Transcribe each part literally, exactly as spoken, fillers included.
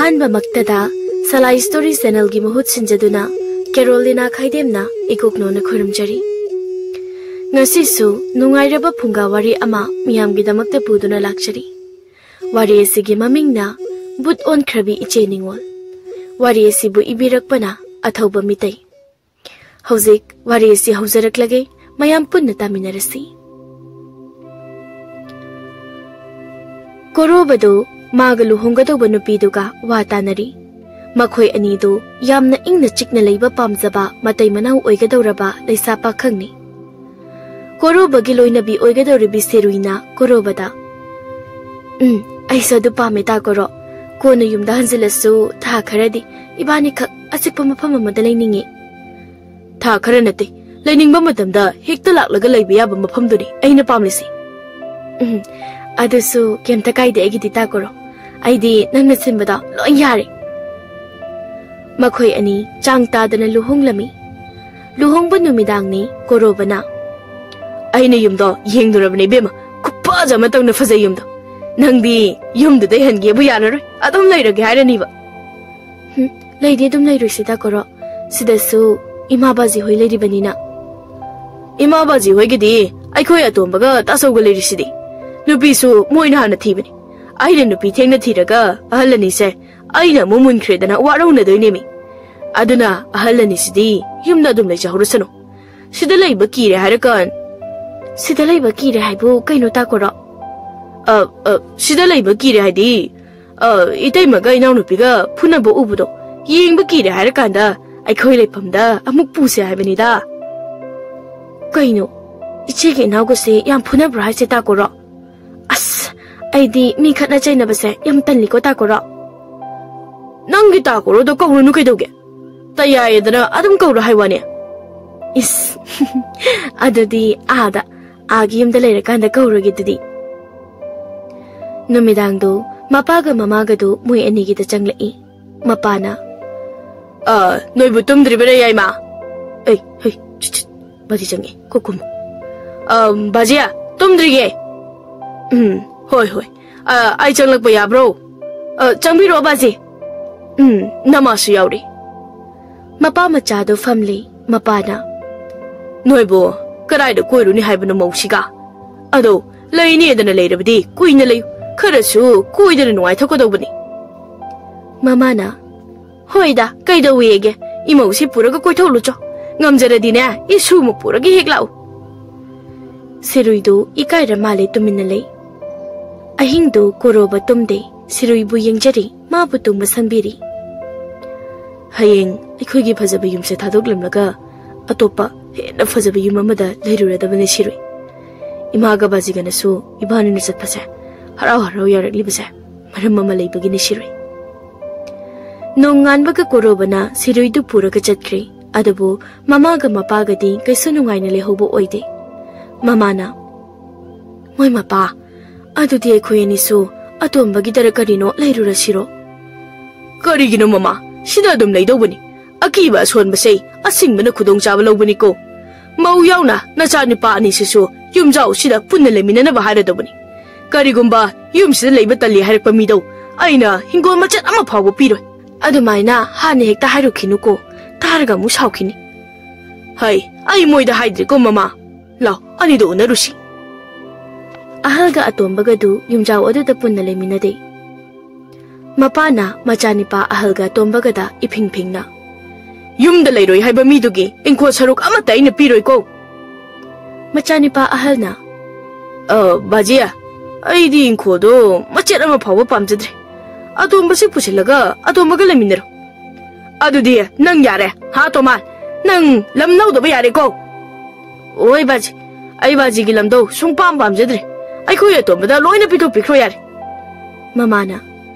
ꯑꯍꯥꯟꯕꯃꯛꯇꯗ ꯁꯂꯥꯏ story ꯆꯦꯅꯦꯜꯒꯤ ꯃꯍꯨꯠ ꯁꯤꯟꯖꯗꯨꯅ ꯀꯦꯔꯣꯂꯤꯅꯥ ꯈꯥꯏꯗꯦꯝꯅ ꯏꯀꯣꯛꯅꯣꯅ ꯈꯨꯔꯨꯝꯖꯔꯤ꯫ ꯉꯁꯤꯁꯨ ꯅꯨꯡꯉꯥꯏꯔꯕ ꯐꯨꯡꯒꯥ ꯋꯥꯔꯤ ꯑꯃ ꯃꯤꯌꯥꯝꯒꯤꯗꯃꯛꯇ ꯄꯨꯗꯨꯅ ꯂꯥꯛꯆꯔꯤ꯫ ꯋꯥꯔꯤ ꯑꯁꯤꯒꯤ ꯃꯃꯤꯡꯅ ꯕꯨꯠ ꯑꯣꯟꯈ꯭ꯔꯕꯤ ꯏꯆꯦ ꯅꯤꯉꯣꯜ꯫ ꯋꯥꯔꯤ ꯑꯁꯤꯕꯨ ꯏꯕꯤꯔꯛꯄꯅ ꯑꯊꯧꯕ ꯃꯤꯇꯩ꯫ ꯍꯧꯖꯤꯛ ꯋꯥꯔꯤ ꯑꯁꯤ ꯍꯧꯖꯔꯛꯂꯒꯦ, ꯃꯌꯥꯝ ꯄꯨꯟꯅ ꯇꯥꯃꯤꯟꯅꯔꯁꯤ꯫ ꯀꯣꯔꯣꯕꯗꯨ ꯃꯥꯒ ꯂꯨꯍꯣꯡꯒꯗꯧꯕ ꯅꯨꯄꯤꯗꯨꯒ ꯋꯥ ꯇꯥꯅꯔꯤ꯫ ꯃꯈꯣꯏ ꯑꯅꯤꯗꯨ ꯌꯥꯝꯅ ꯏꯪꯅ ꯆꯤꯛꯅ ꯂꯩꯕ ꯄꯥꯝꯖꯕ ꯃꯇꯩ ꯃꯅꯥꯎ ꯑꯣꯏꯒꯗꯧꯔꯕ ꯂꯩꯁꯥ ꯄꯥꯈꯪꯅꯤ꯫ ꯀꯣꯔꯣꯕꯒꯤ ꯂꯣꯏꯅꯕꯤ ꯑꯣꯏꯒꯗꯧꯔꯤꯕꯤ ꯁꯦꯔꯨꯏꯅ ꯀꯣꯔꯣꯕꯗ, "ꯎꯝ, ꯑꯩꯁꯨ ꯑꯗꯨ ꯄꯥꯝꯃꯦ ꯇꯥ ꯀꯣꯔꯣ꯫ ꯀꯣꯟꯅ ꯌꯨꯝꯗ ꯍꯟꯖꯤꯜꯂꯁꯨ ꯊꯥ ꯈꯔꯗꯤ ꯏꯕꯥꯅꯤꯈꯛ ꯑꯆꯤꯛꯄ ꯃꯐꯝ ꯑꯃꯗ ꯂꯩꯅꯤꯡꯉꯤ꯫" "ꯊꯥ ꯈꯔ ꯅꯠꯇꯦ, ꯂꯩꯅꯤꯡꯕ ꯃꯇꯝꯗ ꯍꯦꯛꯇ ꯂꯥꯛꯂꯒ ꯂꯩꯕ ꯌꯥꯕ ꯃꯐꯝꯗꯨꯅꯤ ꯑꯩꯅ ꯄꯥꯝꯂꯤꯁꯤ꯫" "ꯎꯝ, ꯑꯗꯨꯁꯨ ꯀꯩꯝꯇ ꯀꯥꯏꯗꯦ ꯑꯩꯒꯤꯗꯤ ꯇꯥ ꯀꯣꯔꯣ꯫ ꯑꯩꯗꯤ ꯅꯪꯅ ꯁꯤꯟꯕꯗꯣ ꯂꯣꯏ ꯌꯥꯔꯦ꯫" ꯃꯈꯣꯏ ꯑꯅꯤ ꯆꯥꯡ ꯇꯥꯗꯅ ꯂꯨꯍꯣꯡꯂꯝꯃꯤ꯫ ꯂꯨꯍꯣꯡꯕ ꯅꯨꯃꯤꯗꯥꯡꯅꯤ꯫ ꯀꯣꯔꯣꯕꯅ, "ꯑꯩꯅ ꯌꯨꯝꯗꯣ ꯌꯦꯡꯂꯨꯔꯕꯅꯦ ꯏꯕꯦꯝꯃ, ꯈꯨꯐꯖ ꯑꯃ ꯇꯧꯅ ꯐꯖꯩ ꯌꯨꯝꯗꯣ꯫ ꯅꯪꯗꯤ ꯌꯨꯝꯗꯨꯗꯩ ꯍꯟꯒꯦꯕꯨ ꯌꯥꯔꯔꯣꯏ, ꯑꯗꯨꯝ ꯂꯩꯔꯒꯦ ꯍꯥꯏꯔꯅꯤꯕ꯫" "ꯍꯨꯝ, ꯂꯩꯗꯤ ꯑꯗꯨꯝ ꯂꯩꯔꯣꯏꯁꯤꯗ ꯀꯣꯔꯣ, ꯁꯤꯗꯁꯨ ꯏꯃꯥ ꯕꯥꯖꯤ ꯍꯣꯏ ꯂꯩꯔꯤꯕꯅꯤꯅ꯫" "ꯏꯃꯥ ꯕꯥꯖꯤ ꯍꯣꯏꯒꯤꯗꯤ ꯑꯩꯈꯣꯏ ꯑꯇꯣꯝꯕꯒ ꯇꯥꯆꯧꯒ ꯂꯩꯔꯤꯁꯤꯗꯤ꯫ ꯅꯨꯄꯤꯁꯨ ꯃꯣꯏꯅ ꯍꯥꯟꯅ ꯊꯤꯕꯅꯤ꯫ ꯑꯩꯅ ꯅꯨꯄꯤ ꯊꯦꯡꯅ ꯊꯤꯔꯒ ꯑꯍꯜ ꯑꯅꯤꯁꯦ ꯑꯩꯅ ꯑꯃꯨꯛ ꯃꯨꯟꯈ꯭ꯔꯦꯗꯅ ꯋꯥꯔꯧꯅꯗꯣꯏꯅꯦꯃꯤ꯫ ꯑꯗꯨꯅ ꯑꯍꯜ ꯑꯅꯤꯁꯤꯗꯤ ꯌꯨꯝꯗ ꯑꯗꯨꯝ ꯂꯩꯖꯍꯧꯔꯁꯅꯨ꯫ ꯁꯤꯗ ꯂꯩꯕ ꯀꯤꯔꯦ ꯍꯥꯏꯔꯀꯥꯟ꯫" "ꯁꯤꯗ ꯂꯩꯕ ꯀꯤꯔꯦ ꯍꯥꯏꯕꯨ ꯀꯩꯅꯣ ꯇꯥ ꯀꯣꯔꯣ?" "ꯑ, ꯑ, ꯁꯤꯗ ꯂꯩꯕ ꯀꯤꯔꯦ ꯍꯥꯏꯗꯤ, ꯑ, ꯏꯇꯩꯃꯒ ꯏꯅꯥꯎꯅꯨꯄꯤꯒ ꯐꯨꯅꯕ ꯎꯕꯗꯣ ꯌꯦꯡꯕ ꯀꯤꯔꯦ ꯍꯥꯏꯔꯀꯥꯟꯗ ꯑꯩꯈꯣꯏ ꯂꯩꯐꯝꯗ ꯑꯃꯨꯛ ꯄꯨꯁꯦ ꯍꯥꯏꯕꯅꯤꯗ꯫" "ꯀꯩꯅꯣ, ꯏꯆꯦꯒꯤ ꯏꯅꯥꯎꯒꯁꯦ ꯌꯥꯝ ꯐꯨꯅꯕ꯭ꯔꯣ ꯍꯥꯏꯁꯦ ꯇꯥ ꯀꯣꯔꯣ? ꯑꯁ, ꯑꯩꯗꯤ ꯃꯤ ꯈꯠꯅ ꯆꯩꯅꯕꯁꯦ ꯌꯥꯝ ꯇꯜꯂꯤꯀꯣ ꯇꯥ ꯀꯣꯔꯣ꯫" "ꯅꯪꯒꯤ ꯇꯥ ꯀꯣꯔꯣꯗꯣ ꯀꯧꯔꯨꯅꯨ ꯀꯩꯗꯧꯒꯦ? ꯇꯌꯥꯏꯗꯅ ꯑꯗꯨꯝ ꯀꯧꯔꯣ ꯍꯥꯏ ꯋꯥꯅꯦ꯫" "ꯏꯁ, ꯑꯗꯨꯗꯤ ꯑꯥꯗ, ꯑꯥꯒꯤ ꯌꯨꯝꯗ ꯂꯩꯔꯀꯥꯟꯗ ꯀꯧꯔꯒꯦ ꯑꯗꯨꯗꯤ꯫" ꯅꯨꯃꯤꯗꯥꯡꯗꯨ ꯃꯄꯥꯒ ꯃꯃꯥꯒꯗꯨ ꯃꯣꯏ ꯑꯅꯤꯒꯤꯗ ꯆꯪꯂꯛꯏ꯫ ꯃꯄꯥꯅ, "ꯑ, ꯅꯣꯏꯕꯨ ꯇꯨꯝꯗ꯭ꯔꯤꯕꯔꯥ ꯌꯥꯏꯃ?" "ꯑꯩ, ꯍꯩ, ꯆꯤꯠ, ꯆꯤꯠ, ꯕꯥꯖꯤ ꯆꯪꯉꯦ, ꯀꯣꯛ ꯈꯨꯝꯃꯨ꯫ ꯑ, ꯕꯥꯖꯤ, ꯇꯨꯝꯗ꯭ꯔꯤꯌꯦ꯫" "ꯎꯝ, ꯍꯣꯏ, ꯍꯣꯏ꯫ ꯑ, ꯑꯩ ꯆꯪꯂꯛꯄ ꯌꯥꯕ꯭ꯔꯣ?" "ꯑ, ꯆꯪꯕꯤꯔꯛꯑꯣ ꯕꯥꯖꯤ꯫" ꯎꯝ, ꯅꯃꯥꯁꯨ ꯌꯥꯎꯔꯤ꯫ ꯃꯄꯥ ꯃꯆꯥꯗꯣ ꯐꯝꯂꯤ꯫ ꯃꯄꯥꯅ, "ꯅꯣꯏꯕꯨ ꯀꯗꯥꯏꯗ ꯀꯣꯏꯔꯨꯅꯤ ꯍꯥꯏꯕꯅꯣ ꯃꯧꯁꯤꯒ? ꯑꯗꯣ ꯂꯩꯅꯦꯗꯅ ꯂꯩꯔꯕꯗꯤ ꯀꯨꯏꯅ ꯂꯩꯌꯨ꯫ ꯈꯔꯁꯨ ꯀꯣꯏꯗꯅ ꯅꯨꯡꯉꯥꯏꯊꯣꯛꯀꯗꯧꯕꯅꯤ꯫" ꯃꯃꯥꯅ, "ꯍꯣꯏꯗ, ꯀꯩꯗꯧꯋꯦꯒꯦ? ꯏꯃꯧꯁꯤ ꯄꯨꯔꯒ ꯀꯣꯏꯊꯣꯛꯂꯨꯆꯣ꯫ ꯉꯝꯖꯔꯗꯤꯅꯦ, ꯏꯁꯨ ꯑꯃ ꯄꯨꯔꯒ ꯍꯦꯛ ꯂꯥꯛꯎ꯫" ꯁꯤꯔꯨꯏꯗꯨ ꯏꯀꯥꯏꯔ ꯃꯥꯜꯂꯦ ꯇꯨꯃꯤꯟꯅ ꯂꯩ꯫ ꯑꯍꯤꯡꯗꯨ ꯀꯣꯔꯣꯕ ꯇꯨꯝꯗꯦ, ꯁꯤꯔꯨꯏꯕꯨ ꯌꯦꯡꯖꯔꯤ, ꯃꯥꯕꯨ ꯇꯨꯝꯕ ꯁꯪꯕꯤꯔꯤ꯫ "ꯍꯌꯦꯡ ꯑꯩꯈꯣꯏꯒꯤ ꯐꯖꯕ ꯌꯨꯝꯁꯦ ꯊꯥꯗꯣꯛꯂꯝꯂꯒ ꯑꯇꯣꯞꯄ ꯍꯦꯟꯅ ꯐꯖꯕ ꯌꯨꯝ ꯑꯃꯗ ꯂꯩꯔꯨꯔꯗꯕꯅꯦ ꯁꯤꯔꯨꯏ꯫ ꯏꯃꯥꯒ ꯕꯥꯖꯤꯒꯅꯁꯨ ꯏꯕꯥꯅꯤꯅ ꯆꯠꯄꯁꯦ ꯍꯔꯥꯎ ꯍꯔꯥꯎ ꯌꯥꯔꯛꯂꯤꯕꯁꯦ ꯃꯔꯝ ꯑꯃ ꯂꯩꯕꯒꯤꯅꯦ ꯁꯤꯔꯨꯏ꯫" ꯅꯣꯡꯉꯥꯟꯕꯒ ꯀꯣꯔꯣꯕꯅ ꯁꯤꯔꯨꯏꯗꯨ ꯄꯨꯔꯒ ꯆꯠꯈ꯭ꯔꯦ꯫ ꯑꯗꯨꯕꯨ ꯃꯃꯥꯒ ꯃꯄꯥꯒꯗꯤ ꯀꯩꯁꯨ ꯅꯨꯡꯉꯥꯏꯅ ꯂꯩꯍꯧꯕ ꯑꯣꯏꯗꯦ꯫ ꯃꯃꯥꯅ, "ꯃꯣꯏ ꯃꯄꯥ, ꯑꯗꯨꯗꯤ ꯑꯩꯈꯣꯏ ꯑꯅꯤꯁꯨ ꯑꯇꯣꯝꯕꯒꯤꯗꯔ ꯀꯔꯤꯅꯣ ꯂꯩꯔꯨꯔꯁꯤꯔꯣ?" "ꯀꯔꯤꯒꯤꯅꯣ ꯃꯃꯥ? ꯁꯤꯗ ꯑꯗꯨꯝ ꯂꯩꯗꯧꯕꯅꯤ꯫ ꯑꯀꯤꯕ ꯑꯁꯣꯟꯕꯁꯦ ꯑꯁꯤꯡꯕꯅ ꯈꯨꯗꯣꯡꯆꯥꯕ ꯂꯧꯕꯅꯤꯀꯣ꯫ ꯃꯧ ꯌꯥꯎꯅ ꯅꯆꯥꯅꯨꯄꯥ ꯑꯅꯤꯁꯤꯁꯨ ꯌꯨꯝꯖꯥꯎꯁꯤꯗ ꯄꯨꯟꯅ ꯂꯩꯃꯤꯟꯅꯅꯕ ꯍꯥꯏꯔꯗꯧꯕꯅꯤ꯫ ꯀꯔꯤꯒꯨꯝꯕ ꯌꯨꯝꯁꯤꯗ ꯂꯩꯕ ꯇꯜꯂꯤ ꯍꯥꯏꯔꯛꯄ ꯃꯤꯗꯣ ꯑꯩꯅ ꯍꯤꯡꯒꯣꯜ ꯃꯆꯦꯠ ꯑꯃ ꯐꯥꯎꯕ ꯄꯤꯔꯣꯏ꯫" "ꯑꯗꯨꯃꯥꯏꯅ ꯍꯥꯟꯅ ꯍꯦꯛꯇ ꯍꯥꯏꯔꯨꯈꯤꯅꯨꯀꯣ, ꯇꯥꯔꯒ ꯑꯃꯨꯛ ꯁꯥꯎꯈꯤꯅꯤ꯫" "ꯍꯩ, ꯑꯩ ꯃꯣꯏꯗ ꯍꯥꯏꯗ꯭ꯔꯤꯀꯣ ꯃꯃꯥ꯫ ꯂꯥꯎ, ꯑꯅꯤꯗꯣ ꯎꯅꯔꯨꯁꯤ꯫" ꯑꯍꯜꯒ ꯑꯇꯣꯝꯕꯒꯗꯨ ꯌꯨꯝꯖꯥꯎ ꯑꯗꯨꯗ ꯄꯨꯟꯅ ꯂꯩꯃꯤꯟꯅꯗꯦ꯫ ꯃꯄꯥꯅ ꯃꯆꯥꯅꯤꯄꯥ ꯑꯍꯜꯒ ꯑꯇꯣꯝꯕꯒꯗ ꯏꯐꯤꯡ ꯐꯤꯡꯅ, "ꯌꯨꯝꯗ ꯂꯩꯔꯣꯏ ꯍꯥꯏꯕ ꯃꯤꯗꯨꯒꯤ ꯏꯪꯈꯣꯜ ꯁꯔꯨꯛ ꯑꯃꯠꯇ ꯑꯩꯅ ꯄꯤꯔꯣꯏꯀꯣ꯫" ꯃꯆꯥꯅꯤꯄꯥ ꯑꯍꯜꯅ, "ꯑ, ꯕꯥꯖꯤ, ꯑꯩꯗꯤ ꯏꯪꯈꯣꯜꯗꯣ ꯃꯆꯦꯠ ꯑꯃ ꯐꯥꯎꯕ ꯄꯥꯝꯖꯗ꯭ꯔꯦ꯫ ꯑꯇꯣꯝꯕꯁꯤ ꯄꯨꯁꯤꯜꯂꯒ ꯑꯇꯣꯝꯕꯒ ꯂꯩꯃꯤꯟꯅꯔꯣ꯫" "ꯑꯗꯨꯗꯤ ꯅꯪ ꯌꯥꯔꯦ, ꯍꯥ ꯇꯣꯃꯥꯟ? ꯅꯪ ꯂꯝ ꯂꯧꯗꯕ ꯌꯥꯔꯦꯀꯣ?" "ꯑꯣꯏ ꯕꯥꯖꯤ, ꯑꯩ ꯕꯥꯖꯤꯒꯤ ꯂꯝꯗꯣ ꯁꯨꯡꯄꯥꯝ ꯄꯥꯝꯖꯗ꯭ꯔꯦ꯫ ꯑꯩꯈꯣꯏ ꯑꯇꯣꯝꯕꯗ ꯂꯣꯏꯅ ꯄꯤꯊꯣꯛꯄꯤꯈ꯭ꯔꯣ ꯌꯥꯔꯦ꯫" ꯃꯃꯥꯅ,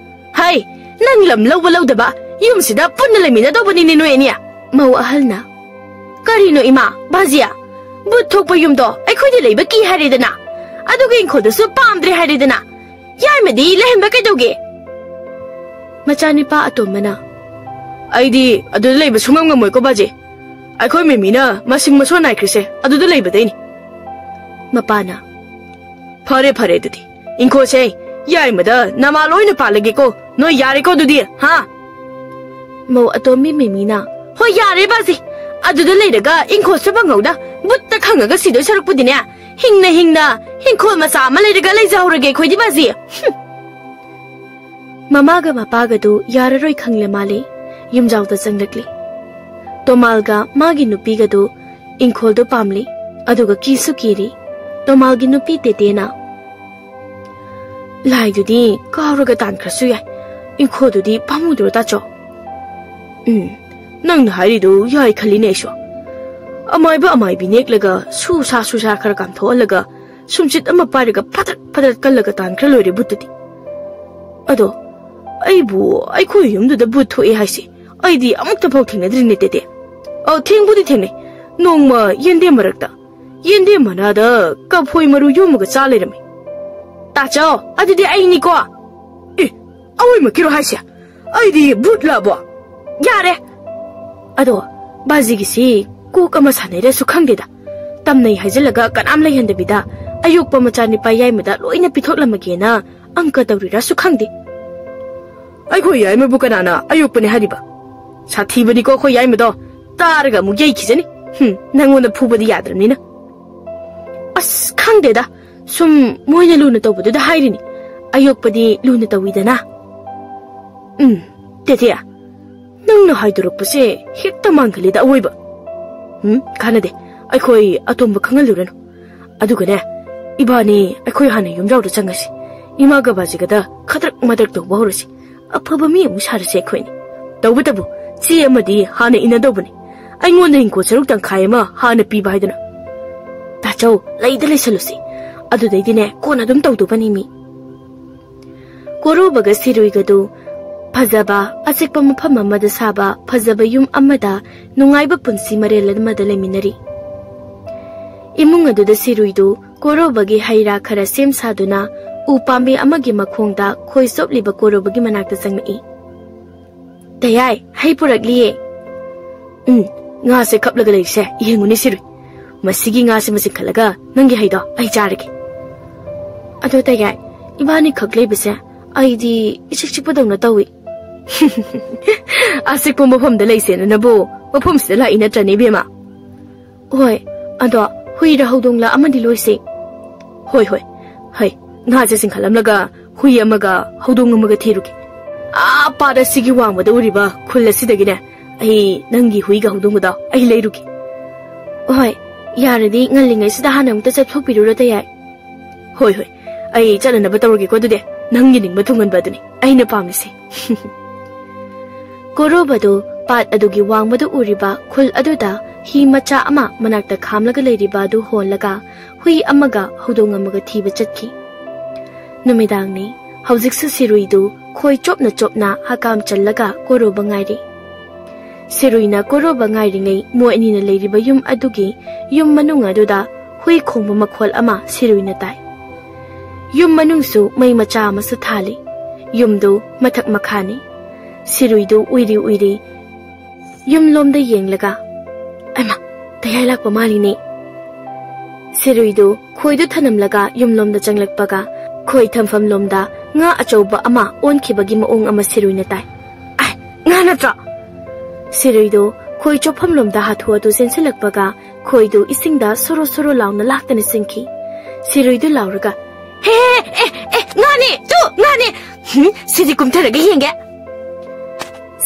"ꯍꯩ, ꯅꯪ ꯂꯝ ꯂꯧꯕ ꯂꯧꯗꯕ, ꯌꯨꯝꯁꯤꯗ ꯄꯨꯟꯅ ꯂꯩꯃꯤꯟꯅꯗꯧꯕꯅꯤꯅꯦ ꯅꯣꯏ ꯑꯅꯤ꯫" ꯃꯧ ꯑꯍꯜꯅ, "ꯀꯔꯤꯅꯣ ꯏꯃꯥ, ꯕꯥꯖꯤ? ꯕꯨꯠ ꯊꯣꯛꯄ ꯌꯨꯝꯗꯣ ꯑꯩꯈꯣꯏꯗꯤ ꯂꯩꯕ ꯀꯤ ꯍꯥꯏꯔꯦꯗꯅ, ꯑꯗꯨꯒ ꯏꯪꯈꯣꯜꯗꯨꯁꯨ ꯄꯥꯝꯗ꯭ꯔꯦ ꯍꯥꯏꯔꯦꯗꯅ, ꯌꯥꯏꯃꯗꯤ ꯂꯩꯍꯟꯕ ꯀꯩꯗꯧꯒꯦ?" ꯃꯆꯥꯅꯤꯄꯥ ꯑꯇꯣꯝꯕꯅ, "ꯑꯩꯗꯤ ꯑꯗꯨꯗ ꯂꯩꯕ ꯁꯨꯡꯉꯝ ꯉꯝꯃꯣꯏꯀꯣ ꯕꯥꯖꯤ꯫ ꯑꯩꯈꯣꯏ ꯃꯦꯃꯤꯅ ꯃꯁꯤꯡ ꯃꯁꯣꯟ ꯅꯥꯏꯈ꯭ꯔꯤꯁꯦ ꯑꯗꯨꯗ ꯂꯩꯕꯗꯩꯅꯤ꯫" ꯃꯄꯥꯅ, "ꯐꯔꯦ, ꯐꯔꯦ, ꯑꯗꯨꯗꯤ ꯏꯪꯈꯣꯜꯁꯦ ꯌꯥꯏꯃꯗ ꯅꯃꯥ ꯂꯣꯏꯅ ꯄꯥꯜꯂꯒꯦꯀꯣ꯫ ꯅꯣꯏ ꯌꯥꯔꯦꯀꯣ ꯑꯗꯨꯗꯤ, ꯍꯥ?" ꯃꯧ ꯑꯇꯣꯝꯕꯤ ꯃꯦꯃꯤꯅ, "ꯍꯣꯏ, ꯌꯥꯔꯦ ꯕꯥꯖꯤ, ꯑꯗꯨꯗ ꯂꯩꯔꯒ ꯏꯪꯈꯣꯜ ꯁꯨꯕ ꯉꯧꯗ ꯕꯨꯠꯇ ꯈꯪꯉꯒ ꯁꯤꯗꯣꯏ ꯁꯔꯨꯛꯄꯨꯗꯤꯅꯦ, ꯍꯤꯡꯅ ꯍꯤꯡꯅ ꯏꯪꯈꯣꯜ ꯃꯆꯥ ꯑꯃ ꯂꯩꯔꯒ ꯂꯩꯖꯍꯧꯔꯒꯦ ꯑꯩꯈꯣꯏꯗꯤ ꯕꯥꯖꯤ꯫" ꯍꯨꯝ꯫ ꯃꯃꯥꯒ ꯃꯄꯥꯒꯗꯨ ꯌꯥꯔꯔꯣꯏ ꯈꯪꯂꯦ ꯃꯥꯜꯂꯦ꯫ ꯌꯨꯝꯖꯥꯎꯗ ꯆꯪꯂꯛꯂꯤ꯫ ꯇꯣꯃꯥꯜꯒ ꯃꯥꯒꯤ ꯅꯨꯄꯤꯒꯗꯨ ꯏꯪꯈꯣꯜꯗꯨ ꯄꯥꯝꯂꯤ꯫ ꯑꯗꯨꯒ ꯀꯤꯁꯨ ꯀꯤꯔꯤ꯫ ꯇꯣꯃꯥꯜꯒꯤ ꯅꯨꯄꯤ ꯇꯦꯇꯦꯅ, "ꯂꯥꯏꯗꯨꯗꯤ ꯀꯥꯎꯔꯒ ꯇꯥꯟꯈ꯭ꯔꯁꯨ ꯌꯥꯏ, ꯏꯪꯈꯣꯜꯗꯨꯗꯤ ꯄꯥꯝꯃꯨꯗ꯭ꯔꯣ ꯇꯥꯆꯧ?" "ꯎꯝ, ꯅꯪꯅ ꯍꯥꯏꯔꯤꯗꯨ ꯌꯥꯏ ꯈꯜꯂꯤꯅꯦ ꯑꯩꯁꯨ꯫ ꯑꯃꯥꯏꯕ ꯑꯃꯥꯏꯕꯤ ꯅꯦꯛꯂꯒ ꯁꯨ ꯁꯥ ꯁꯨ ꯁꯥ ꯈꯔ ꯀꯥꯝꯊꯣꯛꯍꯜꯂꯒ ꯁꯨꯝꯆꯤꯠ ꯑꯃ ꯄꯥꯏꯔꯒ ꯐꯗ꯭ꯔꯠ ꯐꯗ꯭ꯔꯠ ꯀꯜꯂꯒ ꯇꯥꯟꯈ꯭ꯔ ꯂꯣꯏꯔꯦ ꯕꯨꯠꯇꯨꯗꯤ꯫ ꯑꯗꯣ ꯑꯩꯕꯨ ꯑꯩꯈꯣꯏ ꯌꯨꯝꯗꯨꯗ ꯕꯨꯠ ꯊꯣꯛꯑꯦ ꯍꯥꯏꯁꯦ ꯑꯩꯗꯤ ꯑꯃꯨꯛꯇ ꯐꯥꯎ ꯊꯦꯡꯅꯗ꯭ꯔꯤꯅꯦ ꯇꯦꯇꯦ꯫ ꯑꯧ, ꯊꯦꯡꯕꯨꯗꯤ ꯊꯦꯡꯅꯩ꯫ ꯅꯣꯡꯃ ꯌꯦꯟꯗꯦꯝ ꯃꯔꯛꯇ ꯌꯦꯟꯗꯦꯝ ꯃꯅꯥꯗ ꯀꯐꯣꯏ ꯃꯔꯨ ꯌꯣꯝꯃꯒ ꯆꯥ ꯂꯩꯔꯝꯃꯤ꯫" "ꯇꯥꯆꯧ, ꯑꯗꯨꯗꯤ ꯑꯩꯅꯤꯀꯣ?" "ꯑꯦ, ꯑꯋꯣꯏꯃꯛꯀꯤꯔꯣ ꯍꯥꯏꯁꯦ? ꯑꯩꯗꯤ ꯕꯨꯠꯂꯕꯣ?" "ꯌꯥꯔꯦ!" ꯑꯗꯣ ꯕꯥꯖꯤꯒꯤꯁꯤ ꯀꯣꯛ ꯑꯃ ꯁꯥꯟꯅꯩꯔꯁꯨ ꯈꯪꯗꯦꯗ꯫ ꯇꯝꯅꯩ ꯍꯥꯏꯖꯤꯜꯂꯒ ꯀꯅꯥꯝ ꯂꯩꯍꯟꯗꯕꯤꯗ ꯑꯌꯣꯛꯄ ꯃꯆꯥꯅꯤꯄꯥ ꯌꯥꯏꯃꯗ ꯂꯣꯏꯅ ꯄꯤꯊꯣꯛꯂꯝꯃꯒꯦꯅ ꯑꯪꯀ ꯇꯧꯔꯤꯔꯁꯨ ꯈꯪꯗꯦ꯫ "ꯑꯩꯈꯣꯏ ꯌꯥꯏꯃꯕꯨ ꯀꯅꯥꯅ ꯑꯌꯣꯛꯄꯅꯦ ꯍꯥꯏꯔꯤꯕ? ꯁꯥꯊꯤꯕꯅꯤꯀꯣ ꯑꯩꯈꯣꯏ ꯌꯥꯏꯃꯗꯣ, ꯇꯥꯔꯒ ꯑꯃꯨꯛ ꯌꯩꯈꯤꯖꯅꯤ꯫ ꯍꯨꯝ, ꯅꯪꯉꯣꯟꯗ ꯐꯨꯕꯗꯤ ꯌꯥꯗ꯭ꯔꯕꯅꯤꯅ꯫" "ꯑꯁ, ꯈꯪꯗꯦꯗ, ꯁꯨꯝ ꯃꯣꯏꯅ ꯂꯨꯅ ꯇꯧꯕꯗꯨꯗ ꯍꯥꯏꯔꯤꯅꯤ꯫ ꯑꯌꯣꯛꯄꯗꯤ ꯂꯨꯅ ꯇꯧꯋꯤꯗꯅ꯫" "ꯎꯝ, ꯇꯦꯇꯦ, ꯅꯪꯅ ꯍꯥꯏꯗꯣꯔꯛꯄꯁꯦ ꯍꯦꯛꯇ ꯃꯥꯡꯒꯜꯂꯤꯗ ꯑꯋꯣꯏꯕ꯫ ꯎꯝ, ꯀꯥꯟꯅꯗꯦ, ꯑꯩꯈꯣꯏ ꯑꯇꯣꯝꯕ ꯈꯪꯍꯜꯂꯨꯔꯅꯨ꯫ ꯑꯗꯨꯒꯅꯦ, ꯏꯕꯥꯅꯤ ꯑꯩꯈꯣꯏ ꯍꯥꯟꯅ ꯌꯨꯝꯖꯥꯎꯗ ꯆꯪꯉꯁꯤ꯫ ꯏꯃꯥꯒ ꯕꯥꯖꯤꯒꯗ ꯈꯗ꯭ꯔꯛ ꯃꯗ꯭ꯔꯛ ꯇꯧꯕ ꯍꯧꯔꯁꯤ꯫ ꯑꯐꯕ ꯃꯤ ꯑꯃꯨꯛ ꯁꯥꯔꯁꯦ ꯑꯩꯈꯣꯏꯅꯤ꯫ ꯇꯧꯕꯇꯕꯨ ꯆꯦ ꯑꯃꯗꯤ ꯍꯥꯟꯅ ꯏꯟꯅꯗꯧꯕꯅꯤ꯫ ꯑꯩꯉꯣꯟꯗ ꯍꯤꯡꯒꯣꯜ ꯁꯔꯨꯛ ꯇꯪꯈꯥꯏ ꯑꯃ ꯍꯥꯟꯅ ꯄꯤꯕ ꯍꯥꯏꯗꯅ꯫" "ꯇꯥꯆꯧ, ꯂꯩꯗ ꯂꯩꯁꯜꯂꯨꯁꯤ꯫ ꯑꯗꯨꯗꯩꯗꯤꯅꯦ, ꯀꯣꯟꯅ ꯑꯗꯨꯝ ꯇꯧꯗꯧꯕꯅꯤ ꯃꯤ꯫" ꯀꯣꯔꯣꯕꯒ ꯁꯤꯔꯨꯏꯒꯗꯨ ꯐꯖꯕ ꯑꯆꯤꯛꯄ ꯃꯐꯝ ꯑꯃꯗ ꯁꯥꯕ ꯐꯖꯕ ꯌꯨꯝ ꯑꯃꯗ ꯅꯨꯡꯉꯥꯏꯕ ꯄꯨꯟꯁꯤ ꯃꯔꯦꯜ ꯑꯃꯗ ꯂꯩꯃꯤꯟꯅꯔꯤ꯫ ꯏꯃꯨꯡ ꯑꯗꯨꯗ ꯁꯤꯔꯨꯏꯗꯨ ꯀꯣꯔꯣꯕꯒꯤ ꯍꯩ ꯔꯥ ꯈꯔ ꯁꯦꯝ ꯁꯥꯗꯨꯅ ꯎ ꯄꯥꯝꯕꯤ ꯑꯃꯒꯤ ꯃꯈꯣꯡꯗ ꯈꯣꯏ ꯆꯣꯞꯂꯤꯕ ꯀꯣꯔꯣꯕꯒꯤ ꯃꯅꯥꯛꯇ ꯆꯪꯂꯛꯏ꯫ "ꯇꯌꯥꯏ, ꯍꯩ ꯄꯨꯔꯛꯂꯤꯌꯦ꯫" "ꯎꯝ, ꯉꯥꯁꯦ ꯀꯞꯂꯒ ꯂꯩꯔꯤꯁꯦ ꯌꯦꯡꯉꯨꯅꯦ ꯁꯤꯔꯨꯏ꯫ ꯃꯁꯤꯒꯤ ꯉꯥꯁꯦ ꯃꯆꯤꯟꯈꯠꯂꯒ ꯅꯪꯒꯤ ꯍꯩꯗꯣ ꯑꯩ ꯆꯥꯔꯒꯦ꯫" "ꯑꯗꯣ ꯇꯌꯥꯏ, ꯏꯕꯥꯅꯤꯈꯛ ꯂꯩꯕꯁꯦ ꯑꯩꯗꯤ ꯏꯆꯤꯛ ꯆꯤꯛꯄꯗꯧꯅ ꯇꯧꯏ꯫" ꯑꯁꯤꯛꯄ ꯃꯐꯝꯗ ꯂꯩꯁꯦꯅꯅꯕꯨ ꯃꯐꯝꯁꯤꯗ ꯂꯥꯛꯏ ꯅꯠꯇ꯭ꯔꯅꯦ, ꯏꯕꯦꯝꯃ? ꯍꯣꯏ, ꯑꯗꯣ ꯍꯨꯏꯔ ꯍꯧꯗꯣꯡꯂ ꯑꯃꯗꯤ ꯂꯣꯏꯁꯦ꯫ ꯍꯣꯏ, ꯍꯣꯏ, ꯍꯩ, ꯉꯥꯁꯦ ꯆꯤꯡꯈꯠꯂꯝꯂꯒ ꯍꯨꯏ ꯑꯃꯒ ꯍꯧꯗꯣꯡ ꯑꯃꯒ ꯊꯤꯔꯨꯒꯦ꯫ ꯑꯥ, ꯄꯥꯠ ꯑꯁꯤꯒꯤ ꯋꯥꯡꯃꯗ ꯎꯔꯤꯕ ꯈꯨꯜ ꯑꯁꯤꯗꯒꯤꯅꯦ, ꯑꯩ ꯅꯪꯒꯤ ꯍꯨꯏꯒ ꯍꯧꯗꯣꯡꯒꯗꯣ ꯑꯩ ꯂꯩꯔꯨꯒꯦ꯫ ꯍꯣꯏ, ꯌꯥꯔꯗꯤ ꯉꯜꯂꯤꯉꯩꯁꯤꯗ ꯍꯥꯟꯅ ꯑꯃꯨꯛꯇ ꯆꯠꯊꯣꯛꯄꯤꯔꯨꯔꯣ, ꯇꯌꯥꯏ꯫ ꯍꯣꯏ, ꯍꯣꯏ, ꯑꯩ ꯆꯠꯅꯅꯕ ꯇꯧꯔꯒꯦꯀꯣ꯫ ꯑꯗꯨꯗꯤ ꯅꯪꯒꯤ ꯅꯤꯡꯕ ꯊꯨꯡꯍꯟꯕ ꯑꯗꯨꯅꯤ ꯑꯩꯅ ꯄꯥꯝꯂꯤꯁꯦ꯫ ꯀꯣꯔꯣꯕꯗꯨ ꯄꯥꯠ ꯑꯗꯨꯒꯤ ꯋꯥꯡꯃꯗ ꯎꯔꯤꯕ ꯈꯨꯜ ꯑꯗꯨꯗ ꯍꯤ ꯃꯆꯥ ꯑꯃ ꯃꯅꯥꯛꯇ ꯈꯥꯝꯂꯒ ꯂꯩꯔꯤꯕ ꯑꯗꯨ ꯍꯣꯜꯂꯒ ꯍꯨꯏ ꯑꯃꯒ ꯍꯧꯗꯣꯡ ꯑꯃꯒ ꯊꯤꯕ ꯆꯠꯈꯤ꯫ ꯅꯨꯃꯤꯗꯥꯡꯅꯤ꯫ ꯍꯧꯖꯤꯛꯁꯨ ꯁꯤꯔꯨꯏꯗꯨ ꯈꯣꯏ ꯆꯣꯞꯅ ꯆꯣꯞꯅ ꯍꯀꯥꯝ ꯆꯜꯂꯒ ꯀꯣꯔꯣꯕ ꯉꯥꯏꯔꯤ꯫ ꯁꯤꯔꯨꯏꯅ ꯀꯣꯔꯣꯕ ꯉꯥꯏꯔꯤꯉꯩ ꯃꯣꯏ ꯑꯅꯤꯅ ꯂꯩꯔꯤꯕ ꯌꯨꯝ ꯑꯗꯨꯒꯤ ꯌꯨꯝ ꯃꯅꯨꯡ ꯑꯗꯨꯗ ꯍꯨꯏ ꯈꯣꯡꯕ ꯃꯈꯣꯜ ꯑꯃ ꯁꯤꯔꯨꯏꯅ ꯇꯥꯏ꯫ ꯌꯨꯝ ꯃꯅꯨꯡꯁꯨ ꯃꯩ ꯃꯆꯥ ꯑꯃꯁꯨ ꯊꯥꯜꯂꯤ꯫ ꯌꯨꯝꯗꯨ ꯃꯊꯛ ꯃꯈꯥꯅꯤ꯫ ꯁꯤꯔꯨꯏꯗꯨ ꯎꯏꯔꯤ ꯎꯏꯔꯤ ꯌꯨꯝꯂꯣꯝꯗ ꯌꯦꯡꯂꯒ, "ꯑꯩꯃ, ꯇꯌꯥꯏ ꯂꯥꯛꯄ ꯃꯥꯜꯂꯤꯅꯦ꯫" ꯁꯤꯔꯨꯏꯗꯨ ꯈꯣꯏꯗꯨ ꯊꯅꯝꯂꯒ ꯌꯨꯝꯂꯣꯝꯗ ꯆꯪꯂꯛꯄꯒ, ꯈꯣꯏ ꯊꯝꯐꯝꯂꯣꯝꯗ ꯉꯥ ꯑꯆꯧꯕ ꯑꯃ ꯑꯣꯟꯈꯤꯕꯒꯤ ꯃꯑꯣꯡ ꯑꯃ ꯁꯤꯔꯨꯏꯅ ꯇꯥꯏ꯫ "ꯑꯥꯏ, ꯉꯥ ꯅꯠꯇ꯭ꯔꯣ?" ꯁꯤꯔꯨꯏꯗꯨ ꯈꯣꯏ ꯆꯣꯞꯐꯝꯂꯣꯝꯗ ꯍꯥꯊꯨ ꯍꯥꯊꯨ ꯆꯦꯟꯁꯤꯜꯂꯛꯄꯒ, ꯈꯣꯏꯗꯨ ꯏꯁꯤꯡꯗ ꯁꯣꯔꯣ ꯁꯣꯔꯣ ꯂꯥꯎꯅ ꯂꯥꯛꯇꯅ ꯆꯦꯟꯈꯤ꯫ ꯁꯤꯔꯨꯏꯗꯨ ꯂꯥꯎꯔꯒ, "ꯍꯦ, ꯍꯦ, ꯑꯦ, ꯑꯦ, ꯉꯥꯅꯦ, ꯇꯨ, ꯉꯥꯅꯦ! ꯍꯨꯝ, ꯁꯤꯗꯤ ꯀꯨꯝꯊꯔꯒ ꯌꯦꯡꯒꯦ!"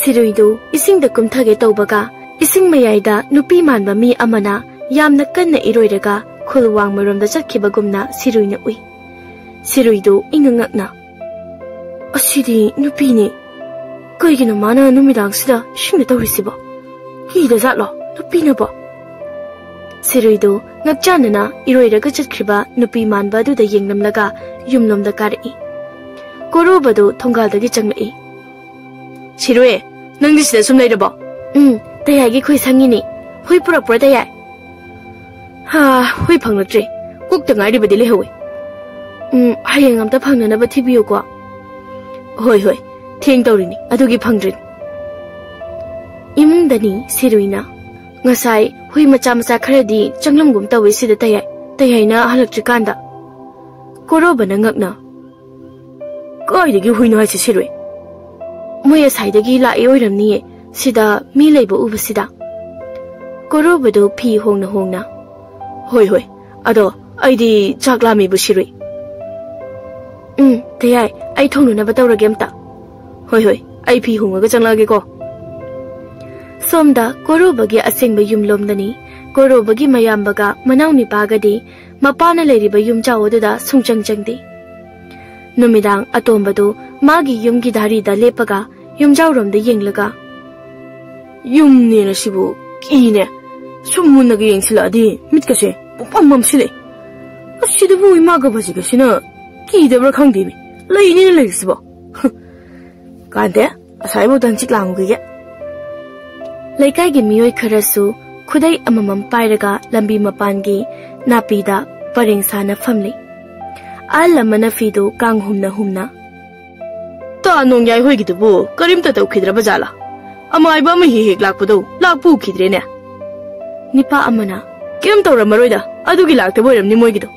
ꯁꯤꯔꯨꯏꯗꯨ ꯏꯁꯤꯡꯗ ꯀꯨꯝꯊꯒꯦ ꯇꯧꯕꯒ, ꯏꯁꯤꯡ ꯃꯌꯥꯏꯗ ꯅꯨꯄꯤ ꯃꯥꯟꯕ ꯃꯤ ꯑꯃꯅ ꯌꯥꯝꯅ ꯀꯟꯅ ꯏꯔꯣꯏꯔꯒ ꯈꯨꯜ ꯋꯥꯡꯃꯔꯣꯝꯗ ꯆꯠꯈꯤꯕꯒꯨꯝꯅ ꯁꯤꯔꯨꯏꯅ ꯎꯏ꯫ ꯁꯤꯔꯨꯏꯗꯨ ꯏꯉꯛ ꯉꯛꯅ, "ꯑꯁꯤꯗꯤ ꯅꯨꯄꯤꯅꯤ꯫ ꯀꯩꯒꯤꯅꯣ ꯃꯥꯅ ꯅꯨꯃꯤꯗꯥꯡꯁꯤꯗ ꯏꯁꯤꯡꯗ ꯇꯧꯔꯤꯁꯤꯕꯣ? ꯍꯤꯗ ꯖꯥꯠꯂꯣ? ꯅꯨꯄꯤꯅꯕꯣ?" ꯁꯤꯔꯨꯏꯗꯨ ꯉꯛꯆꯥꯟꯅꯅ ꯏꯔꯣꯏꯔꯒ ꯆꯠꯈ꯭ꯔꯤꯕ ꯅꯨꯄꯤ ꯃꯥꯟꯕ ꯑꯗꯨꯗ ꯌꯦꯡꯂꯝꯂꯒ ꯌꯨꯝꯂꯣꯝꯗ ꯀꯥꯔꯛꯏ꯫ ꯀꯣꯔꯣꯕꯗꯨ ꯊꯣꯡꯒꯥꯜꯗꯒꯤ ꯆꯪꯂꯛꯏ꯫ "ꯁꯤꯔꯨꯏ, ꯅꯪꯗꯤ ꯁꯤꯗ ꯁꯨꯝ ꯂꯩꯔꯕꯣ?" "ꯎꯝ, ꯇꯌꯥꯏꯒꯤ ꯈꯣꯏ ꯁꯪꯉꯤꯅꯦ꯫ ꯍꯨꯏ ꯄꯨꯔꯛꯄ꯭ꯔꯣ, ꯇꯌꯥꯏ?" "ꯍꯥ, ꯍꯨꯏ ꯐꯪꯂꯛꯇ꯭ꯔꯤ꯫ ꯀꯣꯛꯇ ꯉꯥꯏꯔꯤꯕꯗꯤ ꯂꯩꯍꯧꯋꯤ꯫" "ꯎꯝ, ꯍꯌꯦꯡ ꯑꯝꯇ ꯐꯪꯅꯅꯕ ꯊꯤꯕꯤꯌꯨꯀꯣ꯫" "ꯍꯣꯏ, ꯍꯣꯏ, ꯊꯦꯡ ꯇꯧꯔꯤꯅꯤ, ꯑꯗꯨꯒꯤ ꯐꯪꯗ꯭ꯔꯤꯅꯤ꯫" ꯏꯃꯨꯡꯗꯅꯤ ꯁꯤꯔꯨꯏꯅ, "ꯉꯁꯥꯏ ꯍꯨꯏ ꯃꯆꯥ ꯃꯆꯥ ꯈꯔꯗꯤ ꯆꯪꯂꯝꯒꯨꯝ ꯇꯧꯋꯤ ꯁꯤꯗ, ꯇꯌꯥꯏ, ꯇꯌꯥꯏꯅ ꯍꯜꯂꯛꯇ꯭ꯔꯤꯀꯥꯟꯗ꯫" ꯀꯣꯔꯣꯕꯅ ꯉꯛꯅ, "ꯀꯥꯏꯗꯒꯤ ꯍꯨꯏꯅꯣ ꯍꯥꯏꯁꯦ, ꯁꯤꯔꯨꯏ?" ꯃꯣꯏ ꯑꯁꯥꯏꯗꯒꯤ ꯂꯥꯛꯏ ꯑꯣꯏꯔꯝꯅꯤꯌꯦ, ꯁꯤꯗ ꯃꯤ ꯂꯩꯕ ꯎꯕꯁꯤꯗ꯫ ꯀꯣꯔꯧꯕꯗꯨ ꯐꯤ ꯍꯣꯡꯅ ꯍꯣꯡꯅ, "ꯍꯣꯏ, ꯍꯣꯏ, ꯑꯗꯣ ꯑꯩꯗꯤ ꯆꯥꯛ ꯂꯥꯝꯃꯤꯕꯨ ꯁꯤꯔꯨꯏ꯫" "ꯎꯝ, ꯇꯌꯥꯏ, ꯑꯩ ꯊꯣꯡꯅꯅꯕ ꯇꯧꯔꯒꯦ ꯑꯝꯇ꯫" "ꯍꯣꯏ, ꯍꯣꯏ, ꯑꯩ ꯐꯤ ꯍꯣꯡꯉꯒ ꯆꯪꯂꯛꯑꯒꯦꯀꯣ꯫" ꯁꯣꯝꯗ ꯀꯣꯔꯧꯕꯒꯤ ꯑꯁꯦꯡꯕ ꯌꯨꯝꯂꯣꯝꯗꯅꯤ꯫ ꯀꯣꯔꯧꯕꯒꯤ ꯃꯌꯥꯝꯕꯒ ꯃꯅꯥꯎꯅꯤꯄꯥꯒꯗꯤ ꯃꯄꯥꯅ ꯂꯩꯔꯤꯕ ꯌꯨꯝꯖꯥꯎ ꯑꯗꯨꯗ ꯁꯨꯡꯆꯪ ꯆꯪꯗꯦ꯫ ꯅꯨꯃꯤꯗꯥꯡ ꯑꯇꯣꯝꯕꯗꯨ ꯃꯥꯒꯤ ꯌꯨꯝꯒꯤ ꯙꯥꯔꯤꯗ ꯂꯦꯞꯄꯒ ꯌꯨꯝꯖꯥꯎꯔꯣꯝꯗ ꯌꯦꯡꯂꯒ, "ꯌꯨꯝꯅꯦꯅ ꯁꯤꯕꯨ ꯀꯤꯅꯦ꯫ ꯁꯨꯝ ꯃꯨꯟꯅꯒ ꯌꯦꯡꯁꯤꯜꯂꯛꯑꯗꯤ ꯃꯤꯠꯀꯁꯦ ꯄꯨꯡꯄꯝ ꯃꯝꯁꯤꯜꯂꯛꯑꯦ꯫ ꯑꯁꯤꯗꯕꯨ ꯏꯃꯥꯒ ꯕꯖꯤꯒꯁꯤꯅ ꯀꯤꯗꯕ꯭ꯔꯥ ꯈꯪꯗꯦꯃꯤ꯫ ꯂꯩꯅꯦꯅ ꯂꯩꯔꯤꯁꯤꯕꯣ꯫" "ꯀꯥꯟꯗꯦ, ꯑꯁ꯭ꯋꯥꯏꯐꯥꯎꯗ ꯍꯪꯆꯤꯠ ꯂꯥꯡꯉꯨꯈꯤꯒꯦ꯫" ꯂꯩꯀꯥꯏꯒꯤ ꯃꯤꯑꯣꯏ ꯈꯔꯁꯨ ꯈꯨꯗꯩ ꯑꯃꯃꯝ ꯄꯥꯏꯔꯒ ꯂꯝꯕꯤ ꯃꯄꯥꯟꯒꯤ ꯅꯥꯄꯤꯗ ꯄꯔꯦꯡ ꯁꯥꯅ ꯐꯝꯂꯤ꯫ ꯑꯍꯜ ꯑꯃꯅ ꯐꯤꯗꯨ ꯀꯥꯡ ꯍꯨꯝꯅ ꯍꯨꯝꯅ, "ꯇꯥ ꯅꯣꯡꯌꯥꯏ ꯍꯣꯏꯒꯤꯗꯨꯕꯨ ꯀꯔꯤꯝꯇ ꯇꯧꯈꯤꯗ꯭ꯔꯕ ꯖꯥꯠꯂꯥ? ꯑꯃꯥꯏꯕ ꯑꯃ ꯍꯦꯛ ꯍꯦꯛ ꯂꯥꯛꯄꯗꯣ ꯂꯥꯛꯄ ꯎꯈꯤꯗ꯭ꯔꯦꯅꯦ꯫" ꯅꯤꯄꯥ ꯑꯃꯅ, "ꯀꯩꯝ ꯇꯧꯔꯝꯃꯔꯣꯏꯗ, ꯑꯗꯨꯒꯤ ꯂꯥꯛꯇꯕ ꯑꯣꯏꯔꯝꯅꯤ ꯃꯣꯏꯒꯤꯗꯣ꯫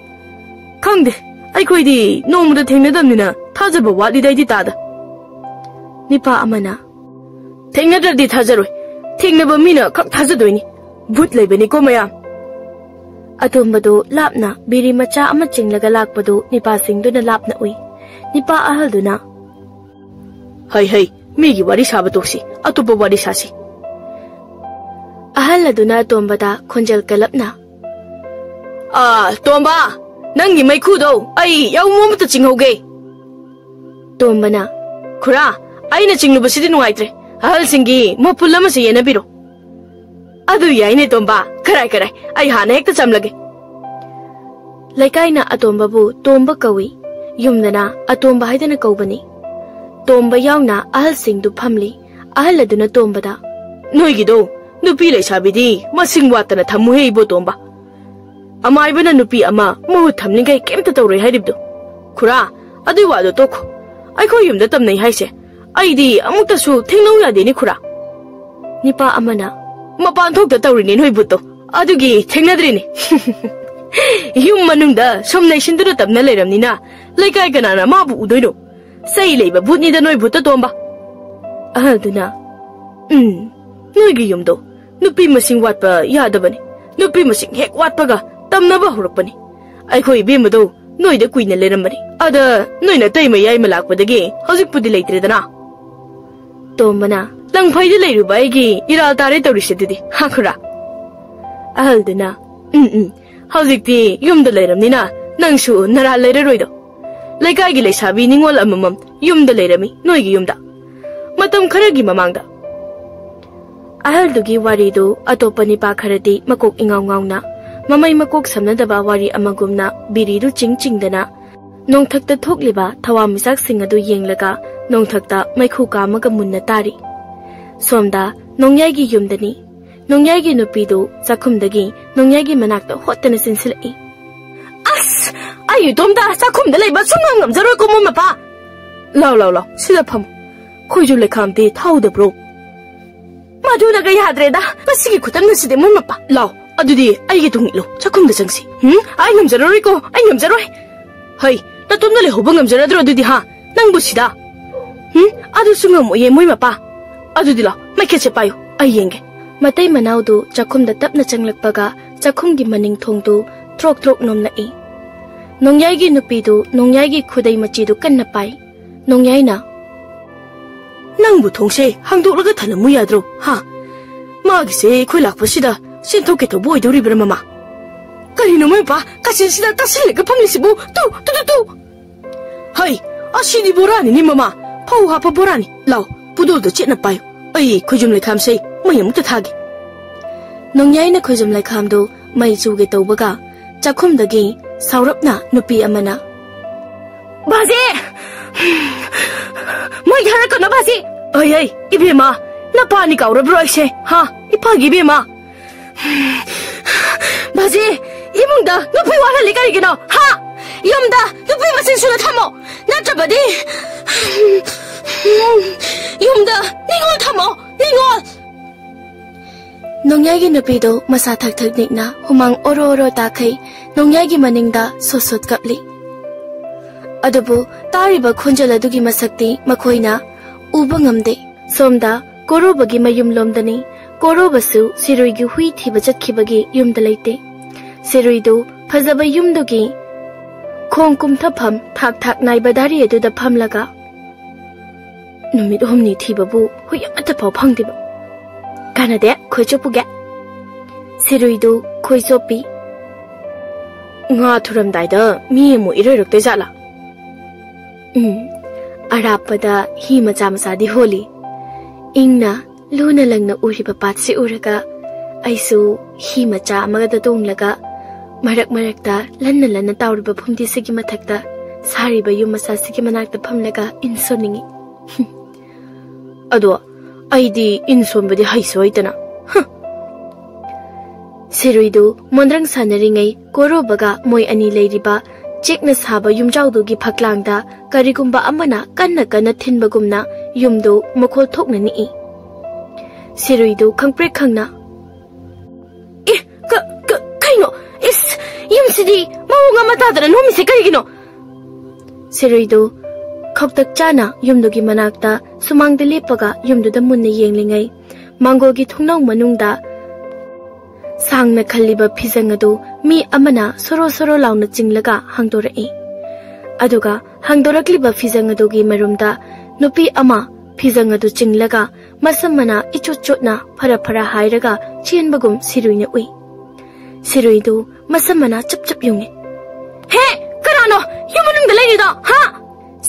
ꯈꯪꯗꯦ, ꯑꯩꯈꯣꯏꯗꯤ ꯅꯣꯡꯃꯗ ꯊꯦꯡꯅꯗꯕꯅꯤꯅ ꯊꯥꯖꯕ ꯋꯥꯠꯂꯤꯗ ꯑꯩꯗꯤ ꯇꯥꯗ꯫" ꯅꯤꯄꯥ ꯑꯃꯅ, "ꯊꯦꯡꯅꯗ꯭ꯔꯗꯤ ꯊꯥꯖꯔꯣꯏ, ꯊꯦꯡꯅꯕ ꯃꯤꯅ ꯈꯛ ꯊꯥꯖꯗꯣꯏꯅꯤ꯫ ꯚꯨꯠ ꯂꯩꯕꯅꯤꯀꯣ ꯃꯌꯥꯝ꯫" ꯑꯇꯣꯝꯕꯗꯨ ꯂꯥꯞꯅ ꯕꯤꯔꯤ ꯃꯆꯥ ꯑꯃ ꯆꯤꯡꯂꯒ ꯂꯥꯛꯄꯗꯨ ꯅꯤꯄꯥꯁꯤꯡꯗꯨꯅ ꯂꯥꯞꯅ ꯎꯏ꯫ ꯅꯤꯄꯥ ꯑꯍꯜꯗꯨꯅ, "ꯍꯩ ꯍꯩ, ꯃꯤꯒꯤ ꯋꯥꯔꯤ ꯁꯥꯕ ꯇꯣꯛꯁꯤ, ꯑꯇꯣꯞꯄ ꯋꯥꯔꯤ ꯁꯥꯁꯤ꯫" ꯑꯍꯜ ꯑꯗꯨꯅ ꯑꯇꯣꯝꯕꯗ ꯈꯣꯟꯖꯦꯜ ꯀꯜꯂꯞꯅ, "ꯑꯥ, ꯇꯣꯝꯕ, ꯅꯪꯒꯤ ꯃꯩꯈꯨꯗꯣ ꯑꯩ ꯌꯥꯎ ꯑꯃꯇ ꯆꯤꯡꯍꯧꯒꯦ꯫" ꯇꯣꯝꯕꯅ, "ꯈꯨꯔꯥ, ꯑꯩꯅ ꯆꯤꯡꯂꯨꯕꯁꯤꯗꯤ ꯅꯨꯡꯉꯥꯏꯇ꯭ꯔꯦ꯫ ꯑꯍꯜꯁꯤꯡꯒꯤ ꯃꯄꯨꯜ ꯑꯃꯁꯨ ꯌꯦꯟꯅꯕꯤꯔꯣ꯫" "ꯑꯗꯨ ꯌꯥꯏꯅꯦ ꯇꯣꯝꯕ, ꯀꯔꯥꯏ ꯀꯔꯥꯏ, ꯑꯩ ꯍꯥꯟꯅ ꯍꯦꯛꯇ ꯆꯝꯂꯒꯦ꯫" ꯂꯩꯀꯥꯏꯅ ꯑꯇꯣꯝꯕꯕꯨ ꯇꯣꯝꯕ ꯀꯧꯏ, ꯌꯨꯝꯗꯅ ꯑꯇꯣꯝꯕ ꯍꯥꯏꯗꯅ ꯀꯧꯕꯅꯤ꯫ ꯇꯣꯝꯕ ꯌꯥꯎꯅ ꯑꯍꯜꯁꯤꯡꯗꯨ ꯐꯝꯂꯤ꯫ ꯑꯍꯜ ꯑꯗꯨꯅ ꯇꯣꯝꯕꯗ, "ꯅꯣꯏꯒꯤꯗꯣ ꯅꯨꯄꯤ ꯂꯩꯁꯥꯕꯤꯗꯤ ꯃꯁꯤꯡ ꯋꯥꯠꯇꯅ ꯊꯝꯃꯨꯍꯦ ꯏꯕꯣ ꯇꯣꯝꯕ꯫ ꯑꯃꯥꯏꯕꯅ ꯅꯨꯄꯤ ꯑꯃ ꯃꯍꯨꯠ ꯊꯝꯂꯤꯉꯩ ꯀꯩꯝꯇ ꯇꯧꯔꯣꯏ ꯍꯥꯏꯔꯤꯕꯗꯣ꯫ ꯈꯨꯔꯥ, ꯑꯗꯨꯏ ꯋꯥꯗꯣ ꯇꯣꯛꯈꯣ꯫ ꯑꯩꯈꯣꯏ ꯌꯨꯝꯗ ꯇꯝꯅꯩ ꯍꯥꯏꯁꯦ ꯑꯩꯗꯤ ꯑꯃꯨꯛꯇꯁꯨ ꯊꯦꯡꯅꯧ ꯌꯥꯗꯦꯅꯦ ꯈꯨꯔꯥ꯫" ꯅꯤꯄꯥ ꯑꯃꯅ, "ꯃꯄꯥꯟ ꯊꯣꯛꯇ ꯇꯧꯔꯤꯅꯦ ꯅꯣꯏ ꯚꯨꯠꯇꯣ, ꯑꯗꯨꯒꯤ ꯊꯦꯡꯅꯗ꯭ꯔꯤꯅꯦ꯫" "ꯌꯨꯝ ꯃꯅꯨꯡꯗ ꯁꯨꯝ ꯅꯩꯁꯤꯟꯗꯨꯅ ꯇꯝꯅ ꯂꯩꯔꯝꯅꯤꯅ ꯂꯩꯀꯥꯏ ꯀꯅꯥꯅ ꯃꯥꯕꯨ ꯎꯗꯣꯏꯅꯣ? ꯆꯩ ꯂꯩꯕ ꯚꯨꯠꯅꯤꯗ ꯅꯣꯏ ꯚꯨꯠꯇ ꯇꯣꯝꯕ꯫" ꯑꯍꯜꯗꯨꯅ, "ꯎꯝ, ꯅꯣꯏꯒꯤ ꯌꯨꯝꯗꯣ ꯅꯨꯄꯤ ꯃꯁꯤꯡ ꯋꯥꯠꯄ ꯌꯥꯗꯕꯅꯤ꯫ ꯅꯨꯄꯤ ꯃꯁꯤꯡ ꯍꯦꯛ ꯋꯥꯠꯄꯒ ꯇꯝꯅꯕ ꯍꯧꯔꯛꯄꯅꯤ꯫ ꯑꯩꯈꯣꯏ ꯏꯕꯦꯝꯃꯗꯣ ꯅꯣꯏꯗ ꯀꯨꯏꯅ ꯂꯩꯔꯝꯕꯅꯤ꯫ ꯑꯗ ꯅꯣꯏ ꯅꯇꯩ ꯃꯌꯥꯏ ꯃ ꯂꯥꯛꯄꯗꯒꯤ ꯍꯧꯖꯤꯛꯄꯨꯗꯤ ꯂꯩꯇ꯭ꯔꯦꯗꯅ?" ꯇꯣꯝꯕꯅ, "ꯂꯪꯐꯩꯗ ꯂꯩꯔꯨꯕ ꯑꯩꯒꯤ ꯏꯔꯥꯜ ꯇꯥꯔꯦ ꯇꯧꯔꯤꯁꯦ ꯑꯗꯨꯗꯤ, ꯍꯥ ꯈꯨꯔꯥ?" ꯑꯍꯜꯗꯨꯅ, "ꯎꯝ, ꯎꯝ, ꯍꯧꯖꯤꯛꯇꯤ ꯌꯨꯝꯗ ꯂꯩꯔꯝꯅꯤꯅ ꯅꯪꯁꯨ ꯅꯔꯥꯜ ꯂꯩꯔꯔꯣꯏꯗꯣ꯫ ꯂꯩꯀꯥꯏꯒꯤ ꯂꯩꯁꯥꯕꯤ ꯅꯤꯉꯣꯜ ꯑꯃꯃꯝ ꯌꯨꯝꯗ ꯂꯩꯔꯝꯃꯤ, ꯅꯣꯏꯒꯤ ꯌꯨꯝꯗ꯫ ꯃꯇꯝ ꯈꯔꯒꯤ ꯃꯃꯥꯡꯗ꯫" ꯑꯍꯜꯗꯨꯒꯤ ꯋꯥꯔꯤꯗꯨ ꯑꯇꯣꯞꯄ ꯅꯤꯄꯥ ꯈꯔꯗꯤ ꯃꯀꯣꯛ ꯏꯉꯥꯎ ꯉꯥꯎꯅ, ꯃꯃꯩ ꯃꯀꯣꯛ ꯁꯝꯅꯗꯕ ꯋꯥꯔꯤ ꯑꯃꯒꯨꯝꯅ ꯕꯤꯔꯤꯗꯨ ꯆꯤꯡ ꯆꯤꯡꯗꯅ ꯅꯣꯡꯊꯛꯇ ꯊꯣꯛꯂꯤꯕ ꯊꯋꯥꯟꯃꯤꯆꯥꯛꯁꯤꯡ ꯑꯗꯨ ꯌꯦꯡꯂꯒ ꯅꯣꯡꯊꯛꯇ ꯃꯩꯈꯨ ꯀꯥꯝꯃꯒ ꯃꯨꯟꯅ ꯇꯥꯔꯤ꯫ ꯁꯣꯝꯗ ꯅꯣꯡꯌꯥꯏꯒꯤ ꯌꯨꯝꯗꯅꯤ꯫ ꯅꯣꯡꯌꯥꯏꯒꯤ ꯅꯨꯄꯤꯗꯨ ꯆꯥꯛꯈꯨꯝꯗꯒꯤ ꯅꯣꯡꯌꯥꯏꯒꯤ ꯃꯅꯥꯛꯇ ꯍꯣꯠꯇꯅ ꯆꯦꯟꯁꯤꯜꯂꯛꯏ꯫ "ꯑꯁ! ꯑꯩ ꯏꯇꯣꯝꯇ ꯆꯥꯛꯈꯨꯝꯗ ꯂꯩꯕ ꯁꯨꯡꯉꯝ ꯉꯝꯖꯔꯣꯏꯀꯣ, ꯃꯣꯏ ꯃꯄꯥ꯫ ꯂꯥꯎ, ꯂꯥꯎ, ꯂꯥꯎ, ꯁꯤꯗ ꯐꯝꯃꯨ꯫ ꯈꯣꯏꯖꯨ ꯂꯩꯈꯥꯝꯗꯤ ꯊꯥꯎꯗꯕ꯭ꯔꯣ?" "ꯃꯗꯨꯅꯒ ꯌꯥꯗ꯭ꯔꯦꯗ, ꯃꯁꯤꯒꯤ ꯈꯨꯇꯟ ꯑꯁꯤꯗꯤ, ꯃꯣꯏ ꯃꯄꯥ꯫ ꯂꯥꯎ, ꯑꯗꯨꯗꯤ ꯑꯩꯒꯤ ꯇꯨꯡ ꯏꯜꯂꯨ, ꯆꯥꯛꯈꯨꯝꯗ ꯆꯪꯁꯤ꯫" "ꯎꯝ, ꯑꯩ ꯉꯝꯖꯔꯔꯣꯏꯀꯣ, ꯑꯩ ꯉꯝꯖꯔꯣꯏ꯫ ꯍꯩ, ꯅꯇꯣꯝꯗ ꯂꯩꯍꯧꯕ ꯉꯝꯖꯔꯗ꯭ꯔꯣ ꯑꯗꯨꯗꯤ, ꯍꯥ? ꯅꯪꯕꯨ ꯁꯤꯗ?" "ꯎꯝ, ꯑꯗꯨꯁꯨ ꯉꯝꯃꯣꯏꯌꯦ, ꯃꯣꯏ ꯃꯄꯥ꯫ ꯑꯗꯨꯗꯤ ꯂꯥꯎ, ꯃꯩꯈꯦꯠꯁꯦ ꯄꯥꯏꯌꯨ, ꯑꯩ ꯌꯦꯡꯒꯦ꯫" ꯃꯇꯩ ꯃꯅꯥꯎꯗꯨ ꯆꯥꯛꯈꯨꯝꯗ ꯇꯞꯅ ꯆꯪꯂꯛꯄꯒ ꯆꯥꯛꯈꯨꯝꯒꯤ ꯃꯅꯤꯡ ꯊꯣꯡꯗꯨ ꯊ꯭ꯔꯣꯛ ꯊ꯭ꯔꯣꯛ ꯅꯣꯝꯂꯛꯏ꯫ ꯅꯣꯡꯌꯥꯏꯒꯤ ꯅꯨꯄꯤꯗꯨ ꯅꯣꯡꯌꯥꯏꯒꯤ ꯈꯨꯗꯩ ꯃꯆꯤꯗꯨ ꯀꯟꯅ ꯄꯥꯏ꯫ ꯅꯣꯡꯌꯥꯏꯅ, "ꯅꯪꯕꯨ ꯊꯣꯡꯁꯦ ꯍꯥꯡꯗꯣꯛꯂꯒ ꯊꯅꯝꯃꯨ ꯌꯥꯗ꯭ꯔꯣ, ꯍꯥ? ꯃꯥꯒꯤꯁꯦ ꯑꯩꯈꯣꯏ ꯂꯥꯛꯄꯁꯤꯗ ꯆꯦꯟꯊꯣꯛꯀꯦ ꯇꯧꯕ ꯑꯣꯏꯗꯧꯔꯤꯕ꯭ꯔꯥ, ꯃꯃꯥ?" "ꯀꯔꯤꯅꯣ, ꯃꯣꯏ ꯃꯄꯥ, ꯀꯥꯆꯤꯟꯁꯤꯗ ꯇꯥꯁꯤꯜꯂꯒ ꯐꯝꯂꯤꯁꯤꯕꯨ? ꯇꯨ, ꯇꯨ, ꯇꯨ, ꯇꯨ!" "ꯍꯩ, ꯑꯁꯤꯗꯤ ꯕꯣꯔꯥꯅꯤꯅꯦ, ꯃꯃꯥ꯫ ꯐꯧ ꯍꯥꯞꯄ ꯕꯣꯔꯥꯅꯤ꯫ ꯂꯥꯎ, ꯄꯨꯗꯣꯜꯗꯣ ꯆꯦꯠꯅ ꯄꯥꯏꯌꯨ꯫ ꯑꯩ ꯈꯣꯏꯖꯨꯝ ꯂꯩꯈꯥꯝꯁꯦ ꯃꯩ ꯑꯃꯨꯛꯇ ꯊꯥꯒꯦ꯫" ꯅꯣꯡꯌꯥꯏꯅ ꯈꯣꯏꯖꯨꯝ ꯂꯩꯈꯥꯝꯗꯨ ꯃꯩ ꯆꯨꯒꯦ ꯇꯧꯕꯒ ꯆꯥꯛꯈꯨꯝꯗꯒꯤ ꯁꯥꯎꯔꯞꯅ ꯅꯨꯄꯤ ꯑꯃꯅ, "ꯕꯥꯖꯤ! ꯃꯩ ꯊꯥꯔꯛꯀꯅꯣ, ꯕꯥꯖꯤ!" "ꯑꯩ, ꯑꯩ, ꯏꯕꯦꯝꯃ, ꯅꯄꯥꯅꯤ ꯀꯥꯎꯔꯕ꯭ꯔꯣ ꯑꯩꯁꯦ? ꯍꯥ? ꯏꯄꯥꯒꯤ ꯏꯕꯦꯝꯃ?" "ꯕꯥꯖꯤ, ꯏꯃꯨꯡꯗ ꯅꯨꯄꯤ ꯋꯥꯠꯍꯜꯂꯤ ꯀꯔꯤꯒꯤꯅꯣ? ꯍꯥ? ꯌꯨꯝꯗ ꯅꯨꯄꯤ ꯃꯁꯤꯡ ꯁꯨꯅ ꯊꯝꯃꯣ, ꯅꯠꯇ꯭ꯔꯕꯗꯤ ꯌꯨꯝꯗ ꯅꯤꯉꯣꯜ ꯊꯝꯃꯣ, ꯅꯤꯉꯣꯜ!" ꯅꯣꯡꯌꯥꯏꯒꯤ ꯅꯨꯄꯤꯗꯨ ꯃꯁꯥ ꯊꯛ ꯊꯛ ꯅꯤꯛꯅ ꯍꯨꯃꯥꯡ ꯑꯣꯔꯣ ꯑꯣꯔꯣ ꯇꯥꯈꯩ ꯅꯣꯡꯌꯥꯏꯒꯤ ꯃꯅꯤꯡꯗ ꯁꯣꯠ ꯁꯣꯠ ꯀꯞꯂꯤ꯫ ꯑꯗꯨꯕꯨ ꯇꯥꯔꯤꯕ ꯈꯣꯟꯖꯦꯜ ꯑꯗꯨꯒꯤ ꯃꯁꯛꯇꯤ ꯃꯈꯣꯏꯅ ꯎꯕ ꯉꯝꯗꯦ꯫ ꯁꯣꯝꯗ ꯀꯣꯔꯣꯕꯒꯤ ꯃꯌꯨꯝꯂꯣꯝꯗꯅꯤ꯫ ꯀꯣꯔꯣꯕꯁꯨ ꯁꯤꯔꯨꯏꯒꯤ ꯍꯨꯏ ꯊꯤꯕ ꯆꯠꯈꯤꯕꯒꯤ ꯌꯨꯝꯗ ꯂꯩꯇꯦ꯫ ꯁꯤꯔꯨꯏꯗꯨ ꯐꯖꯕ ꯌꯨꯝꯗꯨꯒꯤ ꯈꯣꯡ ꯀꯨꯝꯊꯐꯝ ꯊꯥꯛ ꯊꯥꯛ ꯅꯥꯏꯕ ꯗꯥꯔꯤ ꯑꯗꯨꯗ ꯐꯝꯂꯒ, "ꯅꯨꯃꯤꯠ ꯍꯨꯝꯅꯤ ꯊꯤꯕꯕꯨ ꯍꯨꯏ ꯑꯃꯠꯇ ꯐꯥꯎ ꯐꯪꯗꯦꯕ꯫ ꯀꯥꯟꯅꯗꯦ, ꯈꯣꯏ ꯆꯣꯞꯄꯨꯒꯦ꯫" ꯁꯤꯔꯨꯏꯗꯨ ꯈꯣꯏ ꯆꯣꯞꯄꯤ꯫ "ꯉꯥ ꯊꯨꯔꯝꯗꯥꯏꯗ ꯃꯤ ꯑꯃꯨꯛ ꯏꯔꯣꯏꯔꯛꯇꯣꯏ ꯖꯥꯠꯂꯥ?" ꯎꯝ, ꯑꯔꯥꯞꯄꯗ ꯍꯤ ꯃꯆꯥ ꯃꯆꯥꯗꯤ ꯍꯣꯜꯂꯤ꯫ ꯏꯪꯅ ꯂꯨꯅ ꯂꯪꯅ ꯎꯔꯤꯕ ꯄꯥꯠꯁꯤ ꯎꯔꯒ ꯑꯩꯁꯨ ꯍꯤ ꯃꯆꯥ ꯑꯃꯒꯗ ꯇꯣꯡꯂꯒ ꯃꯔꯛ ꯃꯔꯛꯇ ꯂꯟꯅ ꯂꯟꯅ ꯇꯥꯎꯔꯤꯕ ꯐꯨꯝꯗꯤꯁꯤꯒꯤ ꯃꯊꯛꯇ ꯁꯥꯔꯤꯕ ꯌꯨꯝ ꯃꯆꯥꯁꯤꯒꯤ ꯃꯅꯥꯛꯇ ꯐꯝꯂꯒ ꯏꯟ ꯁꯣꯟꯅꯤꯡꯏ꯫ "ꯑꯗꯣ ꯑꯩꯗꯤ ꯏꯟ ꯁꯣꯟꯕꯗꯤ ꯍꯩꯁꯨ ꯍꯩꯇꯅ꯫" ꯍ꯫ ꯁꯤꯔꯨꯏꯗꯨ ꯃꯣꯟꯗ꯭ꯔꯪ ꯁꯥꯟꯅꯔꯤꯉꯩ ꯀꯣꯔꯣꯕꯒ ꯃꯣꯏ ꯑꯅꯤ ꯂꯩꯔꯤꯕ ꯆꯦꯛꯅ ꯁꯥꯕ ꯌꯨꯝꯖꯥꯎꯗꯨꯒꯤ ꯐꯛꯂꯥꯡꯗ ꯀꯔꯤꯒꯨꯝꯕ ꯑꯃꯅ ꯀꯟꯅ ꯀꯟꯅ ꯊꯤꯟꯕꯒꯨꯝꯅ ꯌꯨꯝꯗꯨ ꯃꯈꯣꯜ ꯊꯣꯛꯅ ꯅꯤꯛꯏ꯫ ꯁꯤꯔꯨꯏꯗꯨ ꯈꯪꯄ꯭ꯔꯦꯛ ꯈꯪꯅ, "ꯑꯦ, ꯀ-, ꯀ-, ꯀꯩꯅꯣ? ꯏꯁ, ꯌꯨꯝꯁꯤꯗꯤ ꯃꯑꯣꯡ ꯑꯃ ꯇꯥꯗꯅ ꯅꯣꯝꯃꯤꯁꯦ ꯀꯔꯤꯒꯤꯅꯣ?" ꯁꯤꯔꯨꯏꯗꯨ ꯈꯧꯇꯛ ꯆꯥꯅ ꯌꯨꯝꯗꯨꯒꯤ ꯃꯅꯥꯛꯇ ꯁꯨꯃꯥꯡꯗ ꯂꯦꯞꯄꯒ ꯌꯨꯝꯗꯨꯗ ꯃꯨꯟꯅ ꯌꯦꯡꯂꯤꯉꯩ, ꯃꯥꯡꯒꯣꯜꯒꯤ ꯊꯣꯡꯅꯥꯎ ꯃꯅꯨꯡꯗ ꯁꯥꯡꯅ ꯈꯜꯂꯤꯕ ꯐꯤꯖꯪ ꯑꯗꯨ ꯃꯤ ꯑꯃꯅ ꯁꯣꯔꯣ ꯁꯣꯔꯣ ꯂꯥꯎꯅ ꯆꯤꯡꯂꯒ ꯍꯥꯡꯗꯣꯔꯛꯏ꯫ ꯑꯗꯨꯒ ꯍꯥꯡꯗꯣꯔꯛꯂꯤꯕ ꯐꯤꯖꯪ ꯑꯗꯨꯒꯤ ꯃꯔꯨꯝꯗ ꯅꯨꯄꯤ ꯑꯃ ꯐꯤꯖꯪ ꯑꯗꯨ ꯆꯤꯡꯂꯒ ꯃꯁꯝ ꯃꯅꯥ ꯏꯆꯣꯠ ꯆꯣꯠꯅ ꯐꯔ ꯐꯔ ꯍꯥꯏꯔꯒ ꯆꯦꯟꯕꯒꯨꯝ ꯁꯤꯔꯨꯏꯅ ꯎꯏ꯫ ꯁꯤꯔꯨꯏꯗꯨ ꯃꯁꯝ ꯃꯅꯥ ꯆꯞ ꯆꯞ ꯌꯨꯡꯉꯤ꯫ "ꯍꯦ, ꯀꯅꯥꯅꯣ? ꯌꯨꯝ ꯃꯅꯨꯡꯗ ꯂꯩꯔꯤꯗꯣ, ꯍꯥ?"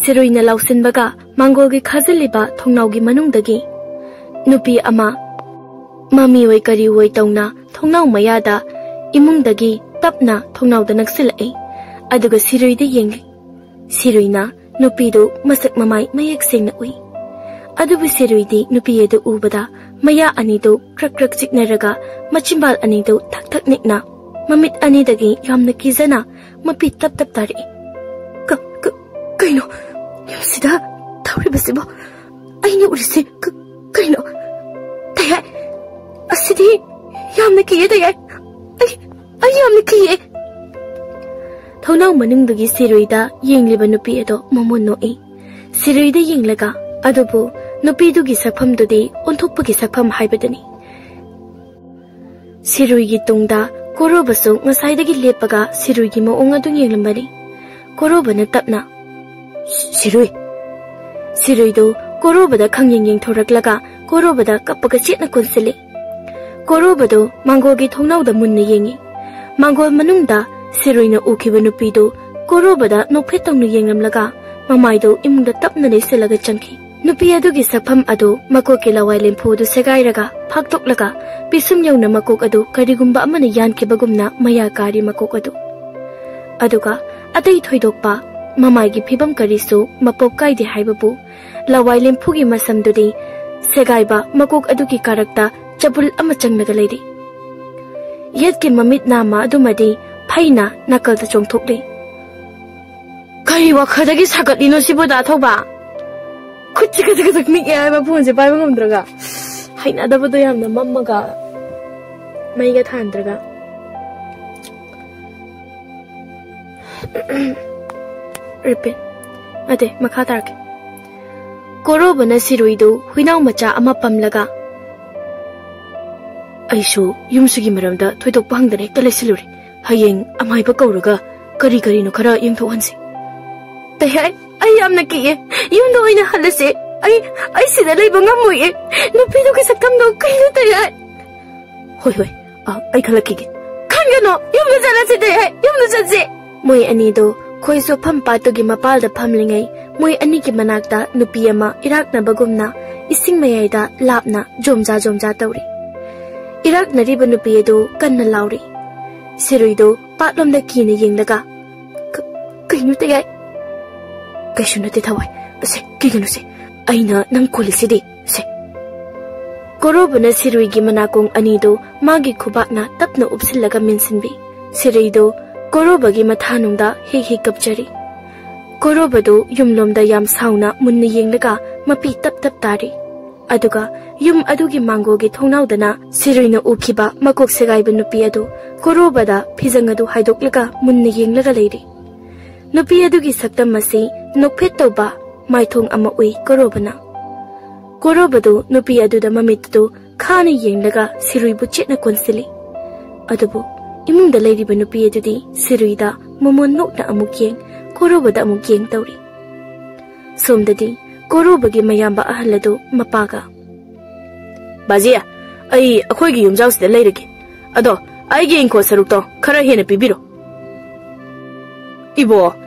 ꯁꯤꯔꯨꯏꯅ ꯂꯥꯎꯁꯤꯟꯕꯒ ꯃꯥꯡꯒꯣꯜꯒꯤ ꯈꯥꯖꯤꯜꯂꯤꯕ ꯊꯣꯡꯅꯥꯎꯒꯤ ꯃꯅꯨꯡꯗꯒꯤ ꯅꯨꯄꯤ ꯑꯃ ꯃꯃꯤ ꯑꯣꯏ ꯀꯔꯤ ꯑꯣꯏ ꯇꯧꯅ ꯊꯣꯡꯅꯥꯎ ꯃꯌꯥꯗ ꯏꯃꯨꯡꯗꯒꯤ ꯇꯞꯅ ꯊꯣꯡꯅꯥꯎꯗ ꯅꯛꯁꯤꯜꯂꯛꯏ꯫ ꯑꯗꯨꯒ ꯁꯤꯔꯨꯏꯗ ꯌꯦꯡꯂꯤ꯫ ꯁꯤꯔꯨꯏꯅ ꯅꯨꯄꯤꯗꯨ ꯃꯁꯛ ꯃꯃꯥꯏ ꯃꯌꯦꯛ ꯁꯦꯡꯅ ꯎꯏ꯫ ꯑꯗꯨꯕꯨ ꯁꯤꯔꯨꯏꯗꯤ ꯅꯨꯄꯤ ꯑꯗꯨ ꯎꯕꯗ ꯃꯌꯥ ꯑꯅꯤꯗꯨ ꯀ꯭ꯔꯛ ꯀ꯭ꯔꯛ ꯆꯤꯛꯅꯔꯒ ꯃꯆꯤꯟꯕꯥꯜ ꯑꯅꯤꯗꯨ ꯊꯛ ꯊꯛ ꯅꯤꯛꯅ ꯃꯃꯤꯠ ꯑꯅꯤꯗꯒꯤ ꯌꯥꯝꯅ ꯀꯤꯖꯅ ꯃꯄꯤ ꯇꯞ ꯇꯞ ꯇꯥꯔꯛꯏ꯫ "ꯀ-, ꯀ-, ꯀꯩꯅꯣ? ꯌꯨꯝꯁꯤꯗ ꯇꯧꯔꯤꯕꯁꯤꯕꯣ? ꯑꯩꯅ ꯎꯔꯤꯁꯦ ꯀ-, ꯀꯩꯅꯣ? ꯇꯌꯥꯏ, ꯑꯁꯤꯗꯤ ꯌꯥꯝꯅ ꯀꯤꯌꯦ, ꯇꯌꯥꯏ꯫ ꯑꯩ, ꯑꯩ ꯌꯥꯝꯅ ꯀꯤꯌꯦ꯫" ꯊꯣꯡꯅꯥꯎ ꯃꯅꯨꯡꯗꯒꯤ ꯁꯤꯔꯨꯏꯗ ꯌꯦꯡꯂꯤꯕ ꯅꯨꯄꯤ ꯑꯗꯣ ꯃꯃꯣꯟ ꯅꯣꯛꯏ꯫ ꯁꯤꯔꯨꯏꯗ ꯌꯦꯡꯂꯒ, ꯑꯗꯨꯕꯨ ꯅꯨꯄꯤꯗꯨꯒꯤ ꯁꯛꯐꯝꯗꯨꯗꯤ ꯑꯣꯟꯊꯣꯛꯄꯒꯤ ꯁꯛꯐꯝ ꯍꯥꯏꯕꯗꯨꯅꯤ꯫ ꯁꯤꯔꯨꯏꯒꯤ ꯇꯨꯡꯗ ꯀꯣꯔꯣꯕꯁꯨ ꯉꯁꯥꯏꯗꯒꯤ ꯂꯦꯞꯄꯒ ꯁꯤꯔꯨꯏꯒꯤ ꯃꯑꯣꯡ ꯑꯗꯨ ꯌꯦꯡꯂꯝꯕꯅꯤ꯫ ꯀꯣꯔꯣꯕꯅ ꯇꯞꯅ, "ꯁꯤꯔꯨꯏ!" ꯁꯤꯔꯨꯏꯗꯨ ꯀꯣꯔꯣꯕꯗ ꯈꯪꯌꯦꯡ ꯌꯦꯡꯊꯣꯔꯛꯂꯒ ꯀꯣꯔꯣꯕꯗ ꯀꯞꯄꯒ ꯆꯦꯠꯅ ꯀꯣꯟꯁꯤꯜꯂꯤ꯫ ꯀꯣꯔꯣꯕꯗꯨ ꯃꯥꯡꯒꯣꯜꯒꯤ ꯊꯣꯡꯅꯥꯎꯗ ꯃꯨꯟꯅ ꯌꯦꯡꯉꯤ꯫ ꯃꯥꯡꯒꯣꯜ ꯃꯅꯨꯡꯗ ꯁꯤꯔꯨꯏꯅ ꯎꯈꯤꯕ ꯅꯨꯄꯤꯗꯨ ꯀꯣꯔꯣꯕꯗ ꯅꯣꯛꯐꯦꯠ ꯇꯧꯅ ꯌꯦꯡꯂꯝꯂꯒ ꯃꯃꯥꯏꯗꯨ ꯏꯃꯨꯡꯗ ꯇꯞꯅ ꯂꯩꯁꯤꯜꯂꯒ ꯆꯪꯈꯤ꯫ ꯅꯨꯄꯤ ꯑꯗꯨꯒꯤ ꯁꯛꯐꯝ ꯑꯗꯨ ꯃꯀꯣꯛꯀꯤ ꯂꯋꯥꯏ ꯂꯦꯝꯐꯨ ꯑꯗꯨ ꯁꯦꯒꯥꯏꯔꯒ ꯐꯥꯛꯇꯣꯛꯂꯒ ꯄꯤꯁꯨꯝ ꯌꯧꯅ ꯃꯀꯣꯛ ꯑꯗꯨ ꯀꯔꯤꯒꯨꯝꯕ ꯑꯃꯅ ꯌꯥꯟꯈꯤꯕꯒꯨꯝꯅ ꯃꯌꯥ ꯀꯥꯔꯤ ꯃꯀꯣꯛ ꯑꯗꯨ꯫ ꯑꯗꯨꯒ ꯑꯇꯩ ꯊꯣꯏꯗꯣꯛꯄ ꯃꯃꯥꯏꯒꯤ ꯐꯤꯕꯝ ꯀꯔꯤꯁꯨ ꯃꯄꯣꯞ ꯀꯥꯏꯗꯦ ꯍꯥꯏꯕꯕꯨ ꯂꯋꯥꯏ ꯂꯦꯝꯐꯨꯒꯤ ꯃꯁꯝꯗꯨꯗꯤ ꯁꯦꯒꯥꯏꯕ ꯃꯀꯣꯛ ꯑꯗꯨꯒꯤ ꯀꯥꯔꯛꯇ ꯆꯕꯨꯜ ꯑꯃ ꯆꯪꯂꯒ ꯂꯩꯔꯤ꯫ ꯌꯦꯠꯀꯤ ꯃꯃꯤꯠ ꯅꯥꯝꯃ ꯑꯗꯨꯃꯗꯤ ꯐꯩꯅ ꯅꯥꯀꯜꯗ ꯆꯣꯡꯊꯣꯛꯂꯤ꯫ "ꯀꯔꯤ ꯋꯥꯈꯜꯗꯒꯤ ꯁꯥꯒꯠꯂꯤꯅꯣ ꯁꯤꯕꯨ, ꯗꯥ ꯊꯧꯕ?" ꯈꯨꯠꯁꯤ ꯈꯖꯤꯛ ꯈꯖꯤꯛ ꯅꯤꯛꯑꯦ ꯍꯥꯏꯕ, ꯐꯣꯟꯁꯦ ꯄꯥꯏꯕ ꯉꯝꯗ꯭ꯔꯒ꯫ ꯍꯩꯅꯗꯕꯗꯣ ꯌꯥꯝꯅ, ꯃꯝꯃꯒ ꯃꯩꯒ ꯊꯥꯟꯗ꯭ꯔꯒ꯫ Repeat. ꯅꯠꯇꯦ, ꯃꯈꯥ ꯇꯥꯔꯛꯀꯦ꯫ ꯀꯣꯔꯣꯕꯅ ꯁꯤꯔꯨꯏꯗꯨ ꯍꯨꯏꯅꯥꯎ ꯃꯆꯥ ꯑꯃ ꯄꯝꯂꯒ, "ꯑꯩꯁꯨ ꯌꯨꯝꯁꯤꯒꯤ ꯃꯔꯝꯗ ꯊꯣꯏꯗꯣꯛꯄ ꯍꯪꯗꯅ ꯍꯦꯛꯇ ꯂꯩꯁꯤꯜꯂꯨꯔꯦ꯫ ꯍꯌꯦꯡ ꯑꯃꯥꯏꯕ ꯀꯧꯔꯒ ꯀꯔꯤ ꯀꯔꯤꯅꯣ ꯈꯔ ꯌꯦꯡꯊꯣꯛꯍꯟꯁꯤ꯫" "ꯇꯩꯍꯥꯏ, ꯑꯩ ꯌꯥꯝꯅ ꯀꯤꯑꯦ꯫ ꯌꯨꯝꯗ ꯑꯣꯏꯅ ꯍꯜꯂꯁꯦ꯫ ꯑꯩ, ꯑꯩ ꯁꯤꯗ ꯂꯩꯕ ꯉꯝꯃꯣꯏꯌꯦ꯫ ꯅꯨꯄꯤꯗꯨꯒꯤ ꯁꯛꯇꯝꯗꯣ ꯀꯩꯅꯣ, ꯇꯩꯍꯥꯏ?" "ꯍꯣꯏ, ꯍꯣꯏ, ꯑ, ꯑꯩ ꯈꯜꯂꯛꯈꯤꯒꯦ꯫" "ꯈꯟꯒꯅꯣ, ꯌꯨꯝꯗ ꯆꯠꯂꯁꯤ, ꯇꯩꯍꯥꯏ, ꯌꯨꯝꯗ ꯆꯠꯁꯤ꯫" ꯃꯣꯏ ꯑꯅꯤꯗꯣ ꯈꯣꯏ ꯆꯣꯐꯝ ꯄꯥꯠꯇꯨꯒꯤ ꯃꯄꯥꯜꯗ ꯐꯝꯂꯤꯉꯩ, ꯃꯣꯏ ꯑꯅꯤꯒꯤ ꯃꯅꯥꯛꯇ ꯅꯨꯄꯤ ꯑꯃ ꯏꯔꯥꯛꯅꯕꯒꯨꯝꯅ ꯏꯁꯤꯡ ꯃꯌꯥꯏꯗ ꯂꯥꯞꯅ ꯖꯣꯝꯖꯥ ꯖꯣꯝꯖꯥ ꯇꯧꯔꯤ꯫ ꯏꯔꯥꯛꯅꯔꯤꯕ ꯅꯨꯄꯤ ꯑꯗꯨ ꯀꯟꯅ ꯂꯥꯎꯔꯤ꯫ ꯁꯤꯔꯨꯏꯗꯨ ꯄꯥꯠꯂꯣꯝꯗ ꯀꯤꯅ ꯌꯦꯡꯂꯒ, "ꯀ-, ꯀꯩꯅꯣ, ꯇꯩꯍꯥꯏ?" "ꯀꯩꯁꯨ ꯅꯠꯇꯦ, ꯊꯋꯥꯏ꯫ ꯑꯁꯦ, ꯀꯤꯒꯅꯨꯁꯦ꯫ ꯑꯩꯅ ꯅꯪ ꯀꯣꯜꯂꯤꯁꯤꯗꯤ, ꯁꯦ꯫" ꯀꯣꯔꯣꯕꯅ ꯁꯤꯔꯨꯏꯒꯤ ꯃꯅꯥꯀꯣꯡ ꯑꯅꯤꯗꯨ ꯃꯥꯒꯤ ꯈꯨꯕꯥꯛꯅ ꯇꯞꯅ ꯎꯞꯁꯤꯜꯂꯒ ꯃꯦꯟꯁꯤꯟꯕꯤ꯫ ꯁꯤꯔꯨꯏꯗꯨ ꯀꯣꯔꯣꯕꯒꯤ ꯃꯊꯥꯅꯨꯡꯗ ꯍꯤꯛ ꯍꯤꯛ ꯀꯞꯆꯔꯤ꯫ ꯀꯣꯔꯣꯕꯗꯨ ꯌꯨꯝꯂꯣꯝꯗ ꯌꯥꯝ ꯁꯥꯎꯅ ꯃꯨꯟꯅ ꯌꯦꯡꯂꯒ ꯃꯄꯤ ꯇꯞ ꯇꯞ ꯇꯥꯔꯤ꯫ ꯑꯗꯨꯒ ꯌꯨꯝ ꯑꯗꯨꯒꯤ ꯃꯥꯡꯒꯣꯜꯒꯤ ꯊꯣꯡꯅꯥꯎꯗꯅ ꯁꯤꯔꯨꯏꯅ ꯎꯈꯤꯕ ꯃꯀꯣꯛ ꯁꯦꯒꯥꯏꯕ ꯅꯨꯄꯤ ꯑꯗꯨ ꯀꯣꯔꯣꯕꯗ ꯐꯤꯖꯪ ꯑꯗꯨ ꯍꯥꯏꯗꯣꯛꯂꯒ ꯃꯨꯟꯅ ꯌꯦꯡꯂꯒ ꯂꯩꯔꯤ꯫ ꯅꯨꯄꯤ ꯑꯗꯨꯒꯤ ꯁꯛꯇꯝ ꯑꯁꯤ ꯅꯣꯛꯐꯦꯠ ꯇꯧꯕ ꯃꯥꯏꯊꯣꯡ ꯑꯃ ꯎꯏ ꯀꯣꯔꯣꯕꯅ꯫ ꯀꯣꯔꯣꯕꯗꯨ ꯅꯨꯄꯤ ꯑꯗꯨꯗ ꯃꯃꯤꯠꯇꯨ ꯈꯥꯅ ꯌꯦꯡꯂꯒ ꯁꯤꯔꯨꯏꯕꯨ ꯆꯦꯠꯅ ꯀꯣꯟꯁꯤꯜꯂꯤ꯫ ꯑꯗꯨꯕꯨ ꯏꯃꯨꯡꯗ ꯂꯩꯔꯤꯕ ꯅꯨꯄꯤ ꯑꯗꯨꯗꯤ ꯁꯤꯔꯨꯏꯗ ꯃꯃꯣꯟ ꯅꯣꯛꯅ ꯑꯃꯨꯛ ꯌꯦꯡ, ꯀꯣꯔꯣꯕꯗ ꯑꯃꯨꯛ ꯌꯦꯡ ꯇꯧꯔꯤ꯫ ꯁꯣꯝꯗꯗꯤ ꯀꯣꯔꯣꯕꯒꯤ ꯃꯌꯥꯝꯕ ꯑꯍꯜ ꯑꯗꯨ ꯃꯄꯥꯒ, "ꯕꯥꯖꯤ, ꯑꯩ ꯑꯩꯈꯣꯏꯒꯤ ꯌꯨꯝꯖꯥꯎꯁꯤꯗ ꯂꯩꯔꯒꯦ꯫ ꯑꯗꯣ ꯑꯩꯒꯤ ꯏꯪꯈꯣꯜ ꯁꯔꯨꯛꯇꯣ ꯈꯔ ꯍꯦꯟꯅ ꯄꯤꯕꯤꯔꯣ꯫" "ꯏꯕꯣ,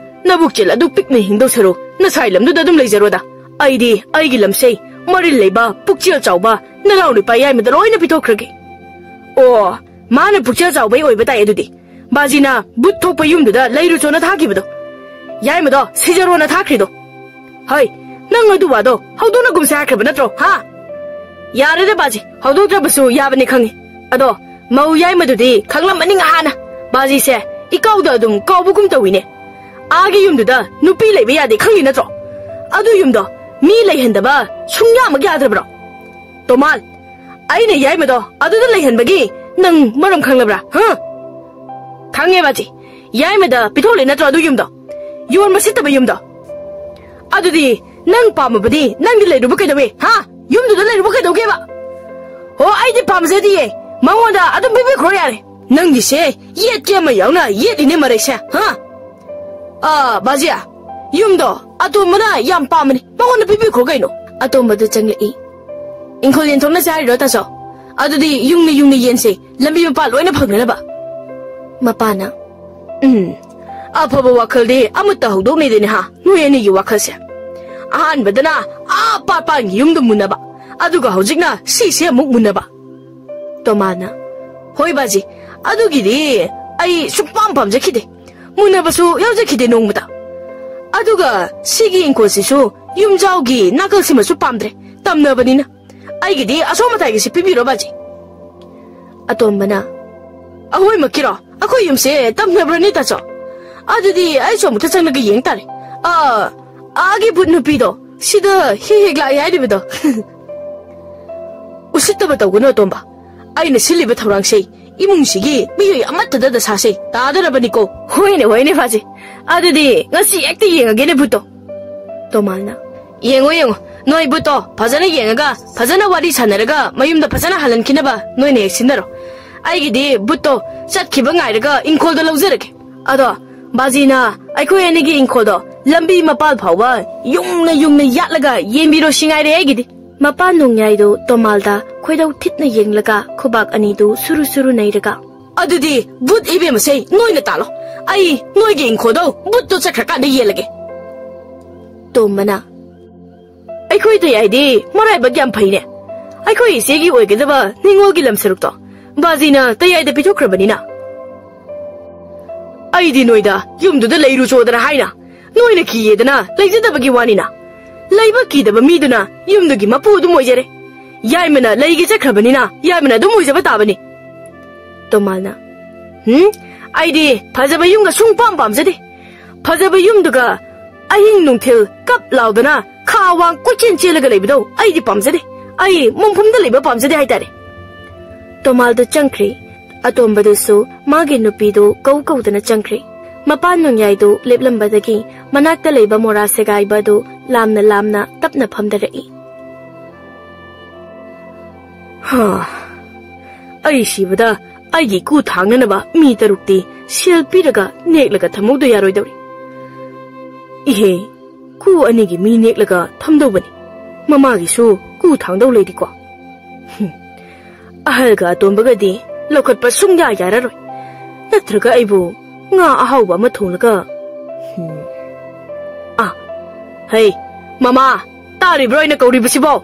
ꯅꯕꯨꯛꯆꯦꯜ ꯑꯗꯨ ꯄꯤꯛꯅ ꯍꯤꯡꯗꯧ ꯁꯔꯨꯛ ꯅꯁꯥꯏ ꯂꯝꯗꯨꯗ ꯑꯗꯨꯝ ꯂꯩꯖꯔꯣꯗ꯫ ꯑꯩꯗꯤ ꯑꯩꯒꯤ ꯂꯝꯁꯦ ꯃꯔꯤꯜ ꯂꯩꯕ, ꯄꯨꯛꯆꯦꯜ ꯆꯥꯎꯕ ꯅꯅꯥꯎ ꯅꯨꯄꯥ ꯌꯥꯏꯃꯗ ꯂꯣꯏꯅ ꯄꯤꯊꯣꯛꯈ꯭ꯔꯒꯦ꯫" "ꯑꯣ, ꯃꯥꯅ ꯄꯨꯛꯆꯦꯜ ꯆꯥꯎꯕꯩ ꯑꯣꯏꯕ ꯇꯥꯏ ꯑꯗꯨꯗꯤ꯫ ꯕꯥꯖꯤꯅ ꯕꯨꯠ ꯊꯣꯛꯄ ꯌꯨꯝꯗꯨꯗ ꯂꯩꯔꯨꯆꯣꯅ ꯊꯥꯈꯤꯕꯗꯣ ꯌꯥꯏꯃꯗꯣ ꯁꯤꯖꯔꯣꯅ ꯊꯥꯈ꯭ꯔꯤꯗꯣ꯫ ꯍꯣꯏ, ꯅꯪ ꯑꯗꯨ ꯋꯥꯗꯣ ꯍꯧꯗꯣꯛꯅꯒꯨꯝꯁꯦ ꯍꯥꯏꯈ꯭ꯔꯕ ꯅꯠꯇ꯭ꯔꯣ, ꯍꯥ?" "ꯌꯥꯔꯦꯗ ꯕꯥꯖꯤ, ꯍꯧꯗꯣꯛꯇ꯭ꯔꯕꯁꯨ ꯌꯥꯕꯅꯤ ꯈꯪꯉꯤ꯫ ꯑꯗꯣ ꯃꯧ ꯌꯥꯏꯃꯗꯨꯗꯤ ꯈꯪꯂꯝꯃꯅꯤ ꯉꯍꯥꯟꯅ꯫ ꯕꯥꯖꯤꯁꯦ ꯏꯀꯥꯎꯗ ꯑꯗꯨꯝ ꯀꯥꯎꯕꯒꯨꯝ ꯇꯧꯏꯅꯦ꯫ ꯑꯥꯒꯤ ꯌꯨꯝꯗꯨꯗ ꯅꯨꯄꯤ ꯂꯩꯕ ꯌꯥꯗꯦ ꯈꯪꯉꯤ ꯅꯠꯇ꯭ꯔꯣ? ꯑꯗꯨ ꯌꯨꯝꯗꯣ ꯃꯤ ꯂꯩꯍꯟꯗꯕ ꯁꯨꯡꯌꯥꯃꯛ ꯌꯥꯗ꯭ꯔꯕ꯭ꯔꯣ? ꯇꯣꯃꯥꯜ, ꯑꯩꯅ ꯌꯥꯏꯃꯗꯣ ꯑꯗꯨꯗ ꯂꯩꯍꯟꯕꯒꯤ ꯅꯪ ꯃꯔꯝ ꯈꯪꯂꯕ꯭ꯔꯥ, ꯍꯥ?" "ꯈꯪꯉꯦ ꯕꯥꯖꯤ, ꯌꯥꯏꯃꯗ ꯄꯤꯊꯣꯛꯂꯦ ꯅꯠꯇ꯭ꯔꯣ ꯑꯗꯨ ꯌꯨꯝꯗꯣ? ꯌꯣꯟꯕ ꯁꯤꯠꯇꯕ ꯌꯨꯝꯗꯣ꯫ ꯑꯗꯨꯗꯤ ꯅꯪ ꯄꯥꯝꯃꯕꯗꯤ ꯅꯪꯗꯤ ꯂꯩꯔꯨꯕ ꯀꯩꯗꯧꯋꯦ, ꯍꯥ? ꯌꯨꯝꯗꯨꯗ ꯂꯩꯔꯨꯕ ꯀꯩꯗꯧꯒꯦꯕ?" "ꯍꯣ, ꯑꯩꯗꯤ ꯄꯥꯝꯖꯗꯤꯌꯦ, ꯃꯉꯣꯟꯗ ꯑꯗꯨꯝ ꯄꯤꯕꯤꯈ꯭ꯔꯣ ꯌꯥꯔꯦ꯫" "ꯅꯪꯒꯤꯁꯦ ꯌꯦꯠꯀꯦ ꯑꯃ ꯌꯥꯎꯅ ꯌꯦꯠꯂꯤꯅꯦ ꯃꯔꯩꯁꯦ, ꯍꯥ?" "ꯑꯥ, ꯕꯥꯖꯤ, ꯌꯨꯝꯗꯣ ꯑꯇꯣꯝꯕꯅ ꯌꯥꯝ ꯄꯥꯝꯕꯅꯤ, ꯃꯉꯣꯟꯗ ꯄꯤꯕꯤꯈ꯭ꯔꯣ ꯀꯩꯅꯣ꯫" ꯑꯇꯣꯝꯕꯗꯨ ꯆꯪꯂꯛꯏ꯫ "ꯏꯪꯈꯣꯜ ꯌꯦꯟꯊꯣꯛꯅꯁꯦ ꯍꯥꯏꯔꯤꯔꯣ, ꯇꯥꯆꯧ? ꯑꯗꯨꯗꯤ ꯌꯨꯝꯅ ꯌꯨꯝꯅ ꯌꯦꯟꯁꯦ, ꯂꯝꯕꯤ ꯃꯄꯥ ꯂꯣꯏꯅ ꯐꯪꯅꯅꯕ꯫" ꯃꯄꯥꯅ, "ꯎꯝ, ꯑꯐꯕ ꯋꯥꯈꯜꯗꯤ ꯑꯃꯠꯇ ꯍꯧꯗꯣꯛꯅꯤꯗꯅꯤ ꯍꯥ, ꯅꯣꯏ ꯑꯅꯤꯒꯤ ꯋꯥꯈꯜꯁꯦ꯫ ꯑꯍꯥꯟꯕꯗꯅ ꯑꯥ ꯄꯥꯠꯄꯥꯟꯒꯤ ꯌꯨꯝꯗꯨ ꯃꯨꯟꯅꯕ, ꯑꯗꯨꯒ ꯍꯧꯖꯤꯛꯅ ꯁꯤꯁꯦ ꯑꯃꯨꯛ ꯃꯨꯟꯅꯕ꯫" ꯇꯣꯃꯥꯅ, "ꯍꯣꯏ ꯕꯥꯖꯤ, ꯑꯗꯨꯒꯤꯗꯤ ꯑꯩ ꯁꯨꯡꯄꯥꯝ ꯄꯥꯝꯖꯈꯤꯗꯦ, ꯃꯨꯟꯅꯕꯁꯨ ꯌꯥꯎꯖꯈꯤꯗꯦ ꯅꯣꯡꯃꯇ꯫ ꯑꯗꯨꯒ ꯁꯤꯒꯤ ꯏꯪꯈꯣꯜꯁꯤꯁꯨ ꯌꯨꯝꯖꯥꯎꯒꯤ ꯅꯥꯀꯜꯁꯤꯃꯁꯨ ꯄꯥꯝꯗ꯭ꯔꯦ, ꯇꯝꯅꯕꯅꯤꯅ꯫ ꯑꯩꯒꯤꯗꯤ ꯑꯁꯣꯝ ꯃꯇꯥꯏꯒꯤꯁꯤ ꯄꯤꯕꯤꯔꯣ ꯕꯥꯖꯤ꯫" ꯑꯇꯣꯝꯕꯅ, "ꯑꯍꯣꯏꯃꯛꯀꯤꯔꯣ? ꯑꯩꯈꯣꯏ ꯌꯨꯝꯁꯦ ꯇꯝꯅꯕ꯭ꯔꯅꯦ ꯇꯥꯆꯧ? ꯑꯗꯨꯗꯤ ꯑꯩꯁꯨ ꯑꯃꯨꯛꯇ ꯆꯪꯂꯒ ꯌꯦꯡ ꯇꯥꯔꯦ꯫ ꯑꯥ, ꯑꯥꯒꯤ ꯕꯨꯠ ꯅꯨꯄꯤꯗꯣ ꯁꯤꯗ ꯍꯦꯛ ꯍꯦꯛ ꯂꯥꯛꯑꯦ ꯍꯥꯏꯔꯤꯕꯗꯣ꯫" "ꯎꯁꯤꯠꯇꯕ ꯇꯧꯒꯅꯨ ꯑꯇꯣꯝꯕ꯫ ꯑꯩꯅ ꯁꯤꯜꯂꯤꯕ ꯊꯧꯔꯥꯡꯁꯦ ꯏꯃꯨꯡꯁꯤꯒꯤ ꯃꯤꯑꯣꯏ ꯑꯃꯠꯇꯗ ꯗꯁꯥꯁꯦ ꯇꯥꯗꯅꯕꯅꯤꯀꯣ꯫" "ꯍꯣꯏꯅꯦ, ꯍꯣꯏꯅꯦ ꯕꯥꯖꯤ, ꯑꯗꯨꯗꯤ ꯉꯁꯤ ꯍꯦꯛꯇ ꯌꯦꯡꯉꯒꯦꯅꯦ ꯕꯨꯠꯇꯣ꯫" ꯇꯣꯃꯥꯜꯅ, "ꯌꯦꯡꯉꯣ, ꯌꯦꯡꯉꯣ, ꯅꯣꯏ ꯕꯨꯠꯇꯣ ꯐꯖꯅ ꯌꯦꯡꯉꯒ, ꯐꯖꯅ ꯋꯥꯔꯤ ꯁꯥꯟꯅꯔꯒ ꯃꯌꯨꯝꯗ ꯐꯖꯅ ꯍꯜꯍꯟꯈꯤꯅꯕ ꯅꯣꯏꯅ ꯍꯦꯛ ꯁꯤꯟꯅꯔꯣ꯫ ꯑꯩꯒꯤꯗꯤ ꯕꯨꯠꯇꯣ ꯆꯠꯈꯤꯕ ꯉꯥꯏꯔꯒ ꯏꯪꯈꯣꯜꯗ ꯂꯧꯖꯔꯒꯦ꯫ ꯑꯗꯣ ꯕꯥꯖꯤꯅ ꯑꯩꯈꯣꯏ ꯑꯅꯤꯒꯤ ꯏꯪꯈꯣꯜꯗꯣ ꯂꯝꯕꯤ ꯃꯄꯥꯜ ꯐꯥꯎꯕ ꯌꯨꯡꯅ ꯌꯨꯡꯅ ꯌꯥꯠꯂꯒ ꯌꯦꯡꯕꯤꯔꯣ ꯁꯤ ꯉꯥꯏꯔꯦ ꯑꯩꯒꯤꯗꯤ꯫ ꯃꯄꯥꯟ ꯅꯣꯡꯌꯥꯏꯗꯣ ꯇꯣꯃꯥꯜꯗ ꯈꯣꯏꯗꯧ ꯊꯤꯠꯅ ꯌꯦꯡꯂꯒ ꯈꯨꯕꯥꯛ ꯑꯅꯤꯗꯨ ꯁꯨꯔꯨ ꯁꯨꯔꯨ ꯅꯩꯔꯒ, "ꯑꯗꯨꯗꯤ ꯕꯨꯠ ꯏꯕꯦꯝꯃꯁꯦ ꯅꯣꯏꯅ ꯇꯥꯜꯂꯣ꯫ ꯑꯩ ꯅꯣꯏꯒꯤ ꯏꯪꯈꯣꯜꯗꯣ ꯕꯨꯠꯇꯣ ꯆꯠꯈ꯭ꯔꯀꯥꯟꯗ ꯌꯦꯜꯂꯒꯦ꯫" ꯇꯣꯝꯕꯅ, "ꯑꯩꯈꯣꯏ ꯇꯌꯥꯏꯗꯤ ꯃꯔꯥꯏꯕꯛ ꯌꯥꯝ ꯐꯩꯅꯦ꯫ ꯑꯩꯈꯣꯏ ꯏꯆꯦꯒꯤ ꯑꯣꯏꯒꯗꯕ ꯅꯤꯉꯣꯜꯒꯤ ꯂꯝ ꯁꯔꯨꯛꯇꯣ ꯕꯥꯖꯤꯅ ꯇꯌꯥꯏꯗ ꯄꯤꯊꯣꯛꯈ꯭ꯔꯕꯅꯤꯅ꯫ ꯑꯩꯗꯤ ꯅꯣꯏꯗ ꯌꯨꯝꯗꯨꯗ ꯂꯩꯔꯨꯆꯣꯗꯅ ꯍꯥꯏꯅ ꯅꯣꯏꯅ ꯀꯤꯌꯦꯗꯅ ꯂꯩꯖꯗꯕꯒꯤ ꯋꯥꯅꯤꯅ꯫ ꯂꯩꯕ ꯀꯤꯗꯕ ꯃꯤꯗꯨꯅ ꯌꯨꯝꯗꯨꯒꯤ ꯃꯄꯨ ꯑꯗꯨꯝ ꯑꯣꯏꯖꯔꯦ꯫ ꯌꯥꯏꯃꯅ ꯂꯩꯒꯦ ꯆꯠꯈ꯭ꯔꯕꯅꯤꯅ ꯌꯥꯏꯃꯅ ꯑꯗꯨꯝ ꯑꯣꯏꯖꯕ ꯇꯥꯕꯅꯤ꯫" ꯇꯣꯃꯥꯜꯅ, "ꯍꯨꯝ? ꯑꯩꯗꯤ ꯐꯖꯕ ꯌꯨꯝꯒ ꯁꯨꯡ ꯄꯥꯝ ꯄꯥꯝꯖꯗꯦ꯫ ꯐꯖꯕ ꯌꯨꯝꯗꯨꯒ ꯑꯍꯤꯡ ꯅꯨꯡꯊꯤꯜ ꯀꯞ ꯂꯥꯎꯗꯅ ꯈꯥ ꯋꯥꯡ ꯀꯣꯏꯆꯦꯟ ꯆꯦꯜꯂꯒ ꯂꯩꯕꯗꯣ ꯑꯩꯗꯤ ꯄꯥꯝꯖꯗꯦ꯫ ꯑꯩ ꯃꯨꯡꯐꯝꯗ ꯂꯩꯕ ꯄꯥꯝꯖꯗꯦ ꯍꯥꯏꯇꯥꯔꯦ꯫" ꯇꯣꯃꯥꯜꯗꯨ ꯆꯪꯈ꯭ꯔꯦ꯫ ꯑꯇꯣꯝꯕꯗꯨꯁꯨ ꯃꯥꯒꯤ ꯅꯨꯄꯤꯗꯨ ꯀꯧ ꯀꯧꯗꯅ ꯆꯪꯈ꯭ꯔꯦ꯫ ꯃꯄꯥꯟ ꯅꯣꯡꯌꯥꯏꯗꯨ ꯂꯦꯞꯂꯝꯕꯗꯒꯤ ꯃꯅꯥꯛꯇ ꯂꯩꯕ ꯃꯣꯔꯥ ꯁꯦꯒꯥꯏꯕ ꯑꯗꯨ ꯂꯥꯝꯅ ꯂꯥꯝꯅ ꯇꯞꯅ ꯐꯝꯗꯔꯛꯏ꯫ "ꯍꯥ, ꯑꯩ ꯁꯤꯕꯗ ꯑꯩꯒꯤ ꯀꯨ ꯊꯥꯡꯅꯅꯕ ꯃꯤ ꯇꯔꯨꯛꯇꯤ ꯁꯦꯜ ꯄꯤꯔꯒ ꯅꯦꯛꯂꯒ ꯊꯝꯍꯧꯗ ꯌꯥꯔꯣꯏꯗꯧꯔꯤ꯫ ꯏꯍꯦ, ꯀꯨ ꯑꯅꯤꯒꯤ ꯃꯤ ꯅꯦꯛꯂꯒ ꯊꯝꯗꯧꯕꯅꯤ꯫ ꯃꯃꯥꯒꯤꯁꯨ ꯀꯨ ꯊꯥꯡꯗꯧ ꯂꯩꯔꯤꯀꯣ꯫ ꯍꯨꯝ, ꯑꯍꯜꯒ ꯑꯇꯣꯝꯕꯒꯗꯤ ꯂꯧꯈꯠꯄ ꯁꯨꯡꯌꯥ ꯌꯥꯔꯔꯣꯏ꯫ ꯅꯠꯇ꯭ꯔꯒ ꯑꯩꯕꯨ ꯉꯥ ꯑꯍꯥꯎꯕ ꯑꯃ ꯊꯣꯡꯂꯒ, ꯍꯨꯝ꯫ ꯑꯥ, ꯍꯩ, ꯃꯃꯥ, ꯇꯥꯔꯤꯕ꯭ꯔꯣ ꯑꯩꯅ ꯀꯧꯔꯤꯕꯁꯤꯕꯣ?"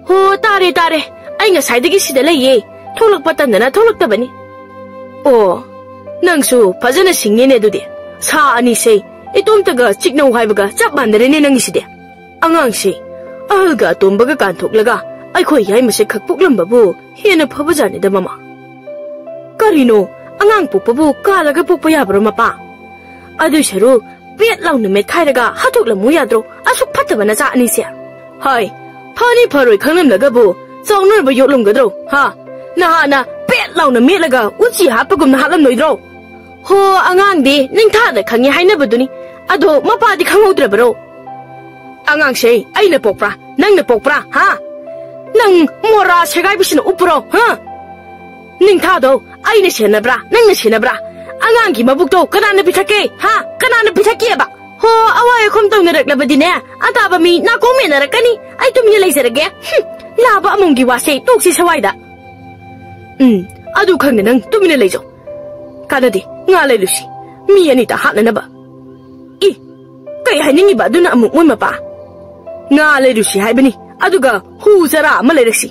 "ꯍꯣ, ꯇꯥꯔꯦ, ꯇꯥꯔꯦ꯫ ꯑꯩ ꯉꯁꯥꯏꯗꯒꯤ ꯁꯤꯗ ꯂꯩꯌꯦ꯫ ꯊꯣꯛꯂꯛꯄ ꯇꯟꯗꯅ ꯊꯣꯛꯂꯛꯇꯕꯅꯤ꯫" "ꯑꯣ, ꯅꯪꯁꯨ ꯐꯖꯅ ꯁꯤꯡꯉꯦꯅꯦ ꯑꯗꯨꯗꯤ꯫ ꯁꯥ ꯑꯅꯤꯁꯦ ꯏꯇꯣꯝꯇꯒ ꯆꯤꯛꯅꯧ ꯍꯥꯏꯕꯒ ꯆꯞ ꯃꯥꯟꯅꯔꯦꯅꯦ ꯅꯪꯒꯤꯁꯤꯗꯤ꯫ ꯑꯉꯥꯡꯁꯦ ꯑꯍꯜꯒ ꯑꯇꯣꯝꯕꯒ ꯀꯥꯟꯊꯣꯛꯂꯒ ꯑꯩꯈꯣꯏ ꯌꯥꯏꯃꯁꯦ ꯈꯛ ꯄꯣꯛꯂꯝꯕꯕꯨ ꯍꯦꯟꯅ ꯐꯕꯖꯥꯠꯅꯤꯗ ꯃꯃꯥ꯫ ꯀꯔꯤꯅꯣ, ꯑꯉꯥꯡ ꯄꯣꯛꯄꯕꯨ ꯀꯥꯜꯂꯒ ꯄꯣꯛꯄ ꯌꯥꯕ꯭ꯔꯣ ꯃꯄꯥ? ꯑꯗꯨꯏ ꯁꯔꯨꯛ ꯄꯦꯠ ꯂꯥꯎꯅ ꯃꯦꯠꯈꯥꯏꯔꯒ ꯍꯥꯠꯇꯣꯛꯂꯝꯃꯨ ꯌꯥꯗ꯭ꯔꯣ, ꯑꯁꯨꯛ ꯐꯠꯇꯕ ꯅꯆꯥ ꯑꯅꯤꯁꯦ?" "ꯍꯥꯏ, ꯐꯅꯤ ꯐꯔꯣꯏ ꯈꯪꯂꯝꯂꯒꯕꯨ ꯆꯥꯎꯅꯔꯕ ꯌꯣꯛꯂꯝꯒꯗ꯭ꯔꯣ? ꯍꯥ? ꯅꯍꯥꯟꯅ ꯄꯦꯠ ꯂꯥꯎꯅ ꯃꯦꯠꯂꯒ ꯎꯆꯤ ꯍꯥꯠꯄꯒꯨꯝꯅ ꯍꯥꯠꯂꯝꯂꯣꯏꯗ꯭ꯔꯣ?" "ꯍꯣ, ꯑꯉꯥꯡꯗꯤ ꯅꯤꯡꯊꯥꯗ ꯈꯪꯉꯤ ꯍꯥꯏꯅꯕꯗꯨꯅꯤ꯫ ꯑꯗꯣ ꯃꯄꯥꯗꯤ ꯈꯪꯍꯧꯗ꯭ꯔꯕꯔꯣ?" ꯑꯉꯥꯡꯁꯦ ꯑꯩꯅ ꯄꯣꯛꯄ꯭ꯔꯥ, ꯅꯪꯅ ꯄꯣꯛꯄ꯭ꯔꯥ, ꯍꯥ? ꯅꯪ ꯃꯣꯔꯥ ꯁꯦꯒꯥꯏꯕꯁꯤꯅ ꯎꯞꯄ꯭ꯔꯣ, ꯍꯥ? ꯅꯤꯡꯊꯥꯗꯣ ꯑꯩꯅ ꯁꯦꯟꯅꯕ꯭ꯔꯥ, ꯅꯪꯅ ꯁꯦꯟꯅꯕ꯭ꯔꯥ? ꯑꯉꯥꯡꯒꯤ ꯃꯕꯨꯛꯇꯣ ꯀꯅꯥꯅ ꯄꯤꯊꯛꯀꯦ, ꯍꯥ? ꯀꯅꯥꯅ ꯄꯤꯊꯛꯀꯦꯕ? ꯍꯣ, ꯑꯋꯥꯏ ꯑꯈꯨꯝ ꯇꯧꯅꯔꯛꯂꯕꯗꯤꯅꯦ, ꯑꯇꯥꯕ ꯃꯤ ꯅꯥꯀꯣꯡ ꯃꯦꯟꯅꯔꯛꯀꯅꯤ꯫ ꯑꯩ ꯇꯨꯃꯤꯟꯅ ꯂꯩꯖꯔꯒꯦ꯫ ꯍꯨꯝ, ꯂꯥꯕ ꯑꯃꯣꯝꯒꯤ ꯋꯥꯁꯦ ꯇꯣꯛꯁꯤ ꯁꯋꯥꯏꯗ꯫ ꯎꯝ, ꯑꯗꯨ ꯈꯪꯗꯦ, ꯅꯪ ꯇꯨꯃꯤꯟꯅ ꯂꯩꯖꯧ꯫ ꯀꯥꯟꯅꯗꯦ, ꯉꯥ ꯂꯩꯔꯨꯁꯤ꯫ ꯃꯤ ꯑꯅꯤꯇ ꯍꯥꯠꯅꯅꯕ꯫ ꯏ, ꯀꯩ ꯍꯥꯏꯅꯤꯡꯉꯤꯕ ꯑꯗꯨꯅ ꯑꯃꯨꯛ, ꯃꯣꯏ ꯃꯄꯥ? ꯉꯥ ꯂꯩꯔꯨꯁꯤ ꯍꯥꯏꯕꯅꯤ, ꯑꯗꯨꯒ ꯍꯨ ꯆꯔꯥ ꯑꯃ ꯂꯩꯔꯛꯁꯤ꯫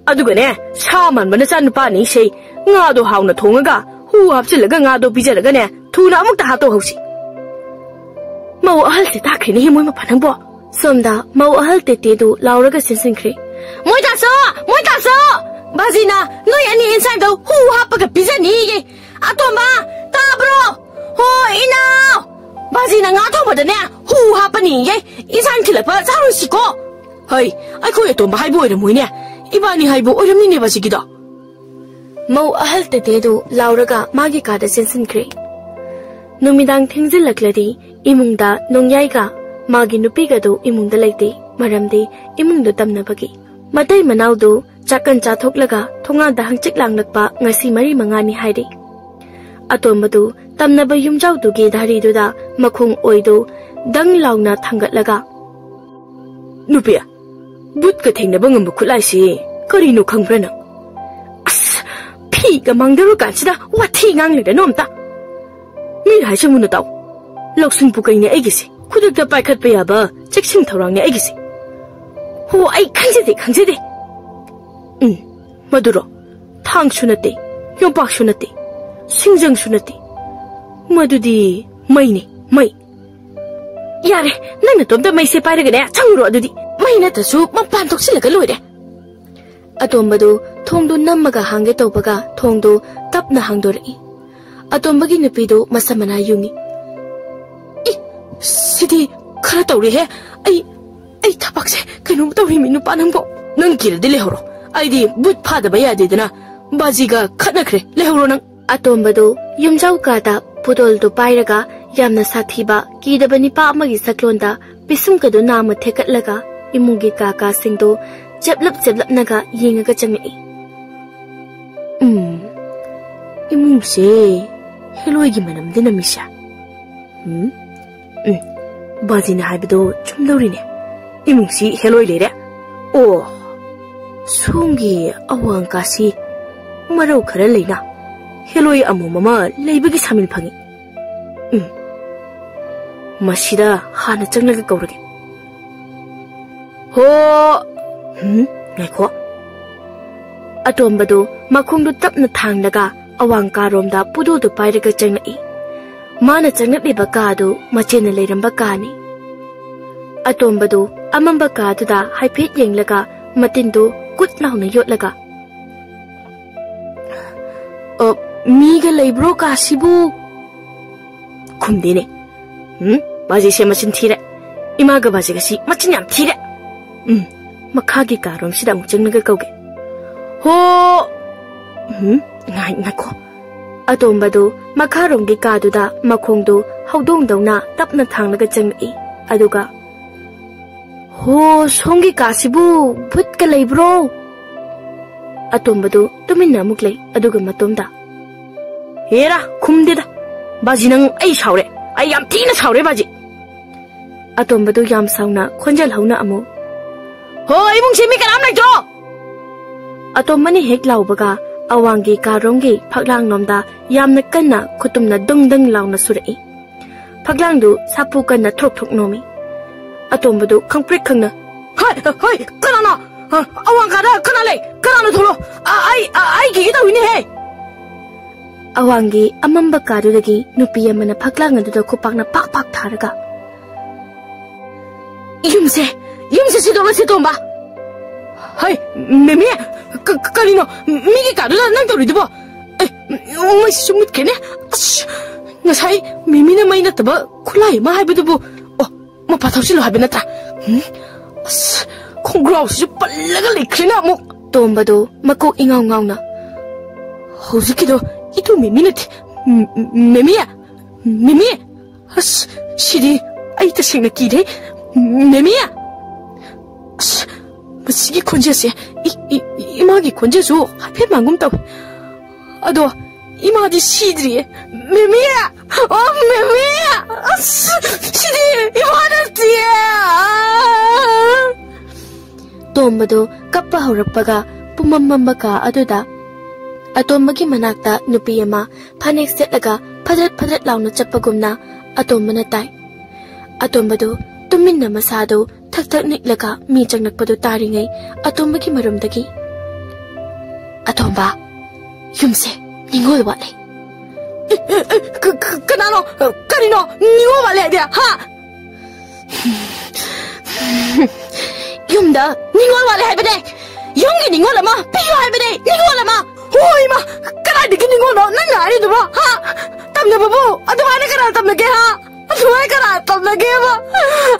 ꯑꯗꯨꯒꯅꯦ, ꯁꯥ ꯃꯥꯟꯕ ꯅꯆꯥꯅꯨꯄꯥ ꯑꯅꯤꯁꯦ ꯉꯥꯗꯣ ꯍꯥꯎꯅ ꯊꯣꯡꯉꯒ, ꯍꯨ ꯍꯥꯞꯆꯤꯜꯂꯒ ꯉꯥꯗꯣ ꯄꯤꯖꯔꯒꯅꯦ, ꯊꯨꯅ ꯑꯃꯨꯛꯇ ꯍꯥꯠꯇꯣꯛꯍꯧꯁꯤ꯫ ꯃꯧ ꯑꯍꯜꯁꯦ ꯇꯥꯈ꯭ꯔꯦꯅꯦꯍꯦ, ꯃꯣꯏ ꯃꯄꯥ ꯅꯪꯕꯣ꯫ ꯁꯣꯝꯗ ꯃꯧ ꯑꯍꯜ ꯇꯦꯇꯦꯗꯨ ꯂꯥꯎꯔꯒ ꯆꯦꯟꯁꯤꯟꯈ꯭ꯔꯦ꯫ "ꯃꯣꯏ ꯇꯥꯁꯣ! ꯃꯣꯏ ꯇꯥꯁꯣ! ꯕꯥꯖꯤꯅ ꯅꯣꯏ ꯑꯅꯤ ꯏꯟꯁꯥꯡꯗꯣ ꯍꯨ ꯍꯥꯞꯄꯒ ꯄꯤꯖꯅꯤꯌꯦ꯫ ꯑꯇꯣꯝꯕ, ꯇꯥꯕ꯭ꯔꯣ? ꯍꯣ, ꯏꯅꯥꯎ! ꯕꯥꯖꯤꯅ ꯉꯥ ꯊꯣꯡꯕꯗꯅꯦ ꯍꯨ ꯍꯥꯞꯄꯅꯤꯌꯦ꯫ ꯏꯟꯁꯥꯡ ꯊꯤꯜꯂꯛꯄ ꯆꯥꯔꯨꯁꯤꯀꯣ꯫" ꯍꯩ, ꯑꯩꯈꯣꯏ ꯑꯇꯣꯝꯕ ꯍꯥꯏꯕ ꯑꯣꯏꯔꯝꯃꯣꯏꯅꯦ꯫ ꯏꯕꯥꯅꯤ ꯍꯥꯏꯕ ꯑꯣꯏꯔꯝꯅꯤꯅꯦ ꯕꯥꯖꯤꯒꯤꯗꯣ꯫ ꯃꯧ ꯑꯍꯜ ꯇꯦꯇꯦꯗꯨ ꯂꯥꯎꯔꯒ ꯃꯥꯒꯤ ꯀꯥꯗ ꯆꯦꯟꯁꯤꯟꯈ꯭ꯔꯦ꯫ ꯅꯨꯃꯤꯗꯥꯡ ꯊꯦꯡꯖꯤꯜꯂꯛꯂꯗꯤ ꯏꯃꯨꯡꯗ ꯅꯣꯡꯌꯥꯏꯒ ꯃꯥꯒꯤ ꯅꯨꯄꯤꯒꯗꯨ ꯏꯃꯨꯡꯗ ꯂꯩꯇꯦ, ꯃꯔꯝꯗꯤ ꯏꯃꯨꯡꯗ ꯇꯝꯅꯕꯒꯤ꯫ ꯃꯇꯩ ꯃꯅꯥꯎꯗꯨ ꯆꯥꯛꯀꯟ ꯆꯥꯊꯣꯛꯂꯒ ꯊꯣꯡꯒꯥꯟꯗ ꯍꯪꯆꯤꯛ ꯂꯥꯡꯂꯛꯄ ꯉꯁꯤ ꯃꯔꯤ ꯃꯉꯥꯅꯤ ꯍꯥꯏꯔꯤ꯫ ꯑꯇꯣꯝꯕꯗꯨ ꯇꯝꯅꯕ ꯌꯨꯝꯖꯥꯎꯗꯨꯒꯤ ꯙꯥꯔꯤꯗꯨꯗ ꯃꯈꯣꯡ ꯑꯣꯏꯗꯨ ꯗꯪ ꯂꯥꯎꯅ ꯊꯥꯡꯒꯠꯂꯒ, "ꯅꯨꯄꯤ, ꯕꯨꯠꯀ ꯊꯦꯡꯅꯕ ꯉꯝꯕ ꯈꯨꯠꯂꯥꯏꯁꯤ ꯀꯔꯤꯅꯣ ꯈꯪꯕ꯭ꯔꯥ ꯅꯪ?" "ꯑꯁ, ꯐꯤꯒ ꯃꯥꯡꯗꯧꯔꯀꯥꯟꯁꯤꯗ ꯋꯥꯊꯤ ꯉꯥꯡ ꯂꯩꯔꯅꯨ ꯑꯝꯇ꯫ ꯃꯤꯅ ꯍꯥꯏꯁꯦ ꯃꯨꯟꯅ ꯇꯥꯎ꯫ ꯂꯧꯁꯤꯡ ꯄꯨꯀꯩꯅꯦ ꯑꯩꯒꯤꯁꯦ꯫ ꯈꯨꯗꯛꯇ ꯄꯥꯏꯈꯠꯄ ꯌꯥꯕ ꯆꯦꯛꯁꯤꯟ ꯊꯧꯔꯥꯡꯅꯦ ꯑꯩꯒꯤꯁꯦ꯫ ꯍꯣ, ꯑꯩ ꯈꯪꯖꯗꯦ, ꯈꯪꯖꯗꯦ꯫ ꯎꯝ, ꯃꯗꯨꯔꯣ? ꯊꯥꯡꯁꯨ ꯅꯠꯇꯦ, ꯌꯣꯝꯄꯥꯛꯁꯨ ꯅꯠꯇꯦ, ꯁꯤꯡꯖꯪꯁꯨ ꯅꯠꯇꯦ꯫ ꯃꯗꯨꯗꯤ ꯃꯩꯅꯤ, ꯃꯩ꯫ ꯌꯥꯔꯦ, ꯅꯪ ꯅꯇꯣꯝꯇ ꯃꯩꯁꯦ ꯄꯥꯏꯔꯒꯅꯦ, ꯆꯪꯉꯨꯔꯣ ꯑꯗꯨꯗꯤ꯫ ꯃꯩ ꯅꯠꯇ꯭ꯔꯁꯨ ꯃꯄꯥꯟ ꯊꯣꯛꯆꯤꯜꯂꯒ ꯂꯣꯏꯔꯦ꯫" ꯑꯇꯣꯝꯕꯗꯨ ꯊꯣꯡꯗꯨ ꯅꯝꯃꯒ ꯍꯥꯡꯒꯦ ꯇꯧꯕꯒ ꯊꯣꯡꯗꯨ ꯇꯞꯅ ꯍꯥꯡꯗꯣꯔꯛꯏ꯫ ꯑꯇꯣꯝꯕꯒꯤ ꯅꯨꯄꯤꯗꯨ ꯃꯁꯝ ꯃꯅꯥ ꯌꯨꯡꯏ꯫ "ꯏ, ꯁꯤꯗꯤ ꯈꯔ ꯇꯧꯔꯦꯍꯦ꯫ ꯑꯩ, ꯑꯩ ꯊꯕꯛꯁꯦ ꯀꯩꯅꯣꯝ ꯇꯧꯔꯦꯃꯤ, ꯅꯨꯄꯥ ꯅꯪꯕꯣ꯫" "ꯅꯪ ꯀꯤꯔꯗꯤ ꯂꯩꯍꯧꯔꯣ꯫ ꯑꯩꯗꯤ ꯕꯨꯠ ꯐꯥꯗꯕ ꯌꯥꯗꯦꯗꯅ ꯕꯥꯖꯤꯒ ꯈꯠꯅꯈ꯭ꯔꯦ꯫ ꯂꯩꯍꯧꯔꯣ ꯅꯪ꯫" ꯑꯇꯣꯝꯕꯗꯨ ꯌꯨꯝꯖꯥꯎ ꯀꯥꯗ ꯄꯨꯇꯣꯜꯗꯨ ꯄꯥꯏꯔꯒ ꯌꯥꯝꯅ ꯁꯥꯊꯤꯕ, ꯀꯤꯗꯕ ꯅꯤꯄꯥ ꯑꯃꯒꯤ ꯁꯛꯂꯣꯟꯗ ꯄꯤꯁꯨꯝꯒꯗꯨ ꯅꯥꯝꯃ ꯊꯦꯛꯀꯠꯂꯒ ꯏꯃꯨꯡꯒꯤ ꯀꯥ ꯀꯥꯁꯤꯡꯗꯨ ꯆꯦꯞꯂꯞ ꯆꯦꯞꯂꯞꯅꯒ ꯌꯦꯡꯉꯒ ꯆꯪꯂꯛꯏ꯫ "ꯎꯝ, ꯏꯃꯨꯡꯁꯦ ꯍꯦꯂꯣꯏꯒꯤ ꯃꯅꯝꯗꯤ ꯅꯝꯃꯤꯁꯦ꯫ ꯎꯝ, ꯎꯝ, ꯕꯥꯖꯤꯅ ꯍꯥꯏꯕꯗꯣ ꯆꯨꯝꯗꯧꯔꯤꯅꯦ꯫ ꯏꯃꯨꯡꯁꯤ ꯍꯦꯂꯣꯏ ꯂꯩꯔꯦ꯫ ꯑꯣ, ꯁꯣꯝꯒꯤ ꯑꯋꯥꯡ ꯀꯥꯁꯤ ꯃꯔꯧ ꯈꯔ ꯂꯩꯅ ꯍꯦꯂꯣꯏ ꯑꯃꯣꯝ ꯑꯃ ꯂꯩꯕꯒꯤ ꯁꯥꯃꯤꯜ ꯐꯪꯉꯤ꯫ ꯎꯝ, ꯃꯁꯤꯗ ꯍꯥꯟꯅ ꯆꯪꯂꯒ ꯀꯧꯔꯒꯦ꯫ ꯍꯣ!" "ꯎꯝ, ꯉꯥꯏꯈꯣ꯫" ꯑꯇꯣꯝꯕꯗꯨ ꯃꯈꯣꯡꯗꯨ ꯇꯞꯅ ꯊꯥꯡꯂꯒ ꯑꯋꯥꯡ ꯀꯥꯔꯣꯝꯗ ꯄꯨꯗꯣꯗꯨ ꯄꯥꯏꯔꯒ ꯆꯪꯂꯛꯏ꯫ ꯃꯥꯅ ꯆꯪꯂꯛꯂꯤꯕ ꯀꯥꯗꯨ ꯃꯆꯦꯅ ꯂꯩꯔꯝꯕ ꯀꯥꯅꯤ꯫ ꯑꯇꯣꯝꯕꯗꯨ ꯑꯃꯝꯕ ꯀꯥꯗꯨꯗ ꯍꯥꯏꯐꯦꯠ ꯌꯦꯡꯂꯒ ꯃꯇꯤꯟꯗꯨ ꯀꯨꯠ ꯂꯥꯎꯅ ꯌꯣꯠꯂꯒ, "ꯑ, ꯃꯤꯒ ꯂꯩꯕ꯭ꯔꯣ ꯀꯥꯁꯤꯕꯨ?" ꯈꯨꯝꯗꯦꯅꯦ꯫ "ꯎꯝ, ꯕꯥꯖꯤꯁꯦ ꯃꯆꯤꯟ ꯊꯤꯔꯦ꯫ ꯏꯃꯥꯒ ꯕꯥꯖꯤꯒꯁꯤ ꯃꯆꯤꯟ ꯌꯥꯝ ꯊꯤꯔꯦ꯫ ꯎꯝ, ꯃꯈꯥꯒꯤ ꯀꯥꯔꯣꯝꯁꯤꯗ ꯑꯃꯨꯛ ꯆꯪꯂꯒ ꯀꯧꯒꯦ꯫ ꯍꯣ!" "ꯎꯝ, ꯉꯥꯏ-, ꯉꯥꯏꯈꯣ꯫" ꯑꯇꯣꯝꯕꯗꯨ ꯃꯈꯥꯔꯣꯝꯒꯤ ꯀꯥꯗꯨꯗ ꯃꯈꯣꯡꯗꯨ ꯍꯧꯗꯣꯡꯗꯧꯅ ꯇꯞꯅ ꯊꯥꯡꯂꯒ ꯆꯪꯂꯛꯏ꯫ ꯑꯗꯨꯒ, "ꯍꯣ, ꯁꯣꯝꯒꯤ ꯀꯥꯁꯤꯕꯨ ꯚꯨꯠꯀ ꯂꯩꯕ꯭ꯔꯣ?" ꯑꯇꯣꯝꯕꯗꯨ ꯇꯨꯃꯤꯟꯅ ꯑꯃꯨꯛ ꯂꯩ, ꯑꯗꯨꯒ ꯃꯇꯣꯝꯗ, "ꯍꯦꯔꯥ, ꯈꯨꯝꯗꯦꯗ꯫ ꯕꯥꯖꯤ, ꯅꯪ ꯑꯩ ꯁꯥꯎꯔꯦ꯫ ꯑꯩ ꯌꯥꯝ ꯊꯤꯅ ꯁꯥꯎꯔꯦ, ꯕꯥꯖꯤ꯫" ꯑꯇꯣꯝꯕꯗꯨ ꯌꯥꯝ ꯁꯥꯎꯅ ꯈꯣꯟꯖꯦꯜ ꯍꯧꯅ ꯑꯃꯨꯛ, "ꯍꯣ, ꯏꯃꯨꯡꯁꯤ ꯃꯤ ꯀꯅꯥꯝ ꯂꯩꯇ꯭ꯔꯣ?" ꯑꯇꯣꯝꯕꯅ ꯍꯦꯛ ꯂꯥꯎꯕꯒ ꯑꯋꯥꯡꯒꯤ ꯀꯥꯔꯣꯝꯒꯤ ꯐꯛꯂꯥꯡꯂꯣꯝꯗ ꯌꯥꯝꯅ ꯀꯟꯅ ꯈꯨꯇꯨꯝꯅ ꯗꯪ ꯗꯪ ꯂꯥꯎꯅ ꯁꯨꯔꯛꯏ꯫ ꯐꯛꯂꯥꯡꯗꯨ ꯁꯥꯐꯨ ꯀꯟꯅ ꯊ꯭ꯔꯣꯛ ꯊ꯭ꯔꯣꯛ ꯅꯣꯝꯃꯤ꯫ ꯑꯇꯣꯝꯕꯗꯨ ꯈꯪꯄ꯭ꯔꯤꯛ ꯈꯪꯅ, "ꯍꯣꯏ, ꯍꯣꯏ, ꯀꯅꯥꯅꯣ? ꯑ, ꯑꯋꯥꯡ ꯀꯥꯗ ꯀꯅꯥ ꯂꯩ? ꯀꯅꯥꯅꯣ? ꯊꯣꯛꯂꯣ꯫ ꯑ, ꯑꯩ, ꯑ, ꯑꯩ ꯀꯤꯒꯦ ꯇꯧꯏꯅꯦꯍꯦ!" ꯑꯋꯥꯡꯒꯤ ꯑꯃꯝꯕ ꯀꯥꯗꯨꯗꯒꯤ ꯅꯨꯄꯤ ꯑꯃꯅ ꯐꯛꯂꯥꯡ ꯑꯗꯨꯗ ꯈꯨꯄꯥꯛꯅ ꯄꯥꯛ ꯄꯥꯛ ꯊꯥꯔꯒ, "ꯌꯨꯝꯁꯦ, ꯌꯨꯝꯁꯦ ꯁꯤꯗꯣꯛꯂꯁꯤ, ꯇꯣꯝꯕ!" "ꯍꯩ, ꯃꯦꯃꯤ, ꯀ-, ꯀ-, ꯀꯔꯤꯅꯣ ꯃꯤꯒꯤ ꯀꯥꯗꯨꯗ ꯅꯪ ꯇꯧꯔꯤꯗꯨꯕꯣ? ꯑꯦ, ꯃꯩꯁꯤꯁꯨ ꯃꯨꯠꯈ꯭ꯔꯦꯅꯦ꯫ ꯑꯁ, ꯉꯁꯥꯏ ꯃꯦꯃꯤꯅ ꯃꯩ ꯅꯠꯇꯕ ꯈꯨꯠꯂꯥꯏ ꯑꯃ ꯍꯥꯏꯕꯗꯨꯕꯨ, ꯑꯣ, ꯃꯄꯥ ꯊꯧꯁꯤꯜꯂꯣ ꯍꯥꯏꯕ ꯅꯠꯇ꯭ꯔꯥ? ꯎꯝ, ꯑꯁ, ꯈꯣꯡꯒ꯭ꯔꯥꯎꯁꯤꯁꯨ ꯄꯜꯂꯒ ꯂꯩꯈ꯭ꯔꯦꯅ ꯑꯃꯨꯛ!" ꯇꯣꯝꯕꯗꯣ ꯃꯀꯣꯛ ꯏꯉꯥꯎ ꯉꯥꯎꯅ, "ꯍꯧꯖꯤꯛꯀꯤꯗꯣ ꯏꯇꯨ ꯃꯦꯃꯤ ꯅꯠꯇꯦ꯫ ꯃꯦ-, ꯃꯦꯃꯤ! ꯃꯦꯃꯤ! ꯑꯁ, ꯁꯤꯗꯤ ꯑꯩ ꯇꯁꯦꯡꯅ ꯀꯤꯔꯦ꯫ ꯃꯦꯃꯤ! ꯑꯁ, ꯃꯁꯤꯒꯤ ꯈꯣꯟꯖꯦꯜꯁꯦ ꯏ-, ꯏ-, ꯏꯃꯥꯒꯤ ꯈꯣꯟꯖꯦꯜꯁꯨ ꯍꯥꯏꯐꯦꯠ ꯃꯥꯟꯒꯨꯝ ꯇꯧꯏ꯫ ꯑꯗꯣ ꯏꯃꯥꯗꯤ ꯁꯤꯗ꯭ꯔꯤꯌꯦ꯫ ꯃꯦꯃꯤ! ꯑꯣ, ꯃꯦꯃꯤ! ꯑꯁ, ꯁꯤꯗꯤ ꯏꯃꯥ ꯅꯠꯇꯤꯌꯦ! ꯇꯣꯝꯕꯗꯨ ꯀꯞꯄ ꯍꯧꯔꯛꯄꯒ ꯄꯨꯝꯃꯝ ꯃꯝꯕ ꯀꯥ ꯑꯗꯨꯗ ꯑꯇꯣꯝꯕꯒꯤ ꯃꯅꯥꯛꯇ ꯅꯨꯄꯤ ꯑꯃ ꯐꯅꯦꯛ ꯁꯦꯠꯂꯒ ꯐꯗ꯭ꯔꯠ ꯐꯗ꯭ꯔꯠ ꯂꯥꯎꯅ ꯆꯠꯄꯒꯨꯝꯅ ꯑꯇꯣꯝꯕꯅ ꯇꯥꯏ꯫ ꯑꯇꯣꯝꯕꯗꯨ ꯇꯨꯃꯤꯟꯅ ꯃꯁꯥꯗꯨ ꯊꯛ ꯊꯛ ꯅꯤꯛꯂꯒ ꯃꯤ ꯆꯪꯂꯛꯄꯗꯨ ꯇꯥꯔꯤꯉꯩ ꯑꯇꯣꯝꯕꯒꯤ ꯃꯔꯨꯝꯗꯒꯤ, "ꯑꯇꯣꯝꯕ, ꯌꯨꯝꯁꯦ ꯅꯤꯡꯉꯣꯜ ꯋꯥꯠꯂꯦ꯫" "ꯑꯦ, ꯑꯦ, ꯑꯦ, ꯀ-, ꯀ-, ꯀꯅꯥꯅꯣ? ꯀꯔꯤꯅꯣ? ꯅꯤꯡꯉꯣꯜ ꯋꯥꯠꯂꯦ ꯍꯥꯏꯗꯤ? ꯍꯥ?" "ꯌꯨꯝꯗ ꯅꯤꯡꯉꯣꯜ ꯋꯥꯠꯂꯦ ꯍꯥꯏꯕꯅꯦ꯫ ꯌꯨꯝꯒꯤ ꯅꯤꯡꯉꯣꯜ ꯑꯃ ꯄꯤꯌꯨ ꯍꯥꯏꯕꯅꯦ, ꯅꯤꯡꯉꯣꯜ ꯑꯃ!" "ꯍꯣ, ꯏꯃꯥ, ꯀꯗꯥꯏꯗꯒꯤ ꯅꯤꯡꯉꯣꯜꯅꯣ ꯅꯪꯅ ꯍꯥꯏꯔꯤꯗꯨꯕꯣ? ꯍꯥ? ꯇꯝꯅꯕꯕꯨ ꯑꯗꯨꯃꯥꯏꯅ ꯀꯅꯥ ꯇꯝꯅꯒꯦ, ꯍꯥ? ꯑꯗꯨꯃꯥꯏꯅ ꯀꯅꯥ ꯇꯝꯅꯒꯦꯕ?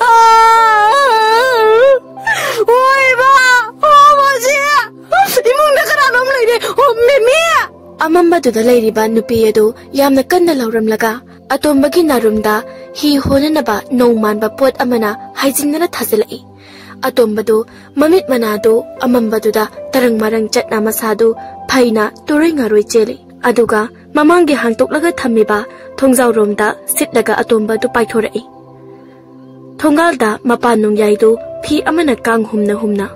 ꯑꯥ! ꯍꯣ, ꯏꯃꯥ! ꯍꯣ, ꯃꯁꯤ! ꯏꯃꯨꯡꯗ ꯀꯅꯥꯅꯣꯝ ꯂꯩꯔꯦ! ꯍꯣ, ꯃꯦꯃꯤ!" ꯑꯃꯝꯕꯗꯨꯗ ꯂꯩꯔꯤꯕ ꯅꯨꯄꯤ ꯑꯗꯨ ꯌꯥꯝꯅ ꯀꯟꯅ ꯂꯥꯎꯔꯝꯂꯒ ꯑꯇꯣꯝꯕꯒꯤ ꯅꯥꯔꯨꯝꯗ ꯍꯤ ꯍꯣꯅꯅꯕ ꯅꯣꯡ ꯃꯥꯟꯕ ꯄꯣꯠ ꯑꯃꯅ ꯍꯥꯏꯖꯤꯟꯅꯅ ꯊꯥꯖꯤꯜꯂꯛꯏ꯫ ꯑꯇꯣꯝꯕꯗꯨ ꯃꯃꯤꯠ ꯃꯅꯥꯗꯨ ꯑꯃꯝꯕꯗꯨꯗ ꯇꯔꯪ ꯃꯔꯪ ꯆꯠꯅ ꯃꯁꯥꯗꯨ ꯐꯩꯅ ꯇꯨꯔꯣꯏ ꯉꯥꯔꯣꯏ ꯆꯦꯜꯂꯤ꯫ ꯑꯗꯨꯒ ꯃꯃꯥꯡꯒꯤ ꯍꯥꯡꯇꯣꯛꯂꯒ ꯊꯝꯃꯤꯕ ꯊꯣꯡꯖꯥꯎꯔꯣꯝꯗ ꯁꯤꯠꯂꯒ ꯑꯇꯣꯝꯕꯗꯨ ꯄꯥꯏꯊꯣꯔꯛꯏ꯫ ꯊꯣꯡꯒꯥꯜꯗ ꯃꯄꯥꯟ ꯅꯣꯡꯌꯥꯏꯗꯨ ꯐꯤ ꯑꯃꯅ ꯀꯥꯡ ꯍꯨꯝꯅ ꯍꯨꯝꯅ,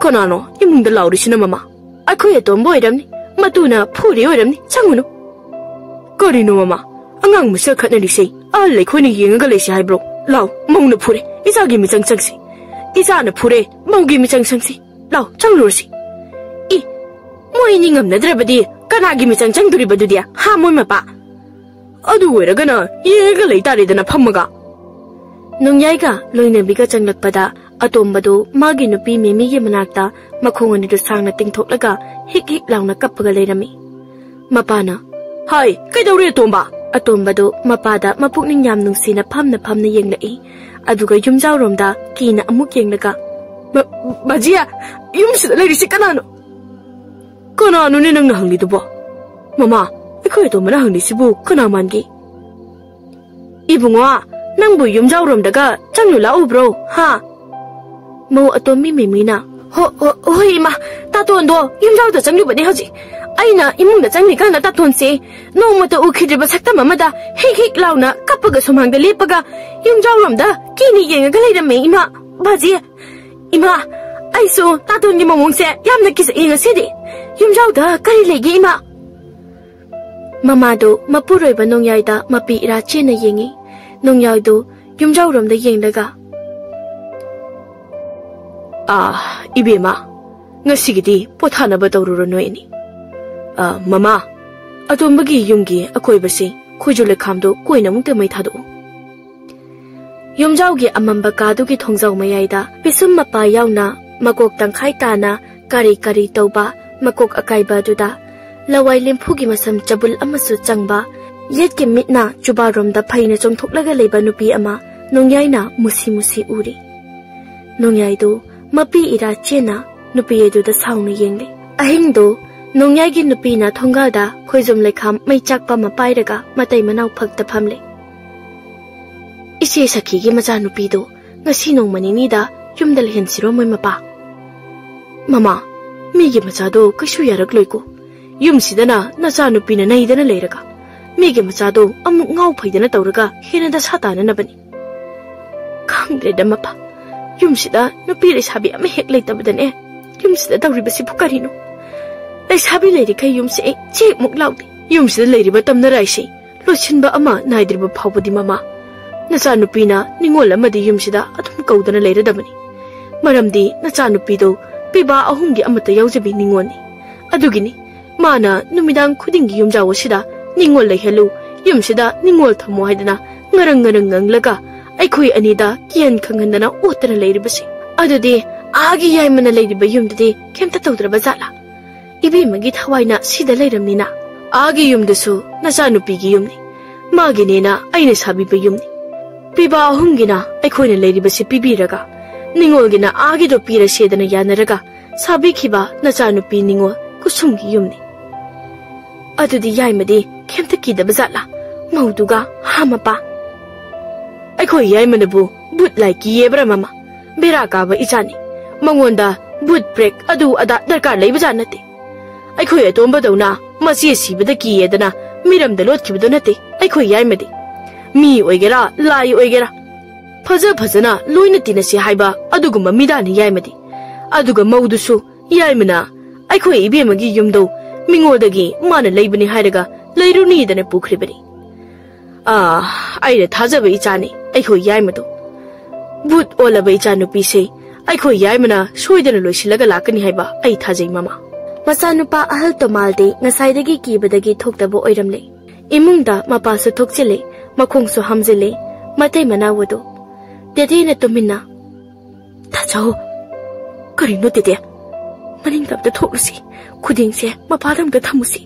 "ꯀꯅꯥꯅꯣ ꯏꯃꯨꯡꯗ ꯂꯥꯎꯔꯤꯁꯤꯅ, ꯃꯃꯥ?" "ꯑꯩꯈꯣꯏ ꯑꯇꯣꯝꯕ ꯑꯣꯏꯔꯝꯅꯤ, ꯃꯇꯨꯅ ꯐꯨꯔꯤ ꯑꯣꯏꯔꯝꯅꯤ, ꯆꯪꯉꯨꯅꯨ꯫" "ꯀꯔꯤꯅꯣ, ꯃꯃꯥ? ꯑꯉꯥꯡ ꯃꯁꯦꯜ ꯈꯠꯅꯔꯤꯁꯦ ꯑꯍꯜ ꯑꯩꯈꯣꯏꯅ ꯌꯦꯡꯉꯒ ꯂꯩꯁꯤ ꯍꯥꯏꯕ꯭ꯔꯣ? ꯂꯥꯎ, ꯃꯧꯅ ꯐꯨꯔꯦ, ꯏꯆꯥꯒꯤ ꯃꯤꯆꯪ ꯆꯪꯁꯤ꯫ ꯏꯆꯥꯅ ꯐꯨꯔꯦ, ꯃꯧꯒꯤ ꯃꯤꯆꯪ ꯆꯪꯁꯤ꯫ ꯂꯥꯎ, ꯆꯪꯂꯨꯔꯁꯤ꯫" "ꯏ, ꯃꯣꯏ ꯑꯅꯤ ꯉꯝꯅꯗ꯭ꯔꯕꯗꯤ ꯀꯅꯥꯒꯤ ꯃꯤꯆꯪ ꯆꯪꯗꯣꯔꯤꯕꯗꯨꯗꯤ? ꯍꯥ, ꯃꯣꯏ ꯃꯄꯥ? ꯑꯗꯨ ꯑꯣꯏꯔꯒꯅ ꯌꯦꯡꯉꯒ ꯂꯩ ꯇꯥꯔꯦꯗꯅ ꯐꯝꯃꯒ꯫" ꯅꯣꯡꯌꯥꯏꯒ ꯂꯣꯏꯅꯕꯤꯒ ꯆꯪꯂꯛꯄꯗ ꯑꯇꯣꯝꯕꯗꯨ ꯃꯥꯒꯤ ꯅꯨꯄꯤ ꯃꯦꯃꯤꯒꯤ ꯃꯅꯥꯛꯇ ꯃꯈꯣꯡ ꯑꯅꯤꯗꯨ ꯁꯥꯡꯅ ꯇꯤꯡꯊꯣꯛꯂꯒ ꯍꯤꯛ ꯍꯤꯛ ꯂꯥꯎꯅ ꯀꯞꯄꯒ ꯂꯩꯔꯝꯃꯤ꯫ ꯃꯄꯥꯅ, "ꯍꯥꯏ, ꯀꯩꯗꯧꯔꯦ ꯑꯇꯣꯝꯕ?" ꯑꯇꯣꯝꯕꯗꯨ ꯃꯄꯥꯗ ꯃꯄꯨꯛꯅꯤꯡ ꯌꯥꯝ ꯅꯨꯡꯁꯤꯅ ꯐꯝꯅ ꯐꯝꯅ ꯌꯦꯡꯂꯛꯏ꯫ ꯑꯗꯨꯒ ꯌꯨꯝꯖꯥꯎꯔꯣꯝꯗ ꯀꯤꯅ ꯑꯃꯨꯛ ꯌꯦꯡꯂꯒ, "ꯕ-, ꯕꯥꯖꯤꯌꯥ, ꯌꯨꯝꯁꯤꯗ ꯂꯩꯔꯤꯁꯤ ꯀꯅꯥꯅꯣ?" "ꯀꯅꯥꯅꯣꯅꯦ ꯅꯪꯅ ꯍꯪꯂꯤꯗꯨꯕꯣ?" "ꯃꯃꯥ, ꯑꯩꯈꯣꯏ ꯑꯇꯣꯝꯕꯅ ꯍꯪꯂꯤꯁꯤꯕꯨ ꯀꯅꯥ ꯃꯥꯟꯒꯦ?" "ꯏꯕꯨꯡꯉꯣ, ꯅꯪꯕꯨ ꯌꯨꯝꯖꯥꯎꯔꯣꯝꯗꯒ ꯆꯪꯂꯨ ꯂꯥꯛꯎꯕ꯭ꯔꯣ, ꯍꯥ? ꯃꯧ ꯑꯇꯣꯝꯕꯤ ꯃꯦꯃꯤꯅ, "ꯍꯣ, ꯍꯣ, ꯍꯣꯏ ꯏꯃꯥ, ꯇꯥꯇꯣꯟꯗꯣ ꯌꯨꯝꯖꯥꯎꯗ ꯆꯪꯂꯨꯕꯅꯦ ꯍꯧꯖꯤꯛ꯫ ꯑꯩꯅ ꯏꯃꯨꯡꯗ ꯆꯪꯂꯤꯀꯥꯟꯗ ꯇꯥꯇꯣꯟꯁꯦ ꯅꯣꯡꯃꯇ ꯎꯈꯤꯗ꯭ꯔꯤꯕ ꯁꯛꯇꯝ ꯑꯃꯗ ꯍꯤꯛ ꯍꯤꯛ ꯂꯥꯎꯅ ꯀꯞꯄꯒ ꯁꯨꯃꯥꯡꯗ ꯂꯦꯞꯄꯒ ꯌꯨꯝꯖꯥꯎꯔꯣꯝꯗ ꯀꯤꯅ ꯌꯦꯡꯉꯒ ꯂꯩꯔꯝꯃꯦ ꯏꯃꯥ꯫ ꯕꯥꯖꯤ, ꯏꯃꯥ, ꯑꯩꯁꯨ ꯇꯥꯇꯣꯟꯒꯤ ꯃꯑꯣꯡꯁꯦ ꯌꯥꯝꯅ ꯀꯤꯖꯩꯌꯦ ꯉꯁꯤꯗꯤ꯫ ꯌꯨꯝꯖꯥꯎꯗ ꯀꯔꯤ ꯂꯩꯒꯦ ꯏꯃꯥ?" ꯃꯃꯥꯗꯨ ꯃꯄꯨꯔꯣꯏꯕ ꯅꯣꯡꯌꯥꯏꯗ ꯃꯄꯤ ꯏꯔꯥ ꯆꯦꯟꯅ ꯌꯦꯡꯉꯤ꯫ ꯅꯣꯡꯌꯥꯏꯗꯨ ꯌꯨꯝꯖꯥꯎꯔꯣꯝꯗ ꯌꯦꯡꯂꯒ, "ꯑꯥ, ꯏꯕꯦꯝꯃ, ꯉꯁꯤꯒꯤꯗꯤ ꯄꯣꯊꯥꯅꯕ ꯇꯧꯔꯨꯔꯣ ꯅꯣꯏ ꯑꯅꯤ꯫ ꯑꯥ, ꯃꯃꯥ, ꯑꯇꯣꯝꯕꯒꯤ ꯌꯨꯝꯒꯤ ꯑꯀꯣꯏꯕꯁꯤ ꯈꯣꯏꯖꯨ ꯂꯩꯈꯥꯝꯗꯨ ꯀꯣꯏꯅ ꯑꯃꯨꯛꯇ ꯃꯩ ꯊꯥꯗꯣꯛꯎ꯫" ꯌꯨꯝꯖꯥꯎꯒꯤ ꯑꯃꯝꯕ ꯀꯥꯗꯨꯒꯤ ꯊꯣꯡꯖꯥꯎ ꯃꯌꯥꯏꯗ ꯄꯤꯁꯨꯝ ꯃꯄꯥ ꯌꯥꯎꯅ ꯃꯀꯣꯛ ꯇꯪꯈꯥꯏ ꯇꯥꯅ ꯀꯔꯤ ꯀꯔꯤ ꯇꯧꯕ ꯃꯀꯣꯛ ꯑꯀꯥꯏꯕ ꯑꯗꯨꯗ ꯂꯋꯥꯏ ꯂꯦꯝꯐꯨꯒꯤ ꯃꯁꯝ ꯆꯕꯨꯜ ꯑꯃꯁꯨ ꯆꯪꯕ, ꯌꯦꯠꯀꯤ ꯃꯤꯠꯅ ꯆꯨꯕꯥꯔꯣꯝꯗ ꯐꯩꯅ ꯆꯣꯡꯊꯣꯛꯂꯒ ꯂꯩꯕ ꯅꯨꯄꯤ ꯑꯃ ꯅꯣꯡꯌꯥꯏꯅ ꯃꯨꯁꯤ ꯃꯨꯁꯤ ꯎꯔꯤ꯫ ꯅꯣꯡꯌꯥꯏꯗꯨ ꯃꯄꯤ ꯏꯔꯥ ꯆꯦꯟꯅ ꯅꯨꯄꯤ ꯑꯗꯨꯗ ꯁꯥꯎꯅ ꯌꯦꯡꯂꯤ꯫ ꯑꯍꯤꯡꯗꯨ ꯅꯣꯡꯌꯥꯏꯒꯤ ꯅꯨꯄꯤꯅ ꯊꯣꯡꯒꯥꯜꯗ ꯈꯣꯏꯖꯨꯝ ꯂꯩꯈꯥꯝ ꯃꯩ ꯆꯥꯛꯄ ꯑꯃ ꯄꯥꯏꯔꯒ ꯃꯇꯩ ꯃꯅꯥꯎ ꯐꯛꯇ ꯐꯝꯂꯤ꯫ "ꯏꯆꯦ ꯁꯈꯤꯒꯤ ꯃꯆꯥꯅꯨꯄꯤꯗꯨ ꯉꯁꯤ ꯅꯣꯡꯃ ꯅꯤꯅꯤꯗ ꯌꯨꯝꯗ ꯂꯩꯍꯟꯁꯤꯔꯣ ꯃꯣꯏ ꯃꯄꯥ?" "ꯃꯃꯥ, ꯃꯤꯒꯤ ꯃꯆꯥꯗꯣ ꯀꯩꯁꯨ ꯌꯥꯔꯛꯂꯣꯏꯀꯣ꯫ ꯌꯨꯝꯁꯤꯗꯅ ꯅꯆꯥꯅꯨꯄꯤꯅ ꯅꯩꯗꯅ ꯂꯩꯔꯒ, ꯃꯤꯒꯤ ꯃꯆꯥꯗꯣ ꯑꯃꯨꯛ ꯉꯥꯎ ꯐꯩꯗꯅ ꯇꯧꯔꯒ ꯍꯦꯟꯅ ꯗꯁꯥ ꯇꯥꯅꯅꯕꯅꯤ꯫" "ꯈꯪꯗ꯭ꯔꯦꯗ ꯃꯄꯥ, ꯌꯨꯝꯁꯤꯗ ꯅꯨꯄꯤ ꯂꯩꯁꯥꯕꯤ ꯑꯃ ꯍꯦꯛ ꯂꯩꯇꯕꯗꯅꯦ, ꯌꯨꯝꯁꯤꯗ ꯇꯧꯔꯤꯕꯁꯤꯕꯨ ꯀꯔꯤꯅꯣ? ꯂꯩꯁꯥꯕꯤ ꯂꯩꯔꯤꯈꯩ ꯌꯨꯝꯁꯦ ꯑꯩ ꯆꯦꯛꯃꯨꯛ ꯂꯥꯎꯗꯦ꯫ ꯌꯨꯝꯁꯤꯗ ꯂꯩꯔꯤꯕ ꯇꯝꯅꯔꯥꯏꯁꯤ ꯂꯣꯏꯁꯤꯟꯕ ꯑꯃ ꯅꯥꯏꯗ꯭ꯔꯤꯕ ꯐꯥꯎꯕꯗꯤ, ꯃꯃꯥ, ꯅꯆꯥꯅꯨꯄꯤꯅ ꯅꯤꯉꯣꯜ ꯑꯃꯗꯤ ꯌꯨꯝꯁꯤꯗ ꯑꯗꯨꯝ ꯀꯧꯗꯅ ꯂꯩꯔꯗꯕꯅꯤ꯫ ꯃꯔꯝꯗꯤ ꯅꯆꯥꯅꯨꯄꯤꯗꯣ ꯄꯤꯕꯥ ꯑꯍꯨꯝꯒꯤ ꯑꯃꯠꯇ ꯌꯥꯎꯖꯕꯤ ꯅꯤꯉꯣꯜꯅꯤ꯫ ꯑꯗꯨꯒꯤꯅꯤ ꯃꯥꯅ ꯅꯨꯃꯤꯗꯥꯡ ꯈꯨꯗꯤꯡꯒꯤ ꯌꯨꯝꯖꯥꯎ ꯑꯁꯤꯗ ꯅꯤꯉꯣꯜ ꯂꯩꯍꯜꯂꯨ, ꯌꯨꯝꯁꯤꯗ ꯅꯤꯉꯣꯜ ꯊꯝꯃꯨ ꯍꯥꯏꯗꯅ ꯉꯔꯪ ꯉꯔꯪ ꯉꯪꯂꯒ ꯑꯩꯈꯣꯏ ꯑꯅꯤꯗ ꯀꯤꯍꯟ ꯈꯪꯍꯟꯗꯅ ꯑꯣꯠꯇꯅ ꯂꯩꯔꯤꯕꯁꯤ꯫ ꯑꯗꯨꯗꯤ ꯑꯥꯒꯤ ꯌꯥꯏꯃꯅ ꯂꯩꯔꯤꯕ ꯌꯨꯝꯗꯨꯗꯤ ꯀꯩꯝꯇ ꯇꯧꯗ꯭ꯔꯕ ꯖꯥꯠꯂꯥ? ꯏꯕꯦꯝꯃꯒꯤ ꯊꯋꯥꯏꯅ ꯁꯤꯗ ꯂꯩꯔꯝꯅꯤꯅ, ꯑꯥꯒꯤ ꯌꯨꯝꯗꯨꯁꯨ ꯅꯆꯥꯅꯨꯄꯤꯒꯤ ꯌꯨꯝꯅꯤ꯫ ꯃꯥꯒꯤꯅꯦꯅ ꯑꯩꯅ ꯁꯥꯕꯤꯕ ꯌꯨꯝꯅꯤ꯫ ꯄꯤꯕꯥ ꯑꯍꯨꯝꯒꯤꯅ ꯑꯩꯈꯣꯏꯅ ꯂꯩꯔꯤꯕꯁꯤ ꯄꯤꯕꯤꯔꯒ, ꯅꯤꯉꯣꯜꯒꯤꯅ ꯑꯥꯒꯤꯗꯣ ꯄꯤꯔꯁꯦꯗꯅ ꯌꯥꯅꯔꯒ ꯁꯥꯕꯤꯈꯤꯕ ꯅꯆꯥꯅꯨꯄꯤ ꯅꯤꯉꯣꯜ ꯀꯨꯁꯨꯝꯒꯤ ꯌꯨꯝꯅꯤ꯫ ꯑꯗꯨꯗꯤ ꯌꯥꯏꯃꯗꯤ ꯀꯩꯝꯇ ꯀꯤꯗꯕ ꯖꯥꯠꯂꯥ? ꯃꯧꯗꯨꯒ ꯍꯥ ꯃꯄꯥ?" ꯑꯩꯈꯣꯏ ꯌꯥꯏꯃꯅꯕꯨ ꯚꯨꯠ ꯂꯥꯏ ꯀꯤꯌꯦꯕ꯭ꯔꯥ ꯃꯃꯥ? ꯕꯦꯔꯥ ꯀꯥꯕ ꯏꯆꯥꯅꯤ꯫ ꯃꯉꯣꯟꯗ ꯚꯨꯠ ꯄ꯭ꯔꯦꯛ ꯑꯗꯨ ꯑꯗꯥ ꯗꯔꯀꯥꯔ ꯂꯩꯕꯖꯥꯠ ꯅꯠꯇꯦ꯫ ꯑꯩꯈꯣꯏ ꯑꯇꯣꯝꯕꯗꯧꯅ ꯃꯆꯦ ꯁꯤꯕꯗ ꯀꯤꯌꯦꯗꯅ ꯃꯤꯔꯝꯗ ꯂꯣꯠꯈꯤꯕꯗꯣ ꯅꯠꯇꯦ ꯑꯩꯈꯣꯏ ꯌꯥꯏꯃꯗꯤ꯫ ꯃꯤ ꯑꯣꯏꯒꯦꯔꯥ, ꯂꯥꯏ ꯑꯣꯏꯒꯦꯔꯥ, ꯐꯖ ꯐꯖꯅ ꯂꯣꯏꯅ ꯇꯤꯟꯅꯁꯤ ꯍꯥꯏꯕ ꯑꯗꯨꯒꯨꯝꯕ ꯃꯤꯗꯥꯅꯤ ꯌꯥꯏꯃꯗꯤ꯫ ꯑꯗꯨꯒ ꯃꯧꯗꯨꯁꯨ ꯌꯥꯏꯃꯅ ꯑꯩꯈꯣꯏ ꯏꯕꯦꯝꯃꯒꯤ ꯌꯨꯝꯗꯧ ꯃꯤꯉꯣꯟꯗꯒꯤ ꯃꯥꯅ ꯂꯩꯕꯅꯤ ꯍꯥꯏꯔꯒ ꯂꯩꯔꯨꯅꯤꯗꯅ ꯄꯨꯈ꯭ꯔꯤꯕꯅꯤ꯫ ꯑꯥ, ꯑꯩꯅ ꯊꯥꯖꯕ ꯏꯆꯥꯅꯤ ꯑꯩꯈꯣꯏ ꯌꯥꯏꯃꯗꯣ꯫ ꯚꯨꯠ ꯑꯣꯜꯂꯕ ꯏꯆꯥꯅꯨꯄꯤꯁꯦ ꯑꯩꯈꯣꯏ ꯌꯥꯏꯃꯅ ꯁꯣꯏꯗꯅ ꯂꯣꯏꯁꯤꯜꯂꯒ ꯂꯥꯛꯀꯅꯤ ꯍꯥꯏꯕ ꯑꯩ ꯊꯥꯖꯩ ꯃꯃꯥ꯫ ꯃꯆꯥꯅꯨꯄꯥ ꯑꯍꯜ ꯇꯣꯃꯥꯜꯗꯤ ꯉꯁꯥꯏꯗꯒꯤ ꯀꯤꯕꯗꯒꯤ ꯊꯣꯛꯇꯕ ꯑꯣꯏꯔꯝꯂꯦ꯫ ꯏꯃꯨꯡꯗ ꯃꯄꯥꯁꯨ ꯊꯣꯛꯆꯤꯜꯂꯦ, ꯃꯈꯣꯡꯁꯨ ꯍꯥꯝꯖꯤꯜꯂꯦ, ꯃꯇꯩ ꯃꯅꯥꯎ ꯑꯗꯨ꯫ ꯇꯦꯇꯦꯅ ꯇꯨꯃꯤꯟꯅ, "ꯇꯥꯆꯧ, ꯀꯔꯤꯅꯣ ꯇꯦꯇꯦ? ꯃꯅꯤꯡꯗ ꯑꯝꯇ ꯊꯣꯛꯂꯨꯁꯤ, ꯈꯨꯗꯦꯡꯁꯦ ꯃꯄꯥꯗ ꯑꯝꯇ ꯊꯝꯃꯨꯁꯤ꯫"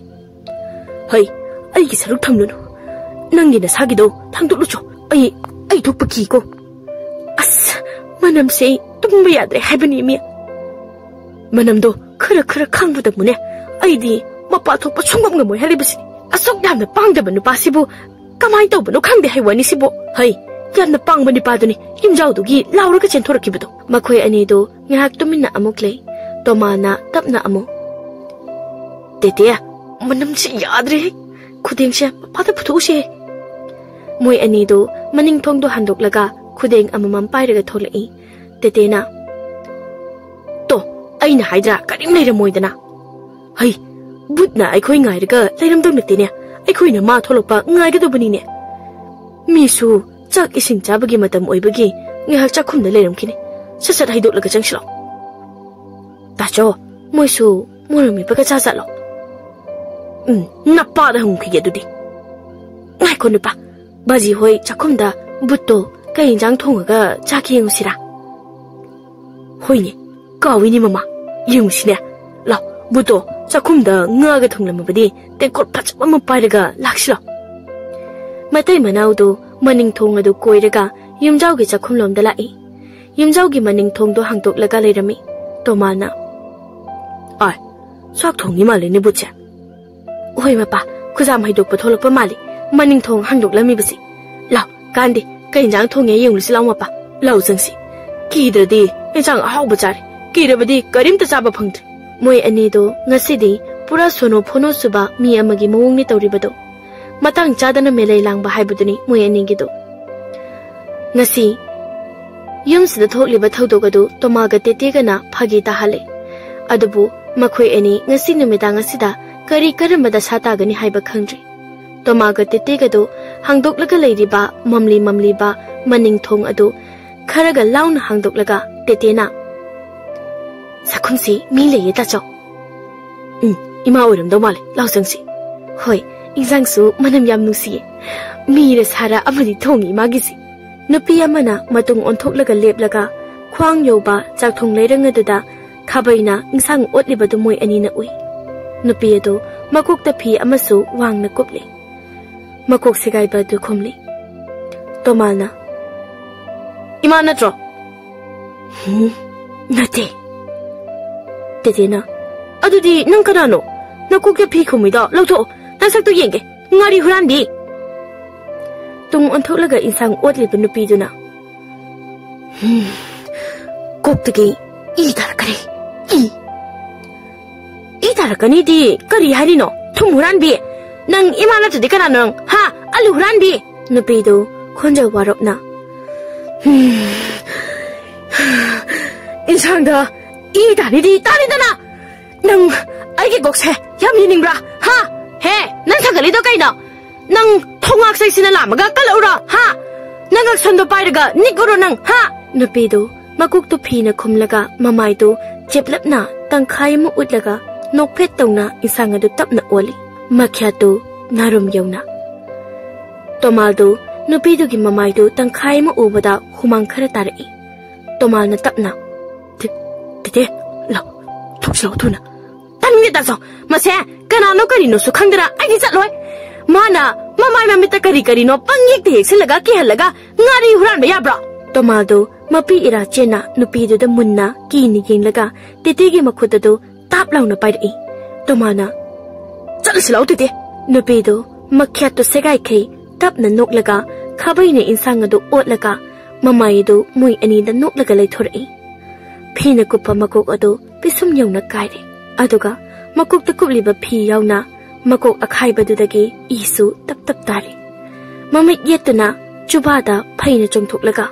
"ꯍꯩ, ꯑꯩꯒꯤ ꯁꯔꯨꯛ ꯊꯝꯂꯨꯅꯨ, ꯅꯪꯒꯤ ꯅꯁꯥꯒꯤꯗꯣ ꯊꯥꯡꯗꯣꯛꯂꯨꯆꯣ꯫ ꯑꯩ, ꯑꯩ ꯊꯣꯛꯄ ꯀꯤꯀꯣ꯫ ꯑꯁ, ꯃꯅꯝꯁꯦ ꯑꯩ ꯇꯨꯝꯕ ꯌꯥꯗ꯭ꯔꯦ ꯍꯥꯏꯕꯅꯤ ꯃꯤ꯫ ꯃꯅꯝꯗꯣ ꯈꯔ ꯈꯔ ꯈꯥꯡꯕ ꯇꯝꯃꯨꯅꯦ꯫ ꯑꯩꯗꯤ ꯃꯄꯥ ꯊꯣꯛꯄ ꯁꯨꯡꯉꯝ ꯉꯝꯃꯣꯏ ꯍꯥꯏꯔꯤꯕꯁꯤ꯫ ꯑꯁꯨꯛ ꯌꯥꯝꯅ ꯄꯥꯡꯗꯕ ꯅꯨꯄꯥꯁꯤꯕꯨ ꯀꯃꯥꯏꯅ ꯇꯧꯕꯅꯣ ꯈꯪꯗꯦ ꯍꯥꯏ ꯋꯥꯅꯤ ꯁꯤꯕꯨ꯫ ꯍꯩ, ꯌꯥꯝꯅ ꯄꯥꯡꯕ ꯅꯨꯄꯥꯗꯨꯅꯤ ꯌꯨꯝꯖꯥꯎꯗꯨꯒꯤ ꯂꯥꯎꯔꯒ ꯆꯦꯟꯊꯣꯔꯛꯈꯤꯕꯗꯣ꯫" ꯃꯈꯣꯏ ꯑꯅꯤꯗꯨ ꯉꯥꯏꯍꯥꯛ ꯇꯨꯃꯤꯟꯅ ꯑꯃꯨꯛ ꯂꯩ꯫ ꯇꯣꯃꯥꯅ ꯇꯞꯅ ꯑꯃꯨꯛ, "ꯇꯦꯇꯦ, ꯃꯅꯝꯁꯤ ꯌꯥꯗ꯭ꯔꯦꯍꯦ꯫ ꯈꯨꯗꯦꯡꯁꯦ ꯃꯄꯥꯗ ꯄꯨꯊꯣꯛꯎꯁꯦ꯫" ꯃꯣꯏ ꯑꯅꯤꯗꯨ ꯃꯅꯤꯡ ꯊꯣꯡꯗꯣ ꯍꯥꯡꯗꯣꯛꯂꯒ ꯈꯨꯗꯦꯡ ꯑꯃꯃꯝ ꯄꯥꯏꯔꯒ ꯊꯣꯛꯂꯛꯏ꯫ ꯇꯦꯇꯦꯅ, "ꯇꯣ, ꯑꯩꯅ ꯍꯥꯏꯗ꯭ꯔꯥ ꯀꯔꯤꯝ ꯂꯩꯔꯝꯃꯣꯏꯗꯅ꯫ ꯍꯩ, ꯕꯨꯠꯅ ꯑꯩꯈꯣꯏ ꯉꯥꯏꯔꯒ ꯂꯩꯔꯝꯗꯧ ꯅꯠꯇꯦꯅꯦ꯫ ꯑꯩꯈꯣꯏꯅ ꯃꯥ ꯊꯣꯛꯂꯛꯄ ꯉꯥꯏꯒꯗꯧꯕꯅꯤꯅꯦ꯫ ꯃꯤꯁꯨ ꯆꯥꯛ ꯏꯁꯤꯡ ꯆꯥꯕꯒꯤ ꯃꯇꯝ ꯑꯣꯏꯕꯒꯤ ꯉꯥꯏꯍꯥꯛ ꯆꯥꯛꯈꯨꯝꯗ ꯂꯩꯔꯝꯈꯤꯅꯤ꯫ ꯁꯠ ꯁꯠ ꯍꯩꯗꯣꯛꯂꯒ ꯆꯪꯁꯤꯜꯂꯣ꯫ ꯇꯥꯆꯧ, ꯃꯣꯏꯁꯨ ꯃꯣꯔꯣꯛ ꯃꯦꯠꯄꯒ ꯆꯥ ꯆꯠꯂꯣ꯫" "ꯎꯝ, ꯅꯄꯥꯗ ꯍꯪꯈꯤꯒꯦ ꯑꯗꯨꯗꯤ꯫ ꯉꯥꯏꯈꯣ ꯅꯨꯄꯥ, ꯕꯥꯖꯤ ꯍꯣꯏ ꯆꯥꯛꯈꯨꯝꯗ ꯕꯨꯠꯇꯣ ꯀꯩ ꯏꯟꯖꯥꯡ ꯊꯣꯡꯉꯒ ꯆꯥꯒꯦ ꯌꯦꯡꯉꯨꯁꯤꯔꯥ?" "ꯍꯣꯏꯅꯦ, ꯀꯥꯎꯏꯅꯦ ꯃꯃꯥ꯫ ꯌꯦꯡꯉꯨꯁꯤꯅꯦ꯫ ꯂꯥꯎ, ꯕꯨꯠꯇꯣ ꯆꯥꯛꯈꯨꯝꯗ ꯉꯥꯒ ꯊꯣꯡꯂꯝꯃꯕꯗꯤ ꯇꯦꯡꯀꯣꯠ ꯐꯖꯕ ꯑꯃ ꯄꯥꯏꯔꯒ ꯂꯥꯛꯁꯤ ꯂꯥꯎ꯫" ꯃꯇꯩ ꯃꯅꯥꯎꯗꯨ ꯃꯅꯤꯡ ꯊꯣꯡ ꯑꯗꯨ ꯀꯣꯏꯔꯒ ꯌꯨꯝꯖꯥꯎꯒꯤ ꯆꯥꯛꯈꯨꯝꯂꯣꯝꯗ ꯂꯥꯛꯏ꯫ ꯌꯨꯝꯖꯥꯎꯒꯤ ꯃꯅꯤꯡ ꯊꯣꯡꯗꯣ ꯍꯥꯡꯗꯣꯛꯂꯒ ꯂꯩꯔꯝꯃꯤ꯫ ꯇꯣꯃꯥꯅ, "ꯑꯥꯏ, ꯆꯥꯛ ꯊꯣꯡꯉꯤ ꯃꯥꯜꯂꯦꯅꯦ ꯕꯨꯠꯁꯦ꯫" "ꯍꯣꯏ ꯃꯄꯥ, ꯈꯨꯖꯥꯝ ꯍꯩꯗꯣꯛꯄ ꯊꯣꯛꯂꯛꯄ ꯃꯥꯜꯂꯤ ꯃꯅꯤꯡ ꯊꯣꯡ ꯍꯥꯡꯗꯣꯛꯂꯝꯃꯤꯕꯁꯤ꯫ ꯂꯥꯎ, ꯀꯥꯟꯗꯦ, ꯀꯩ ꯏꯟꯖꯥꯡ ꯊꯣꯡꯉꯦ ꯌꯦꯡꯂꯨꯁꯤ ꯂꯥꯎ ꯃꯄꯥ꯫ ꯂꯥꯎ ꯆꯪꯁꯤ꯫ ꯀꯤꯗ꯭ꯔꯗꯤ ꯏꯟꯖꯥꯡ ꯑꯍꯥꯎꯕ ꯆꯥꯔꯦ꯫ ꯀꯤꯔꯕꯗꯤ ꯀꯔꯤꯝꯇ ꯆꯥꯕ ꯐꯪꯗ꯭ꯔꯦ꯫ ꯃꯣꯏ ꯑꯅꯤꯗꯣ ꯉꯁꯤꯗꯤ ꯄꯨꯔꯥ ꯁꯣꯅꯣ ꯐꯣꯅꯣ ꯆꯨꯕ ꯃꯤ ꯑꯃꯒꯤ ꯃꯑꯣꯡꯅꯤ ꯇꯧꯔꯤꯕꯗꯣ꯫ ꯃꯇꯥꯡ ꯆꯥꯗꯅ ꯃꯦꯂꯩ ꯂꯥꯡꯕ ꯍꯥꯏꯕꯗꯨꯅꯤ ꯃꯣꯏ ꯑꯅꯤꯒꯤꯗꯣ꯫ ꯉꯁꯤ ꯌꯨꯝꯁꯤꯗ ꯊꯣꯛꯂꯤꯕ ꯊꯧꯗꯣꯛ ꯑꯗꯨ ꯇꯣꯃꯥꯒ ꯇꯦꯇꯦꯒꯅ ꯐꯥꯒꯤ ꯇꯥꯍꯜꯂꯦ꯫ ꯑꯗꯨꯕꯨ ꯃꯈꯣꯏ ꯑꯅꯤ ꯉꯁꯤ ꯅꯨꯃꯤꯗꯥꯡ ꯑꯁꯤꯗ ꯀꯔꯤ ꯀꯔꯝꯕ ꯗꯁꯥ ꯇꯥꯒꯅꯤ ꯍꯥꯏꯕ ꯈꯪꯗ꯭ꯔꯤ꯫ ꯇꯣꯃꯥꯒ ꯇꯦꯇꯦꯒꯗꯨ ꯍꯥꯡꯗꯣꯛꯂꯒ ꯂꯩꯔꯤꯕ ꯃꯝꯂꯤ ꯃꯝꯂꯤꯕ ꯃꯅꯤꯡ ꯊꯣꯡ ꯑꯗꯨ ꯈꯔꯒ ꯂꯥꯎꯅ ꯍꯥꯡꯗꯣꯛꯂꯒ ꯇꯦꯇꯦꯅ, "ꯆꯥꯛꯈꯨꯝꯁꯤ ꯃꯤ ꯂꯩꯌꯦ ꯇꯥꯆꯧ꯫ ꯎꯝ, ꯏꯃꯥ ꯑꯣꯏꯔꯝꯗꯧ ꯃꯥꯜꯂꯦ, ꯂꯥꯎ ꯆꯪꯁꯤ꯫ ꯍꯣꯏ, ꯏꯟꯖꯥꯡꯁꯨ ꯃꯅꯝ ꯌꯥꯝ ꯅꯨꯡꯁꯤꯌꯦ꯫ ꯃꯤꯔ ꯁꯥꯔ ꯑꯃꯗꯤ ꯊꯣꯡꯉꯤ ꯏꯃꯥꯒꯤꯁꯤ"꯫ ꯅꯨꯄꯤ ꯑꯃꯅ ꯃꯇꯨꯡ ꯑꯣꯟꯊꯣꯛꯂꯒ ꯂꯦꯞꯂꯒ ꯈ꯭ꯋꯥꯡ ꯌꯧꯕ ꯆꯥꯛꯊꯣꯡ ꯂꯩꯔꯪ ꯑꯗꯨꯗ ꯈꯥꯕꯩꯅ ꯏꯟꯁꯥꯡ ꯑꯣꯠꯂꯤꯕꯗꯨ ꯃꯣꯏ ꯑꯅꯤꯅ ꯎꯏ꯫ ꯅꯨꯄꯤ ꯑꯗꯨ ꯃꯀꯣꯛꯇ ꯐꯤ ꯑꯃꯁꯨ ꯋꯥꯡꯅ ꯀꯨꯞꯂꯤ꯫ ꯃꯀꯣꯛ ꯁꯦꯒꯥꯏꯕ ꯑꯗꯨ ꯈꯨꯝꯂꯤ꯫ ꯇꯣꯃꯥꯜꯅ, "ꯏꯃꯥ ꯅꯠꯇ꯭ꯔꯣ?" "ꯍꯨꯝ, ꯅꯠꯇꯦ"꯫ ꯇꯦꯇꯦꯅ, "ꯑꯗꯨꯗꯤ ꯅꯪ ꯀꯅꯥꯅꯣ? ꯅꯀꯣꯛꯇ ꯐꯤ ꯈꯨꯝꯃꯤꯗꯣ ꯂꯧꯊꯣꯛꯑꯣ, ꯅꯁꯛꯇꯣ ꯌꯦꯡꯒꯦ, ꯉꯥꯔꯤ ꯍꯨꯔꯥꯟꯕꯤ!" ꯇꯨꯡ ꯑꯣꯟꯊꯣꯛꯂꯒ ꯏꯟꯁꯥꯡ ꯑꯣꯠꯂꯤꯕ ꯅꯨꯄꯤꯗꯨꯅ, "ꯍꯨꯝ, ꯀꯣꯛꯇꯒꯤ ꯏ ꯇꯥꯔꯛꯀꯅꯤ, ꯏ!" "ꯏ ꯇꯥꯔꯛꯀꯅꯤꯗꯤ ꯀꯔꯤ ꯍꯥꯏꯔꯤꯅꯣ? ꯊꯨꯝ ꯍꯨꯔꯥꯟꯕꯤ! ꯅꯪ ꯏꯃꯥ ꯅꯠꯇ꯭ꯔꯗꯤ ꯀꯅꯥꯅꯣ ꯅꯪ? ꯍꯥ? ꯑꯂꯨ ꯍꯨꯔꯥꯟꯕꯤ!" ꯅꯨꯄꯤꯗꯨ ꯈꯣꯟꯖꯦꯜ ꯋꯥꯔꯞꯅ, "ꯍꯨꯝ, ꯏꯟꯁꯥꯡꯗ ꯏ ꯇꯥꯔꯤꯗꯤ ꯇꯥꯔꯤꯗꯅ! ꯅꯪ ꯑꯩꯒꯤ ꯀꯣꯛꯁꯦ ꯌꯥꯝ ꯌꯦꯡꯅꯤꯡꯕ꯭ꯔꯥ? ꯍꯥ? ꯍꯦ, ꯅꯪ ꯊꯥꯡꯒꯠꯂꯤꯗꯣ ꯀꯩꯅꯣ? ꯅꯪ ꯊꯣꯡꯉꯥꯛ ꯆꯩꯁꯤꯅ ꯂꯥꯝꯃꯒ ꯀꯜꯂꯛꯎꯔꯣ? ꯍꯥ? ꯅꯪ ꯉꯛꯁꯝꯗꯣ ꯄꯥꯏꯔꯒ ꯅꯤꯛꯎꯔꯣ ꯅꯪ? ꯍꯥ?" ꯅꯨꯄꯤꯗꯨ ꯃꯀꯣꯛꯇꯨ ꯐꯤꯅ ꯈꯨꯝꯂꯒ ꯃꯃꯥꯏꯗꯨ ꯆꯦꯞꯂꯞꯅ ꯇꯪꯈꯥꯏ ꯑꯃ ꯎꯠꯂꯒ ꯅꯣꯛꯐꯦꯠ ꯇꯧꯅ ꯏꯟꯁꯥꯡ ꯑꯗꯨ ꯇꯞꯅ ꯑꯣꯜꯂꯤ꯫ ꯃꯈ꯭ꯌꯥꯠꯇꯨ ꯅꯥꯔꯨꯝ ꯌꯧꯅ꯫ ꯇꯣꯃꯥꯜꯗꯨ ꯅꯨꯄꯤꯗꯨꯒꯤ ꯃꯃꯥꯏꯗꯨ ꯇꯪꯈꯥꯏ ꯑꯃ ꯎꯕꯗ ꯍꯨꯃꯥꯡ ꯈꯔ ꯇꯥꯔꯛꯏ꯫ ꯇꯣꯃꯥꯜꯅ ꯇꯞꯅ, "ꯇꯦ-, ꯇꯦꯇꯦ, ꯂꯥꯎ, ꯊꯣꯛꯁꯤ ꯂꯥꯎ ꯊꯨꯅ꯫ ꯇꯥꯅꯤꯡꯗꯦ ꯇꯥꯆꯧ, ꯃꯁꯦ ꯀꯅꯥꯅꯣ ꯀꯔꯤꯅꯣꯁꯨ ꯈꯪꯗꯅ ꯑꯩꯗꯤ ꯆꯠꯂꯣꯏ꯫ ꯃꯥꯅ ꯃꯃꯥꯏ ꯃꯃꯤꯠꯇ ꯀꯔꯤ ꯀꯔꯤꯅꯣ ꯄꯪ ꯌꯦꯛꯇ ꯌꯦꯛꯁꯤꯜꯂꯒ ꯀꯤꯍꯜꯂꯒ ꯉꯥꯔꯤ ꯍꯨꯔꯥꯟꯕ ꯌꯥꯕ꯭ꯔꯣ?" ꯇꯣꯃꯥꯜꯗꯣ ꯃꯄꯤ ꯏꯔꯥ ꯆꯦꯟꯅ ꯅꯨꯄꯤꯗꯨꯗ ꯃꯨꯟꯅ ꯀꯤꯅ ꯌꯦꯡꯂꯒ ꯇꯦꯇꯦꯒꯤ ꯃꯈꯨꯠ ꯑꯗꯨ ꯇꯥꯞ ꯂꯥꯎꯅ ꯄꯥꯏꯔꯛꯏ꯫ ꯇꯣꯃꯥꯜꯅ, "ꯆꯠꯂꯁꯤ ꯂꯥꯎ ꯇꯦꯇꯦ!" ꯅꯨꯄꯤꯗꯨ ꯃꯈ꯭ꯌꯥꯠꯇꯨ ꯁꯦꯒꯥꯏꯈꯩ ꯇꯞꯅ ꯅꯣꯛꯂꯒ ꯈꯥꯕꯩꯅ ꯏꯟꯁꯥꯡ ꯑꯗꯨ ꯑꯣꯠꯂꯒ ꯃꯃꯥꯏ ꯑꯗꯨ ꯃꯣꯏ ꯑꯅꯤꯗ ꯅꯣꯛꯂꯒ ꯂꯩꯊꯣꯔꯛꯏ꯫ ꯐꯤꯅ ꯀꯨꯞꯄ ꯃꯀꯣꯛ ꯑꯗꯨ ꯄꯤꯁꯨꯝ ꯌꯧꯅ ꯀꯥꯏꯔꯦ, ꯑꯗꯨꯒ ꯃꯀꯣꯛꯇ ꯀꯨꯞꯂꯤꯕ ꯐꯤ ꯌꯥꯎꯅ ꯃꯀꯣꯛ ꯑꯈꯥꯏꯕꯗꯨꯗꯒꯤ ꯏꯁꯨ ꯇꯞ ꯇꯞ ꯇꯥꯔꯤ꯫ ꯃꯃꯤꯠ ꯌꯦꯠꯇꯨꯅ ꯆꯨꯕꯥꯗ ꯐꯩꯅ ꯆꯣꯡꯊꯣꯛꯂꯒ,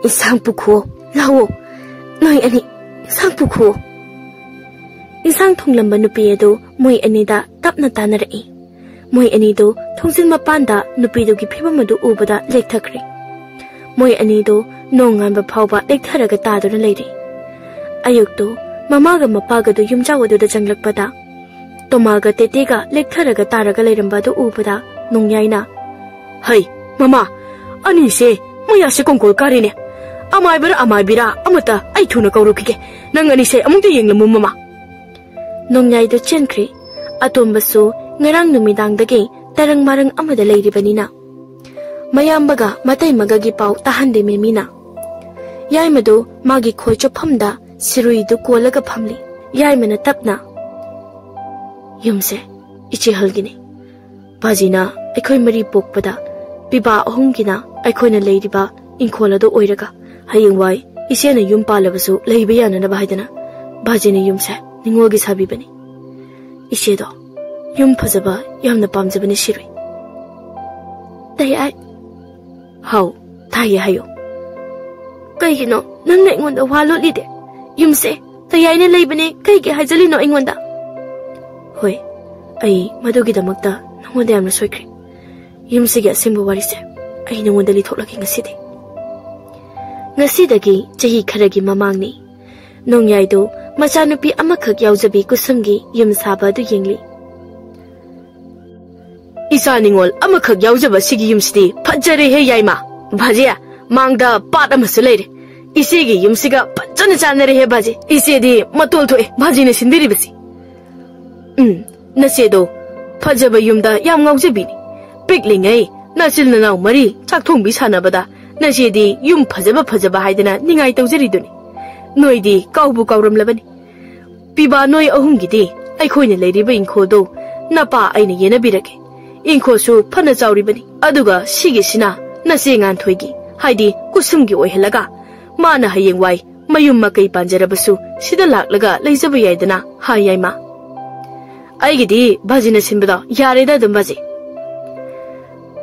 "ꯏꯟꯁꯥꯡ ꯄꯨꯈꯣ, ꯂꯥꯛꯑꯣ, ꯅꯣꯏ ꯑꯅꯤ, ꯏꯟꯁꯥꯡ ꯄꯨꯈꯣ!" ꯏꯟꯁꯥꯡ ꯊꯣꯡꯂꯝꯕ ꯅꯨꯄꯤ ꯑꯗꯨ ꯃꯣꯏ ꯑꯅꯤꯗ ꯇꯞꯅ ꯇꯥꯟꯅꯔꯛꯏ꯫ ꯃꯣꯏ ꯑꯅꯤꯗꯨ ꯊꯣꯡꯖꯤꯟ ꯃꯄꯥꯟꯗ ꯅꯨꯄꯤꯗꯨꯒꯤ ꯐꯤꯕꯝ ꯑꯗꯨ ꯎꯕꯗ ꯂꯦꯛꯊꯈ꯭ꯔꯦ꯫ ꯃꯣꯏ ꯑꯅꯤꯗꯨ ꯅꯣꯡꯉꯥꯟꯕ ꯐꯥꯎꯕ ꯂꯦꯛꯊꯔꯒ ꯇꯥꯗꯨꯅ ꯂꯩꯔꯤ꯫ ꯑꯌꯨꯛꯇꯨ ꯃꯃꯥꯒ ꯃꯄꯥꯒꯗꯨ ꯌꯨꯝꯖꯥꯎ ꯑꯗꯨꯗ ꯆꯪꯂꯛꯄꯗ, ꯇꯣꯃꯥꯒ ꯇꯦꯇꯦꯒ ꯂꯦꯛꯊꯔꯒ ꯇꯥꯔꯒ ꯂꯩꯔꯝꯕ ꯑꯗꯨ ꯎꯕꯗ ꯅꯣꯡꯌꯥꯏꯅ, "ꯍꯩ, ꯃꯃꯥ, ꯑꯅꯤꯁꯦ ꯃꯌꯥꯁꯦ ꯀꯣꯡꯒꯣꯜ ꯀꯥꯔꯦꯅꯦ꯫ ꯑꯃꯥꯏꯕꯔꯥ ꯑꯃꯥꯏꯕꯤꯔꯥ ꯑꯃꯇ ꯑꯩ ꯊꯨꯅ ꯀꯧꯔꯨꯈꯤꯒꯦ꯫ ꯅꯪ ꯑꯅꯤꯁꯦ ꯑꯃꯨꯛꯇ ꯌꯦꯡꯂꯝꯃꯨ, ꯃꯃꯥ꯫" ꯅꯣꯡꯌꯥꯏꯗꯨ ꯆꯦꯟꯈ꯭ꯔꯦ꯫ ꯑꯇꯣꯝꯕꯁꯨ ꯉꯔꯥꯡ ꯅꯨꯃꯤꯗꯥꯡꯗꯒꯤ ꯇꯔꯪ ꯃꯔꯪ ꯑꯃꯗ ꯂꯩꯔꯤꯕꯅꯤꯅ꯫ ꯃꯌꯥꯝꯕꯒ ꯃꯇꯩꯃꯒꯒꯤ ꯄꯥꯎ ꯇꯥꯍꯟꯗꯦ ꯃꯦꯃꯤꯅ꯫ ꯌꯥꯏꯃꯗꯨ ꯃꯥꯒꯤ ꯈꯣꯏ ꯆꯣꯞꯐꯝꯗ ꯁꯤꯔꯨꯏꯗꯨ ꯀꯣꯜꯂꯒ ꯐꯝꯂꯤ꯫ ꯌꯥꯏꯃꯅ ꯇꯞꯅ, "ꯌꯨꯝꯁꯦ ꯏꯆꯦ ꯍꯜꯒꯤꯅꯤ꯫ ꯕꯥꯖꯤꯅ ꯑꯩꯈꯣꯏ ꯃꯔꯤ ꯄꯣꯛꯄꯗ ꯄꯤꯕꯥ ꯑꯍꯨꯝꯒꯤꯅ ꯑꯩꯈꯣꯏꯅ ꯂꯩꯔꯤꯕ ꯏꯪꯈꯣꯜ ꯑꯗꯨ ꯑꯣꯏꯔꯒ, ꯍꯌꯦꯡꯋꯥꯏ ꯏꯆꯦꯅ ꯌꯨꯝ ꯄꯥꯜꯂꯕꯁꯨ ꯂꯩꯕ ꯌꯥꯅꯅꯕ ꯍꯥꯏꯗꯅ ꯕꯥꯖꯤꯅ ꯌꯨꯝꯁꯦ ꯅꯤꯉꯣꯜꯒꯤ ꯁꯥꯕꯤꯕꯅꯤ꯫ ꯏꯆꯦꯗꯣ ꯌꯨꯝ ꯐꯖꯕ ꯌꯥꯝꯅ ꯄꯥꯝꯖꯕꯅꯤ ꯁꯤꯔꯨꯏ꯫" "ꯇꯌꯥꯏ꯫" "ꯍꯥꯎ, ꯇꯥꯏꯌꯦ, ꯍꯥꯏꯌꯨ꯫" "ꯀꯩꯒꯤꯅꯣ ꯅꯪꯅ ꯑꯩꯉꯣꯟꯗ ꯋꯥ ꯂꯣꯠꯂꯤꯗꯦ? ꯌꯨꯝꯁꯦ ꯇꯌꯥꯏꯅ ꯂꯩꯕꯅꯦ ꯀꯩꯒꯤ ꯍꯥꯏꯖꯜꯂꯤꯅꯣ ꯑꯩꯉꯣꯟꯗ?" "ꯍꯣꯏ, ꯑꯩ ꯃꯗꯨꯒꯤꯗꯃꯛꯇ ꯅꯉꯣꯟꯗ ꯌꯥꯝꯅ ꯁꯣꯏꯈ꯭ꯔꯦ꯫ ꯌꯨꯝꯁꯤꯒꯤ ꯑꯁꯦꯡꯕ ꯋꯥꯔꯤꯁꯦ ꯑꯩ ꯅꯉꯣꯟꯗ ꯂꯤꯊꯣꯛꯂꯒꯦ ꯉꯁꯤꯗꯤ꯫" ꯉꯁꯤꯗꯒꯤ ꯆꯍꯤ ꯈꯔꯒꯤ ꯃꯃꯥꯡꯅꯤ꯫ ꯅꯣꯡꯌꯥꯏꯗꯨ ꯃꯆꯥꯅꯨꯄꯤ ꯑꯃꯈꯛ ꯌꯥꯎꯖꯕꯤ ꯀꯨꯁꯨꯝꯒꯤ ꯌꯨꯝ ꯁꯥꯕ ꯑꯗꯨ ꯌꯦꯡꯂꯤ꯫ "ꯏꯆꯥ ꯅꯤꯉꯣꯜ ꯑꯃꯈꯛ ꯌꯥꯎꯖꯕ ꯁꯤꯒꯤ ꯌꯨꯝꯁꯤꯗꯤ ꯐꯖꯔꯦꯍꯦ ꯌꯥꯏꯃ꯫ ꯚꯥꯖꯤ, ꯃꯥꯡꯗ ꯄꯥꯠ ꯑꯃꯁꯨ ꯂꯩꯔꯦ꯫ ꯏꯆꯦꯒꯤ ꯌꯨꯝꯁꯤꯒ ꯐꯖꯅ ꯆꯥꯟꯅꯔꯦꯍꯦ ꯚꯥꯖꯤ꯫ ꯏꯆꯦꯗꯤ ꯃꯇꯣꯜ ꯊꯣꯛꯑꯦ ꯚꯥꯖꯤꯅ ꯁꯤꯟꯕꯤꯔꯤꯕꯁꯤ꯫ ꯎꯝ, ꯅꯆꯦꯗꯣ ꯐꯖꯕ ꯌꯨꯝꯗ ꯌꯥꯝ ꯉꯥꯎꯖꯕꯤꯅꯤ꯫ ꯄꯤꯛꯂꯤꯉꯩ ꯅꯆꯤꯜ ꯅꯅꯥꯎ ꯃꯔꯤ ꯆꯥꯛ ꯊꯣꯡꯕꯤ ꯁꯥꯟꯅꯕꯗ ꯅꯆꯦꯗꯤ ꯌꯨꯝ ꯐꯖꯕ ꯐꯖꯕ ꯍꯥꯏꯗꯅ ꯅꯤꯡꯉꯥꯏ ꯇꯧꯖꯔꯤꯗꯨꯅꯤ꯫ ꯅꯣꯏꯗꯤ ꯀꯥꯎꯕꯨ ꯀꯥꯎꯔꯝꯂꯕꯅꯤ꯫ ꯄꯤꯕꯥ, ꯅꯣꯏ ꯑꯍꯨꯝꯒꯤꯗꯤ ꯑꯩꯈꯣꯏꯅ ꯂꯩꯔꯤꯕ ꯏꯪꯈꯣꯜꯗꯣ ꯅꯄꯥ ꯑꯩꯅ ꯌꯦꯟꯅꯕꯤꯔꯒꯦ꯫ ꯏꯪꯈꯣꯜꯁꯨ ꯐꯅ ꯆꯥꯎꯔꯤꯕꯅꯤ꯫ ꯑꯗꯨꯒ ꯁꯤꯒꯤꯁꯤꯅ ꯅꯆꯦ ꯉꯥꯟꯊꯣꯏꯒꯤ, ꯍꯥꯏꯗꯤ ꯀꯨꯁꯨꯝꯒꯤ ꯑꯣꯏꯍꯜꯂꯒ, ꯃꯥꯅ ꯍꯌꯦꯡꯋꯥꯏ ꯃꯌꯨꯝ ꯃꯀꯩ ꯄꯥꯟꯖꯔꯕꯁꯨ ꯁꯤꯗ ꯂꯥꯛꯂꯒ ꯂꯩꯖꯕ ꯌꯥꯏꯗꯅ, ꯍꯥꯏ ꯌꯥꯏꯃ꯫ ꯑꯩꯒꯤꯗꯤ ꯕꯥꯖꯤꯅ ꯁꯤꯟꯕꯗꯣ ꯌꯥꯔꯦꯗ ꯑꯗꯨꯝ ꯕꯥꯖꯤ꯫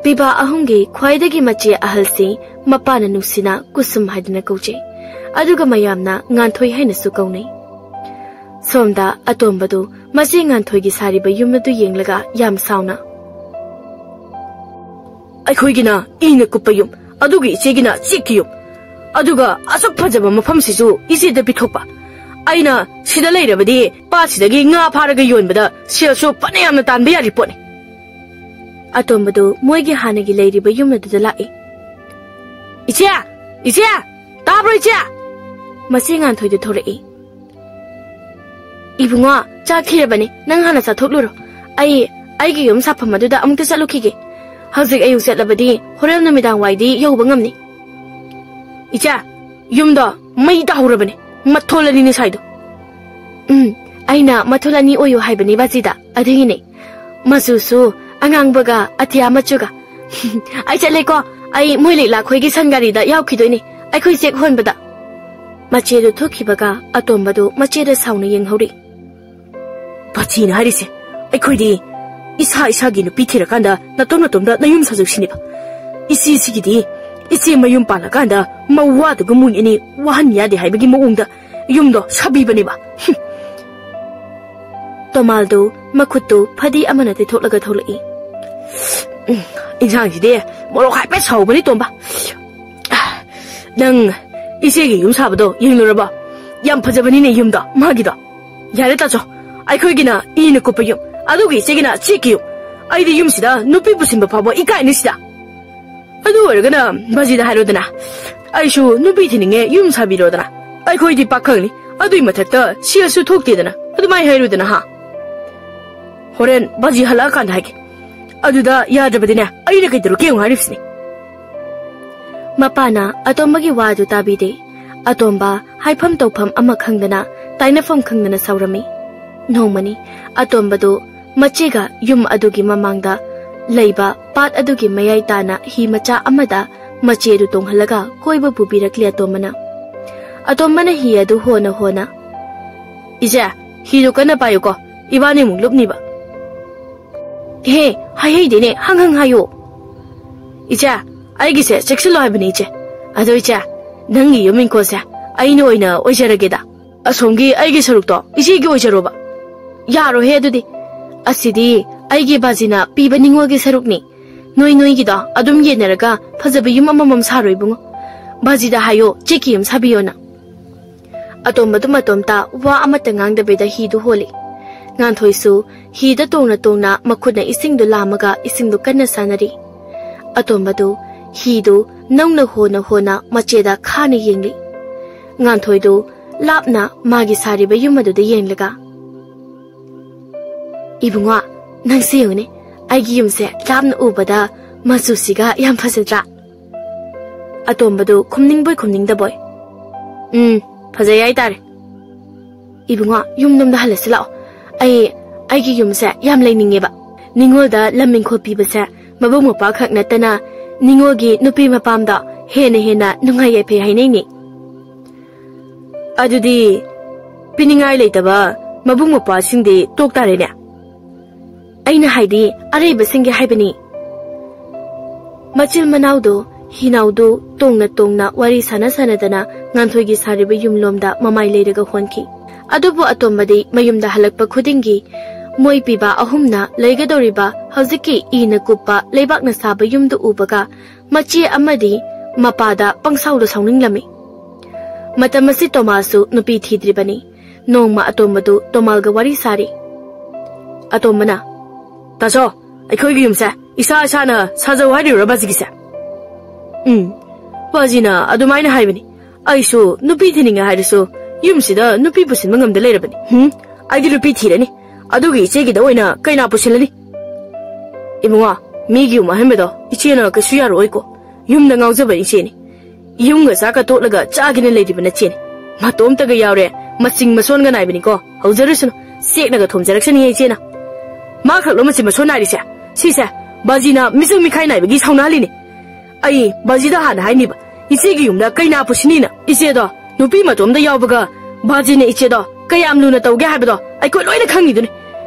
ꯄꯤꯕꯥ ꯑꯍꯨꯝꯒꯤ ꯈ꯭ꯋꯥꯏꯗꯒꯤ ꯃꯆꯦ ꯑꯍꯜꯁꯤ ꯃꯄꯥꯅ ꯅꯨꯡꯁꯤꯅ ꯀꯨꯁꯨꯝ ꯍꯥꯏꯗꯨꯅ ꯀꯧꯖꯩ, ꯑꯗꯨꯒ ꯃꯌꯥꯝꯅ ꯉꯥꯟꯊꯣꯏ ꯍꯥꯏꯅꯁꯨ ꯀꯧꯅꯩ꯫ ꯁꯣꯝꯗ ꯑꯇꯣꯝꯕꯗꯨ ꯃꯆꯦ ꯉꯥꯟꯊꯣꯏꯒꯤ ꯁꯥꯔꯤꯕ ꯌꯨꯝ ꯑꯗꯨ ꯌꯦꯡꯂꯒ ꯌꯥꯝ ꯁꯥꯎꯅ, "ꯑꯩꯈꯣꯏꯒꯤꯅ ꯏꯅ ꯀꯨꯞꯄ ꯌꯨꯝ, ꯑꯗꯨꯒꯤ ꯏꯆꯦꯒꯤꯅ ꯆꯦꯛꯀꯤ ꯌꯨꯝ, ꯑꯗꯨꯒ ꯑꯁꯨꯛ ꯐꯖꯕ ꯃꯐꯝꯁꯤꯁꯨ ꯏꯆꯦꯗ ꯄꯤꯊꯣꯛꯄ꯫ ꯑꯩꯅ ꯁꯤꯗ ꯂꯩꯔꯕꯗꯤ ꯄꯥꯠꯁꯤꯗꯒꯤ ꯉꯥ ꯐꯥꯔꯒ ꯌꯣꯟꯕꯗ ꯁꯦꯜꯁꯨ ꯐꯅ ꯌꯥꯝꯅ ꯇꯥꯟꯕ ꯌꯥꯔꯤ ꯄꯣꯠꯅꯤ꯫" ꯑꯇꯣꯝꯕꯗꯨ ꯃꯣꯏꯒꯤ ꯍꯥꯟꯅꯒꯤ ꯂꯩꯔꯤꯕ ꯌꯨꯝ ꯑꯗꯨꯗ ꯂꯥꯛꯏ꯫ "ꯏꯆꯦ! ꯏꯆꯦ! ꯇꯥꯕ꯭ꯔꯣ ꯏꯆꯦ?" ꯃꯆꯦ ꯉꯥꯟꯊꯣꯏꯗ ꯊꯣꯔꯛꯏ꯫ "ꯏꯕꯨꯡꯉꯣ, ꯆꯥꯛ ꯊꯤꯔꯕꯅꯤ, ꯅꯪ ꯍꯥꯟꯅ ꯆꯥꯊꯣꯛꯂꯨꯔꯣ꯫ ꯑꯩ ꯑꯩꯒꯤ ꯌꯨꯝ ꯁꯥꯐꯝ ꯑꯗꯨꯗ ꯑꯃꯨꯛꯇ ꯆꯠꯂꯨꯈꯤꯒꯦ꯫ ꯍꯧꯖꯤꯛ ꯑꯌꯨꯛ ꯆꯠꯂꯕꯗꯤ ꯍꯣꯔꯦꯟ ꯅꯨꯃꯤꯗꯥꯡ ꯋꯥꯏꯗꯤ ꯌꯧꯕ ꯉꯝꯅꯤ꯫" "ꯏꯆꯦ, ꯌꯨꯝꯗꯣ ꯃꯩ ꯇꯥꯍꯧꯔꯕꯅꯤ, ꯃꯊꯣꯜ ꯑꯅꯤꯅꯤ ꯁꯥꯏꯗꯣ꯫" "ꯎꯝ, ꯑꯩꯅ ꯃꯊꯣꯜ ꯑꯅꯤ ꯑꯣꯏꯌꯨ ꯍꯥꯏꯕꯅꯤ ꯕꯥꯖꯤꯗ, ꯑꯗꯨꯒꯤꯅꯦ꯫ ꯃꯆꯨꯁꯨ ꯑꯉꯥꯡꯕꯒ ꯑꯇꯤꯌꯥ ꯃꯆꯨꯒ꯫" "ꯑꯩ ꯆꯠꯂꯦꯀꯣ, ꯑꯩ ꯃꯣꯏ ꯂꯤꯛꯂꯥꯈꯣꯏꯒꯤ ꯁꯟ ꯒꯥꯔꯤꯗ ꯌꯥꯎꯈꯤꯗꯣꯏꯅꯦ, ꯑꯩꯈꯣꯏ ꯆꯦꯛ ꯍꯣꯟꯕꯗ꯫" ꯃꯆꯦꯗꯨ ꯊꯣꯛꯈꯤꯕꯒ ꯑꯇꯣꯝꯕꯗꯨ ꯃꯆꯦꯗ ꯁꯥꯎꯅ ꯌꯦꯡꯍꯧꯔꯤ꯫ "ꯕꯥꯖꯤꯅ ꯍꯥꯏꯔꯤꯁꯦ, ꯑꯩꯈꯣꯏꯗꯤ ꯏꯁꯥ ꯏꯁꯥꯒꯤ ꯅꯨꯄꯤ ꯊꯤꯔꯀꯥꯟꯗ ꯅꯇꯣꯝ ꯅꯇꯣꯝꯗ ꯅꯌꯨꯝ ꯁꯥꯖꯧꯁꯤꯅꯦꯕ꯫ ꯏꯆꯦꯁꯤꯒꯤꯗꯤ ꯏꯆꯦ ꯃꯌꯨꯝ ꯄꯥꯜꯂꯀꯥꯟꯗ ꯃꯧ ꯋꯥꯗꯨꯒ ꯃꯣꯏ ꯑꯅꯤ ꯋꯥꯍꯟ ꯌꯥꯗꯦ ꯍꯥꯏꯕꯒꯤ ꯃꯑꯣꯡꯗ ꯌꯨꯝꯗꯣ ꯁꯥꯕꯤꯕꯅꯦꯕ꯫" ꯍꯨꯝ꯫ ꯇꯣꯃꯥꯜꯗꯨ ꯃꯈꯨꯠꯇꯨ ꯐꯗꯤ ꯑꯃꯅ ꯇꯩꯊꯣꯛꯂꯒ ꯊꯣꯛꯂꯛꯏ꯫ "ꯎꯝ, ꯏꯟꯁꯥꯡꯁꯤꯗꯤ ꯃꯣꯔꯣꯛ ꯍꯥꯏꯐꯦꯠ ꯁꯥꯎꯕꯅꯤ, ꯇꯣꯝꯕ꯫ ꯅꯪ ꯏꯆꯦꯒꯤ ꯌꯨꯝ ꯁꯥꯕꯗꯣ ꯌꯦꯡꯂꯨꯔꯕꯣ? ꯌꯥꯝ ꯐꯖꯕꯅꯤꯅꯦ ꯌꯨꯝꯗꯣ, ꯃꯥꯒꯤꯗꯣ꯫ ꯌꯥꯔꯦ ꯇꯥꯆꯧ, ꯑꯩꯈꯣꯏꯒꯤꯅ ꯏꯅ ꯀꯨꯞꯄ ꯌꯨꯝ, ꯑꯗꯨꯒꯤ ꯏꯆꯦꯒꯤꯅ ꯆꯦꯛꯀꯤ ꯌꯨꯝ꯫ ꯑꯩꯗꯤ ꯌꯨꯝꯁꯤꯗ ꯅꯨꯄꯤ ꯄꯨꯁꯤꯟꯕ ꯐꯥꯎꯕ ꯏꯀꯥꯏꯅꯤ ꯁꯤꯗ꯫ ꯑꯗꯨ ꯑꯣꯏꯔꯒꯅ ꯕꯥꯖꯤꯗ ꯍꯥꯏꯔꯣꯗꯅ, ꯑꯩꯁꯨ ꯅꯨꯄꯤ ꯊꯤꯅꯤꯡꯉꯦ, ꯌꯨꯝ ꯁꯥꯕꯤꯔꯣꯗꯅ꯫ ꯑꯩꯈꯣꯏꯗꯤ ꯄꯥꯈꯪꯅꯤ, ꯑꯗꯨꯏ ꯃꯊꯛꯇ ꯁꯦꯜꯁꯨ ꯊꯣꯛꯇꯦꯗꯅ, ꯑꯗꯨꯃꯥꯏꯅ ꯍꯥꯏꯔꯣꯗꯅ, ꯍꯥ?" "ꯍꯣꯔꯦꯟ ꯕꯥꯖꯤ ꯍꯜꯂꯛꯑꯀꯥꯟꯗ ꯍꯥꯏꯒꯦ꯫ ꯑꯗꯨꯗ ꯌꯥꯗ꯭ꯔꯕꯗꯤꯅꯦ, ꯑꯩꯅ ꯀꯩꯗꯧꯔꯨꯒꯦ ꯌꯦꯡꯉꯨ ꯍꯥꯏꯔꯤꯕꯁꯤꯅꯦ꯫" ꯃꯄꯥꯅ ꯑꯇꯣꯝꯕꯒꯤ ꯋꯥ ꯑꯗꯨ ꯇꯥꯕꯤꯗꯦ꯫ ꯑꯇꯣꯝꯕ ꯍꯥꯏꯐꯝ ꯇꯧꯐꯝ ꯑꯃ ꯈꯪꯗꯅ, ꯇꯥꯏꯅꯐꯝ ꯈꯪꯗꯅ ꯁꯥꯎꯔꯝꯃꯤ꯫ ꯅꯣꯡꯃꯅꯤ ꯑꯇꯣꯝꯕꯗꯨ ꯃꯆꯦꯒ ꯌꯨꯝ ꯑꯗꯨꯒꯤ ꯃꯃꯥꯡꯗ ꯂꯩꯕ ꯄꯥꯠ ꯑꯗꯨꯒꯤ ꯃꯌꯥꯏ ꯇꯥꯅ ꯍꯤ ꯃꯆꯥ ꯑꯃꯗ ꯃꯆꯦꯗꯨ ꯇꯣꯡꯍꯜꯂꯒ ꯀꯣꯏꯕ ꯄꯨꯕꯤꯔꯛꯂꯤ ꯑꯇꯣꯝꯕꯅ꯫ ꯑꯇꯣꯝꯕꯅ ꯍꯤ ꯑꯗꯨ ꯍꯣꯅ ꯍꯣꯅ, "ꯏꯆꯦ, ꯍꯤꯗꯨ ꯀꯟꯅ ꯄꯥꯏꯌꯨꯀꯣ, ꯏꯕꯥꯅꯤꯃꯨꯛ ꯂꯨꯞꯅꯤꯕ꯫" "ꯍꯦ, ꯍꯥꯏꯍꯩꯗꯦꯅꯦ, ꯍꯪ ꯍꯪ ꯍꯥꯏꯌꯣ꯫" "ꯏꯆꯦ, ꯑꯩꯒꯤꯁꯦ ꯆꯦꯛꯁꯤꯜꯂꯣ ꯍꯥꯏꯕꯅꯤ ꯏꯆꯦ꯫ ꯑꯗꯣ ꯏꯆꯦ, ꯅꯪꯒꯤ ꯌꯨꯝ ꯏꯪꯈꯣꯜꯁꯦ ꯑꯩꯅ ꯑꯣꯏꯅ ꯑꯣꯏꯖꯔꯒꯦꯗ꯫ ꯑꯁꯣꯝꯒꯤ ꯑꯩꯒꯤ ꯁꯔꯨꯛꯇꯣ ꯏꯆꯦꯒꯤ ꯑꯣꯏꯖꯔꯣꯕ꯫" "ꯌꯥꯔꯣꯏꯍꯦ ꯑꯗꯨꯗꯤ꯫ ꯑꯁꯤꯗꯤ ꯑꯩꯒꯤ ꯕꯥꯖꯤꯅ ꯄꯤꯕ ꯅꯤꯉꯣꯜꯒꯤ ꯁꯔꯨꯛꯅꯤ꯫ ꯅꯣꯏ ꯅꯣꯏꯒꯤꯗꯣ ꯑꯗꯨꯝ ꯌꯦꯟꯅꯔꯒ ꯐꯖꯕ ꯌꯨꯝ ꯑꯃꯃꯝ ꯁꯥꯔꯣ ꯏꯕꯨꯡꯉꯣ꯫ ꯕꯥꯖꯤꯗ ꯍꯥꯏꯌꯣ ꯆꯦꯛꯀꯤ ꯌꯨꯝ ꯁꯥꯕꯤꯌꯣꯅ꯫" ꯑꯇꯣꯝꯕꯗꯨ ꯃꯇꯣꯝꯇ ꯋꯥ ꯑꯃꯠꯇ ꯉꯥꯡꯗꯕꯤꯗ ꯍꯤꯗꯨ ꯍꯣꯜꯂꯤ꯫ ꯉꯥꯟꯊꯣꯏꯁꯨ ꯍꯤꯗ ꯇꯣꯡꯅ ꯇꯣꯡꯅ ꯃꯈꯨꯠꯅ ꯏꯁꯤꯡꯗꯨ ꯂꯥꯝꯃꯒ ꯏꯁꯤꯡꯗꯨ ꯀꯟꯅ ꯁꯥꯟꯅꯔꯤ꯫ ꯑꯇꯣꯝꯕꯗꯨ ꯍꯤꯗꯨ ꯅꯧꯅ ꯍꯣꯅ ꯍꯣꯅ ꯃꯆꯦꯗ ꯈꯥꯅ ꯌꯦꯡꯂꯤ꯫ ꯉꯥꯟꯊꯣꯏꯗꯨ ꯂꯥꯞꯅ ꯃꯥꯒꯤ ꯁꯥꯔꯤꯕ ꯌꯨꯝ ꯑꯗꯨꯗ ꯌꯦꯡꯂꯒ, "ꯏꯕꯨꯡꯉꯣ, ꯅꯪꯁꯦ ꯌꯦꯡꯉꯨꯅꯦ, ꯑꯩꯒꯤ ꯌꯨꯝꯁꯦ ꯂꯥꯞꯅ ꯎꯕꯗ ꯃꯆꯨꯁꯤꯒ ꯌꯥꯝ ꯐꯖꯗ꯭ꯔꯥ?" ꯑꯇꯣꯝꯕꯗꯨ ꯈꯨꯝꯅꯤꯡꯕꯣꯏ ꯈꯨꯝꯅꯤꯡꯗꯕꯣꯏ, "ꯎꯝ, ꯐꯖꯩ ꯍꯥꯏꯇꯥꯔꯦ꯫" "ꯏꯕꯨꯡꯉꯣ, ꯌꯨꯝꯂꯣꯝꯗ ꯍꯜꯂꯁꯤ ꯂꯥꯛꯑꯣ꯫ ꯑꯩ, ꯑꯩꯒꯤ ꯌꯨꯝꯁꯦ ꯌꯥꯝ ꯂꯩꯅꯤꯡꯉꯦꯕ꯫ ꯅꯤꯉꯣꯜꯗ ꯂꯝ ꯏꯪꯈꯣꯜ ꯄꯤꯕꯁꯦ ꯃꯕꯨꯡ ꯃꯧꯄ꯭ꯋꯥ ꯈꯛ ꯅꯠꯇꯅ ꯅꯤꯉꯣꯜꯒꯤ ꯅꯨꯄꯤ ꯃꯄꯥꯝꯗꯣ ꯍꯦꯟꯅ ꯍꯦꯟꯅ ꯅꯨꯡꯉꯥꯏ ꯌꯥꯏꯐꯩ ꯍꯥꯏꯅꯩꯅꯦ꯫" "ꯑꯗꯨꯗꯤ ꯄꯤꯅꯤꯡꯉꯥꯏ ꯂꯩꯇꯕ ꯃꯕꯨꯡ ꯃꯧꯄ꯭ꯋꯥꯁꯤꯡꯗꯤ ꯇꯣꯛ ꯇꯥꯔꯦꯅꯦ꯫" "ꯑꯩꯅ ꯍꯥꯏꯗꯤ ꯑꯔꯩꯕꯁꯤꯡꯒꯤ ꯍꯥꯏꯕꯅꯤ꯫" ꯃꯆꯤꯜ ꯃꯅꯥꯎꯗꯨ ꯍꯤꯅꯥꯎꯗꯨ ꯇꯣꯡꯅ ꯇꯣꯡꯅ ꯋꯥꯔꯤ ꯁꯥꯟꯅ ꯁꯥꯟꯅꯗꯅ ꯉꯥꯟꯊꯣꯏꯒꯤ ꯁꯥꯔꯤꯕ ꯌꯨꯝꯂꯣꯝꯗ ꯃꯃꯥꯏ ꯂꯩꯔꯒ ꯍꯣꯟꯈꯤ꯫ ꯑꯗꯨꯕꯨ ꯑꯇꯣꯝꯕꯗꯤ ꯃꯌꯨꯝꯗ ꯍꯜꯂꯛꯄ ꯈꯨꯗꯤꯡꯒꯤ ꯃꯣꯏ ꯄꯤꯕ ꯑꯍꯨꯝꯅ ꯂꯩꯒꯗꯧꯔꯤꯕ ꯍꯧꯖꯤꯛꯀꯤ ꯏꯅ ꯀꯨꯞꯄ ꯂꯩꯕꯥꯛꯅ ꯁꯥꯕ ꯌꯨꯝꯗꯨ ꯎꯕꯒ ꯃꯆꯦ ꯑꯃꯗꯤ ꯃꯄꯥꯗ ꯄꯪꯁꯥꯎꯗ ꯁꯥꯎꯅꯤꯡꯂꯝꯃꯤ꯫ ꯃꯇꯝ ꯑꯁꯤ ꯇꯣꯃꯥꯁꯁꯨ ꯅꯨꯄꯤ ꯊꯤꯗ꯭ꯔꯤꯕꯅꯤ꯫ ꯅꯣꯡꯃ ꯑꯇꯣꯝꯕꯗꯨ ꯇꯣꯃꯥꯜꯒ ꯋꯥꯔꯤ ꯁꯥꯔꯤ꯫ ꯑꯇꯣꯝꯕꯅ, "ꯇꯥꯆꯧ, ꯑꯩꯈꯣꯏꯒꯤ ꯌꯨꯝꯁꯦ ꯏꯁꯥ ꯏꯁꯥꯅ ꯁꯥꯖꯧ ꯍꯥꯏꯔꯤꯕ꯭ꯔꯥ ꯕꯥꯖꯤꯒꯤꯁꯦ?" "ꯎꯝ, ꯕꯥꯖꯤꯅ ꯑꯗꯨꯃꯥꯏꯅ ꯍꯥꯏꯕꯅꯤ꯫ ꯑꯩꯁꯨ ꯅꯨꯄꯤ ꯊꯤꯅꯤꯡꯉꯦ ꯍꯥꯏꯔꯁꯨ ꯌꯨꯝꯁꯤꯗ ꯅꯨꯄꯤ ꯄꯨꯁꯤꯟꯕ ꯉꯝꯗ ꯂꯩꯔꯕꯅꯤ꯫ ꯎꯝ, ꯑꯩꯗꯤ ꯅꯨꯄꯤ ꯊꯤꯔꯅꯤ꯫ ꯑꯗꯨꯒꯤ ꯏꯆꯦꯒꯤꯗ ꯑꯣꯏꯅ ꯀꯩꯅꯥ ꯄꯨꯁꯤꯜꯂꯅꯤ꯫" "ꯏꯕꯨꯡꯉꯣ, ꯃꯤꯒꯤ ꯌꯨꯝ ꯑꯍꯟꯕꯗꯣ ꯏꯆꯦꯅ ꯀꯩꯁꯨ ꯌꯥꯔꯛꯑꯣꯏꯀꯣ꯫ ꯌꯨꯝꯗ ꯉꯥꯎꯖꯕ ꯏꯆꯦꯅꯤ꯫ ꯌꯨꯝꯒ ꯆꯥꯛꯀ ꯇꯣꯠꯂꯒ ꯆꯥꯒꯦꯅ ꯂꯩꯔꯤꯕ ꯅꯆꯦꯅꯤ꯫ ꯃꯇꯣꯝꯇꯒ ꯌꯥꯎꯔꯦ, ꯃꯆꯤꯡ ꯃꯁꯣꯟꯒ ꯅꯥꯏꯕꯅꯤꯀꯣ꯫ ꯍꯧꯖꯔꯨꯁꯅꯨ, ꯁꯦꯛꯅꯒ ꯊꯣꯝꯖꯔꯛꯁꯅꯤꯌꯦ ꯏꯆꯦꯅ꯫ ꯃꯥ ꯈꯛꯂꯣ ꯃꯆꯤꯡ ꯃꯁꯣꯟ ꯅꯥꯏꯔꯤꯁꯦ? ꯁꯤꯁꯦ ꯕꯥꯖꯤꯅ ꯃꯤꯆꯪ ꯃꯤꯈꯥꯏ ꯅꯥꯏꯕꯒꯤ ꯁꯥꯎꯅꯍꯜꯂꯤꯅꯦ꯫ ꯑꯩ ꯕꯥꯖꯤꯗ ꯍꯥꯟꯅ ꯍꯥꯏꯅꯤꯕ, ꯏꯆꯦꯒꯤ ꯌꯨꯝꯗ ꯀꯩꯅꯥ ꯄꯨꯁꯤꯅꯤꯅ꯫ ꯏꯆꯦꯗꯣ ꯅꯨꯄꯤ ꯃꯇꯣꯝꯗ ꯌꯥꯎꯕꯒ ꯕꯥꯖꯤꯅ ꯏꯆꯦꯗꯣ ꯀꯌꯥꯝ ꯂꯨꯅ ꯇꯧꯒꯦ ꯍꯥꯏꯕꯗꯣ ꯑꯩꯈꯣꯏ ꯂꯣꯏꯅ ꯈꯪꯉꯤꯗꯨꯅꯤ꯫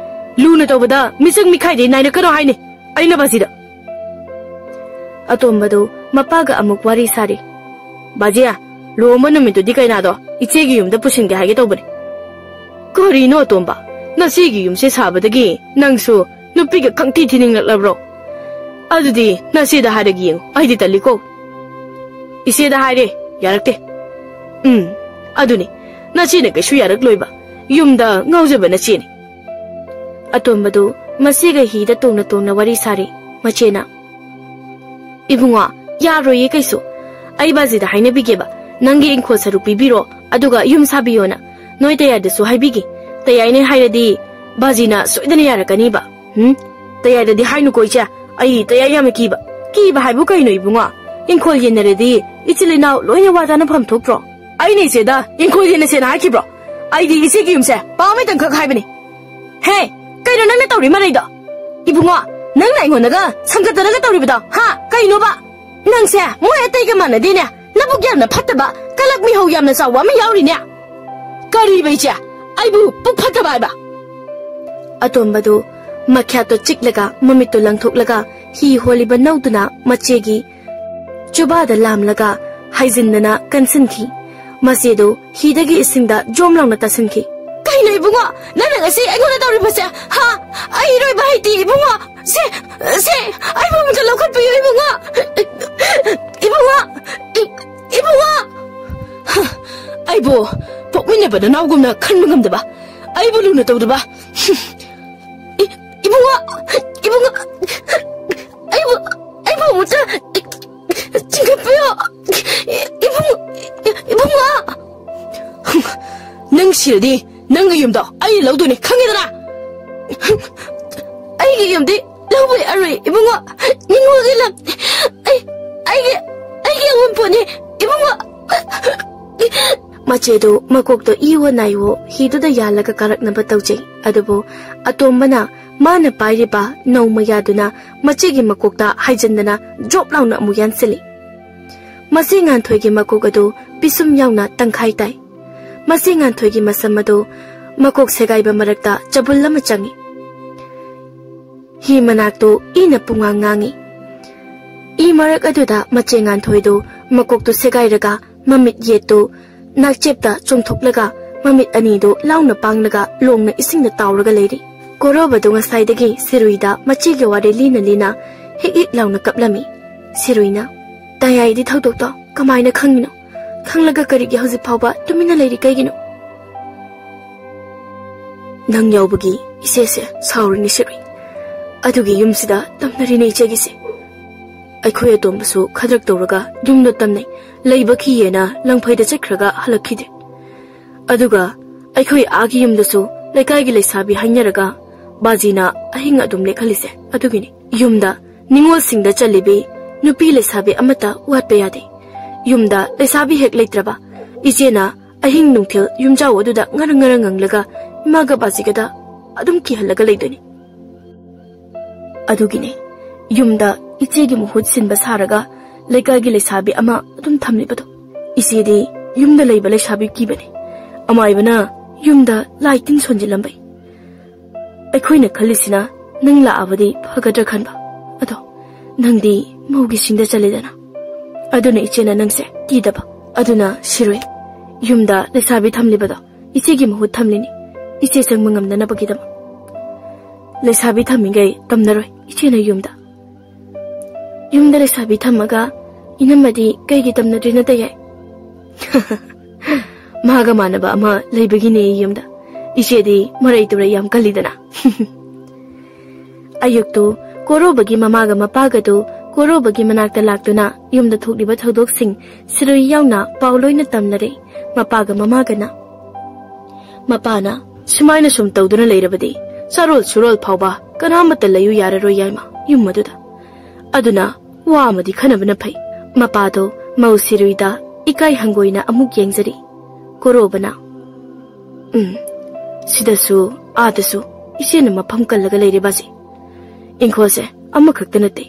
ꯂꯨꯅ ꯇꯧꯕꯗ ꯃꯤꯆꯪ ꯃꯤꯈꯥꯏꯗꯤ ꯅꯥꯏꯔꯛꯀꯅꯣ ꯍꯥꯏꯅꯤ ꯑꯩꯅ ꯕꯥꯖꯤꯗ꯫ ꯑꯇꯣꯝꯕꯗꯨ ꯃꯄꯥꯒ ꯑꯃꯨꯛ ꯋꯥꯔꯤ ꯁꯥꯔꯤ꯫ "ꯕꯥꯖꯤ, ꯂꯨꯍꯣꯡꯕ ꯅꯨꯃꯤꯠꯇꯨꯗꯤ ꯀꯩꯅꯥꯗꯣ ꯏꯆꯦꯒꯤ ꯌꯨꯝꯗ ꯄꯨꯁꯤꯟꯒꯦ ꯍꯥꯏꯒꯦ ꯇꯧꯕꯅꯤ꯫" "ꯀꯔꯤꯅꯣ ꯑꯇꯣꯝꯕ, ꯅꯆꯦꯒꯤ ꯌꯨꯝꯁꯦ ꯁꯥꯕꯗꯒꯤ ꯅꯪꯁꯨ ꯅꯨꯄꯤꯒ ꯈꯪꯊꯤ ꯊꯤꯅꯤꯡꯂꯛꯂꯕ꯭ꯔꯣ? ꯑꯗꯨꯗꯤ ꯅꯆꯦꯗ ꯍꯥꯏꯔꯒ ꯌꯦꯡꯉꯨ, ꯑꯩꯗꯤ ꯇꯜꯂꯤꯀꯣ꯫" "ꯏꯆꯦꯗ ꯍꯥꯏꯔꯦ, ꯌꯥꯔꯛꯇꯦ꯫" "ꯎꯝ, ꯑꯗꯨꯅꯤ, ꯅꯆꯦꯅ ꯀꯩꯁꯨ ꯌꯥꯔꯛꯂꯣꯏꯕ, ꯌꯨꯝꯗ ꯉꯥꯎꯖꯕ ꯅꯆꯦꯅꯤ꯫" ꯑꯇꯣꯝꯕꯗꯨ ꯃꯆꯦꯒ ꯍꯤꯗ ꯇꯣꯡꯅ ꯇꯣꯡꯅ ꯋꯥꯔꯤ ꯁꯥꯔꯤ꯫ ꯃꯆꯦꯅ, "ꯏꯕꯨꯡꯉꯣ, ꯌꯥꯔꯣꯏꯌꯦ ꯀꯩꯁꯨ꯫ ꯑꯩ ꯕꯥꯖꯤꯗ ꯍꯥꯏꯅꯕꯤꯒꯦꯕ, ꯅꯪꯒꯤ ꯏꯪꯈꯣꯜ ꯁꯔꯨꯛ ꯄꯤꯕꯤꯔꯣ, ꯑꯗꯨꯒ ꯌꯨꯝ ꯁꯥꯕꯤꯌꯣꯅ꯫ ꯅꯣꯏ ꯇꯌꯥꯏꯗꯁꯨ ꯍꯥꯏꯕꯤꯒꯦ꯫ ꯇꯌꯥꯏꯅ ꯍꯥꯏꯔꯗꯤ ꯕꯥꯖꯤꯅ ꯁꯣꯏꯗꯅ ꯌꯥꯔꯛꯀꯅꯤꯕ꯫" "ꯎꯝ, ꯇꯌꯥꯏꯗꯗꯤ ꯍꯥꯏꯅꯨꯀꯣ ꯏꯆꯦ, ꯑꯩ ꯇꯌꯥꯏ ꯌꯥꯝꯅ ꯀꯤꯕ꯫" "ꯀꯤꯕ ꯍꯥꯏꯕꯨ ꯀꯩꯅꯣ ꯏꯕꯨꯡꯉꯣ? ꯏꯪꯈꯣꯜ ꯌꯦꯟꯅꯔꯗꯤ ꯏꯆꯤꯜ ꯏꯅꯥꯎ ꯂꯣꯏꯅ ꯋꯥ ꯇꯥꯅꯐꯝ ꯊꯣꯛꯇ꯭ꯔꯣ?" "ꯑꯩꯅ ꯏꯆꯦꯗ ꯏꯪꯈꯣꯜ ꯌꯦꯟꯅꯁꯦꯅ ꯍꯥꯏꯈꯤꯕ꯭ꯔꯣ? ꯑꯩꯗꯤ ꯏꯆꯦꯒꯤ ꯌꯨꯝꯁꯦ ꯄꯥꯝꯃꯩꯇꯪꯈꯛ ꯍꯥꯏꯕꯅꯤ꯫" "ꯍꯦ, ꯀꯩꯅꯣ ꯅꯪꯅ ꯇꯧꯔꯤ ꯃꯔꯩꯗꯣ? ꯏꯕꯨꯡꯉꯣ, ꯅꯪꯅ ꯑꯩꯉꯣꯟꯗꯒ ꯁꯪꯒꯠꯇꯅꯒ ꯇꯧꯔꯤꯕꯗꯣ, ꯍꯥ? ꯀꯩꯅꯣꯕ? ꯅꯪꯁꯦ ꯃꯣꯏ ꯑꯇꯩꯒ ꯃꯥꯟꯅꯗꯦꯅꯦ꯫ ꯅꯕꯨꯛ ꯌꯥꯝꯅ ꯐꯠꯇꯕ, ꯀꯂꯛ ꯃꯤꯍꯧ ꯌꯥꯝꯅ ꯆꯥꯎꯕ ꯑꯃ ꯌꯥꯎꯔꯤꯅꯦ꯫" "ꯀꯔꯤꯕ ꯏꯆꯦ? ꯑꯩꯕꯨ ꯄꯨꯛ ꯐꯠꯇꯕ ꯍꯥꯏꯕ?" ꯑꯇꯣꯝꯕꯗꯨ ꯃꯈ꯭ꯌꯥꯠꯇꯣ ꯆꯤꯛꯂꯒ ꯃꯃꯤꯠꯇꯣ ꯂꯪꯊꯣꯛꯂꯒ ꯍꯤ ꯍꯣꯜꯂꯤꯕ ꯅꯧꯗꯨꯅ ꯃꯆꯦꯒꯤ ꯆꯨꯕꯥꯗ ꯂꯥꯝꯂꯒ ꯍꯥꯏꯖꯤꯟꯗꯅ ꯀꯟꯁꯤꯟꯈꯤ꯫ ꯃꯆꯦꯗꯨ ꯍꯤꯗꯒꯤ ꯏꯁꯤꯡꯗ ꯖꯣꯝ ꯂꯥꯎꯅ ꯇꯥꯁꯤꯟꯈꯤ꯫ "ꯀꯩꯅꯣ ꯏꯕꯨꯡꯉꯣ, ꯅꯪꯅ ꯉꯁꯤ ꯑꯩꯉꯣꯟꯗ ꯇꯧꯔꯤꯕꯁꯦ? ꯍꯥ? ꯑꯩ ꯏꯔꯣꯏꯕ ꯍꯩꯇꯦ ꯏꯕꯨꯡꯉꯣ꯫ ꯁꯦ, ꯁꯦ, ꯑꯩꯕꯨ ꯑꯃꯨꯛꯇ ꯂꯧꯈꯠꯄꯤꯌꯨ ꯏꯕꯨꯡꯉꯣ꯫ ꯏꯕꯨꯡꯉꯣ, ꯏ-, ꯏꯕꯨꯡꯉꯣ꯫" "ꯑꯩꯕꯨ ꯄꯣꯛꯃꯤꯟꯅꯕ ꯅꯅꯥꯎꯒꯨꯝꯅ ꯈꯟꯕ ꯉꯝꯗꯕ, ꯑꯩꯕꯨ ꯂꯨꯅ ꯇꯧꯗꯕ꯫ ꯏ-, ꯏꯕꯨꯡꯉꯣ, ꯏꯕꯨꯡꯉꯣ, ꯑꯩꯕꯨ, ꯑꯩꯕꯨ ꯑꯃꯨꯛꯇ ꯆꯤꯡꯈꯠꯄꯤꯌꯣ꯫ ꯏꯕꯨꯡ, ꯏꯕꯨꯡꯉꯣ꯫ ꯅꯪ ꯁꯤꯔꯗꯤ ꯅꯪꯒꯤ ꯌꯨꯝꯗꯣ ꯑꯩ ꯂꯧꯗꯣꯏꯅꯦ, ꯈꯪꯉꯦꯗꯅ?" "ꯑꯩꯒꯤ ꯌꯨꯝꯗꯤ ꯂꯧꯕ ꯌꯥꯔꯣꯏ ꯏꯕꯨꯡꯉꯣ꯫ ꯅꯤꯡꯉꯣꯜꯒꯤ ꯂꯝ꯫ ꯑꯩ, ꯑꯩꯒꯤ, ꯑꯩꯒꯤ ꯑꯋꯨꯟꯄꯣꯠꯅꯤ ꯏꯕꯨꯡꯉꯣ꯫" ꯃꯆꯦꯗꯨ ꯃꯀꯣꯛꯇ ꯏꯋꯣ ꯅꯥꯏꯋꯣ ꯍꯤꯗꯨꯗ ꯌꯥꯜꯂꯒ ꯀꯥꯔꯛꯅꯕ ꯇꯧꯖꯩ꯫ ꯑꯗꯨꯕꯨ ꯑꯇꯣꯝꯕꯅ ꯃꯥꯅ ꯄꯥꯏꯔꯤꯕ ꯅꯧ ꯃꯌꯥꯗꯨꯅ ꯃꯆꯦꯒꯤ ꯃꯀꯣꯛꯇ ꯍꯥꯏꯖꯤꯟꯗꯅ ꯖꯣꯞ ꯂꯥꯎꯅ ꯑꯃꯨꯛ ꯌꯥꯟꯁꯤꯜꯂꯤ꯫ ꯃꯆꯦ ꯉꯥꯟꯊꯣꯏꯒꯤ ꯃꯀꯣꯛ ꯑꯗꯨ ꯄꯤꯁꯨꯝ ꯌꯥꯎꯅ ꯇꯪꯈꯥꯏ ꯇꯥꯏ꯫ ꯃꯆꯦ ꯉꯥꯟꯊꯣꯏꯒꯤ ꯃꯁꯝ ꯑꯗꯨ ꯃꯀꯣꯛ ꯁꯦꯒꯥꯏꯕ ꯃꯔꯛꯇ ꯆꯕꯨꯜ ꯑꯃ ꯆꯪꯏ꯫ ꯍꯤ ꯃꯅꯥꯛꯇꯨ ꯏꯅ ꯄꯨꯡꯉꯥꯡ ꯉꯥꯡꯏ꯫ ꯏ ꯃꯔꯛ ꯑꯗꯨꯗ ꯃꯆꯦ ꯉꯥꯟꯊꯣꯏꯗꯨ ꯃꯀꯣꯛꯇꯨ ꯁꯦꯒꯥꯏꯔꯒ ꯃꯃꯤꯠ ꯌꯦꯠꯇꯨ ꯅꯥꯛꯆꯦꯞꯇ ꯆꯣꯡꯊꯣꯛꯂꯒ ꯃꯃꯤꯠ ꯑꯅꯤꯗꯨ ꯂꯥꯎꯅ ꯄꯥꯡꯂꯒ ꯂꯣꯡꯅ ꯏꯁꯤꯡꯗ ꯇꯥꯎꯔꯒ ꯂꯩꯔꯤ꯫ ꯀꯣꯔꯣꯕꯗꯨ ꯉꯁꯥꯏꯗꯒꯤ ꯁꯤꯔꯨꯏꯗ ꯃꯆꯦꯒꯤ ꯋꯥꯔꯤ ꯂꯤꯅ ꯂꯤꯅ ꯍꯤꯛ ꯍꯤꯛ ꯂꯥꯎꯅ ꯀꯞꯂꯝꯃꯤ꯫ ꯁꯤꯔꯨꯏꯅ, "ꯇꯌꯥꯏꯗꯤ ꯊꯧꯗꯣꯛꯇꯣ ꯀꯃꯥꯏꯅ ꯈꯪꯉꯤꯅꯣ? ꯈꯪꯂꯒ ꯀꯔꯤꯒꯤ ꯍꯧꯖꯤꯛ ꯐꯥꯎꯕ ꯇꯨꯃꯤꯟꯅ ꯂꯩꯔꯤ ꯀꯩꯒꯤꯅꯣ?" "ꯅꯪ ꯌꯥꯎꯕꯒꯤ ꯏꯆꯦꯁꯦ ꯁꯥꯎꯔꯤꯅꯤ ꯁꯤꯔꯨꯏ꯫ ꯑꯗꯨꯒꯤ ꯌꯨꯝꯁꯤꯗ ꯇꯝꯅꯔꯤꯅꯦ ꯏꯆꯦꯒꯤꯁꯦ꯫ ꯑꯩꯈꯣꯏ ꯑꯇꯣꯝꯕꯁꯨ ꯈꯗ꯭ꯔꯛ ꯇꯧꯔꯒ ꯌꯨꯝꯗ ꯇꯝꯅꯩ꯫ ꯂꯩꯕ ꯀꯤꯌꯦꯅ ꯂꯪꯐꯩꯗ ꯆꯠꯈ꯭ꯔꯒ ꯍꯜꯂꯛꯈꯤꯗꯦ꯫ ꯑꯗꯨꯒ ꯑꯩꯈꯣꯏ ꯑꯥꯒꯤ ꯌꯨꯝꯗꯁꯨ ꯂꯩꯀꯥꯏꯒꯤ ꯂꯩꯁꯥꯕꯤ ꯍꯥꯏꯅꯔꯒ ꯕꯥꯖꯤꯅ ꯑꯍꯤꯡ ꯑꯗꯨꯝ ꯂꯦꯛꯍꯜꯂꯤꯁꯦ ꯑꯗꯨꯒꯤꯅꯤ꯫ ꯌꯨꯝꯗ ꯅꯤꯉꯣꯜꯁꯤꯡꯗ ꯆꯜꯂꯤꯕꯤ ꯅꯨꯄꯤ ꯂꯩꯁꯥꯕꯤ ꯑꯃꯠꯇ ꯋꯥꯠꯄ ꯌꯥꯗꯦ꯫ ꯌꯨꯝꯗ ꯂꯩꯁꯥꯕꯤ ꯍꯦꯛ ꯂꯩꯇ꯭ꯔꯕ, ꯏꯆꯦꯅ ꯑꯍꯤꯡ ꯅꯨꯡꯊꯤꯜ ꯌꯨꯝꯖꯥꯎ ꯑꯗꯨꯗ ꯉꯔꯪ ꯉꯔꯪ ꯉꯪꯂꯒ ꯏꯃꯥꯒ ꯕꯥꯖꯤꯒꯗ ꯑꯗꯨꯝ ꯀꯤꯍꯜꯂꯒ ꯂꯩꯗꯣꯏꯅꯤ꯫ ꯑꯗꯨꯒꯤꯅꯦ ꯌꯨꯝꯗ ꯏꯆꯦꯒꯤ ꯃꯍꯨꯠ ꯁꯤꯟꯕ ꯁꯥꯔꯒ ꯂꯩꯀꯥꯏꯒꯤ ꯂꯩꯁꯥꯕꯤ ꯑꯃ ꯑꯗꯨꯝ ꯊꯝꯂꯤꯕꯗꯣ꯫ ꯏꯆꯦꯗꯤ ꯌꯨꯝꯗ ꯂꯩꯕ ꯂꯩꯁꯥꯕꯤ ꯀꯤꯕꯅꯦ꯫ ꯑꯃꯥꯏꯕꯅ ꯌꯨꯝꯗ ꯂꯥꯏ ꯇꯤꯟ ꯁꯣꯟꯖꯤꯜꯂꯝꯕꯩ꯫ ꯑꯩꯈꯣꯏꯅ ꯈꯜꯂꯤꯁꯤꯅ ꯅꯪ ꯂꯥꯛꯑꯕꯗꯤ ꯐꯒꯗ꯭ꯔꯥ ꯈꯟꯕ꯫ ꯑꯗꯣ ꯅꯪꯗꯤ ꯃꯧꯒꯤ ꯁꯤꯡꯗ ꯆꯜꯂꯦꯗꯅ꯫ ꯑꯗꯨꯅ ꯏꯆꯦꯅ ꯅꯪꯁꯦ ꯀꯤꯗꯕ꯫ ꯑꯗꯨꯅ ꯁꯤꯔꯣꯏ, ꯌꯨꯝꯗ ꯂꯩꯁꯥꯕꯤ ꯊꯝꯂꯤꯕꯗꯣ ꯏꯆꯦꯒꯤ ꯃꯍꯨꯠ ꯊꯝꯂꯤꯅꯤ, ꯏꯆꯦ ꯆꯪꯕ ꯉꯝꯗꯅꯕꯒꯤꯗꯃꯛ꯫ ꯂꯩꯁꯥꯕꯤ ꯊꯝꯃꯤꯈꯩ ꯇꯝꯅꯔꯣꯏ ꯏꯆꯦꯅ ꯌꯨꯝꯗ꯫ ꯌꯨꯝꯗ ꯂꯩꯁꯥꯕꯤ ꯊꯝꯃꯒ ꯏꯅꯝꯃꯗꯤ ꯀꯩꯒꯤ ꯇꯝꯅꯗ꯭ꯔꯤꯅꯣ ꯇꯌꯥꯏ? ꯃꯥꯒ ꯃꯥꯟꯅꯕ ꯑꯃ ꯂꯩꯕꯒꯤꯅꯦ ꯌꯨꯝꯗ꯫ ꯏꯆꯦꯗꯤ ꯃꯔꯩ ꯇꯨꯔꯩ ꯌꯥꯝ ꯀꯜꯂꯤꯗꯅ꯫ ꯑꯌꯨꯛꯇꯨ ꯀꯣꯔꯣꯕꯒꯤ ꯃꯃꯥꯒ ꯃꯄꯥꯒꯗꯨ ꯀꯣꯔꯣꯕꯒꯤ ꯃꯅꯥꯛꯇ ꯂꯥꯛꯇꯨꯅ ꯌꯨꯝꯗ ꯊꯣꯛꯂꯤꯕ ꯊꯧꯗꯣꯛꯁꯤꯡ ꯁꯤꯔꯨꯏ ꯌꯥꯎꯅ ꯄꯥꯎ ꯂꯣꯏꯅ ꯇꯝꯅꯔꯦ ꯃꯄꯥꯒ ꯃꯃꯥꯒꯅ꯫ ꯃꯄꯥꯅ, "ꯁꯨꯃꯥꯏꯅ ꯁꯨꯝ ꯇꯧꯗꯨꯅ ꯂꯩꯔꯕꯗꯤ ꯆꯥꯔꯣꯜ ꯁꯨꯔꯣꯜ ꯐꯥꯎꯕ ꯀꯅꯥꯃꯠꯇ ꯂꯩꯌꯨ ꯌꯥꯔꯔꯣꯏ ꯌꯥꯏꯃ ꯌꯨꯝ ꯑꯗꯨꯗ꯫ ꯑꯗꯨꯅ ꯋꯥ ꯑꯃꯗꯤ ꯈꯟꯅꯕꯅ ꯐꯩ"꯫ ꯃꯄꯥꯗꯣ ꯃꯧ ꯁꯤꯔꯨꯏꯗ ꯏꯀꯥꯏ ꯍꯪꯒꯣꯏꯅ ꯑꯃꯨꯛ ꯌꯦꯡꯖꯔꯤ꯫ ꯀꯣꯔꯣꯕꯅ, "ꯎꯝ, ꯁꯤꯗꯁꯨ ꯑꯥꯗꯁꯨ ꯏꯆꯦꯅ ꯃꯐꯝ ꯀꯜꯂꯒ ꯂꯩꯔꯦ ꯕꯥꯖꯤ꯫ ꯏꯪꯈꯣꯜꯁꯦ ꯑꯃꯈꯛꯇ ꯅꯠꯇꯦ,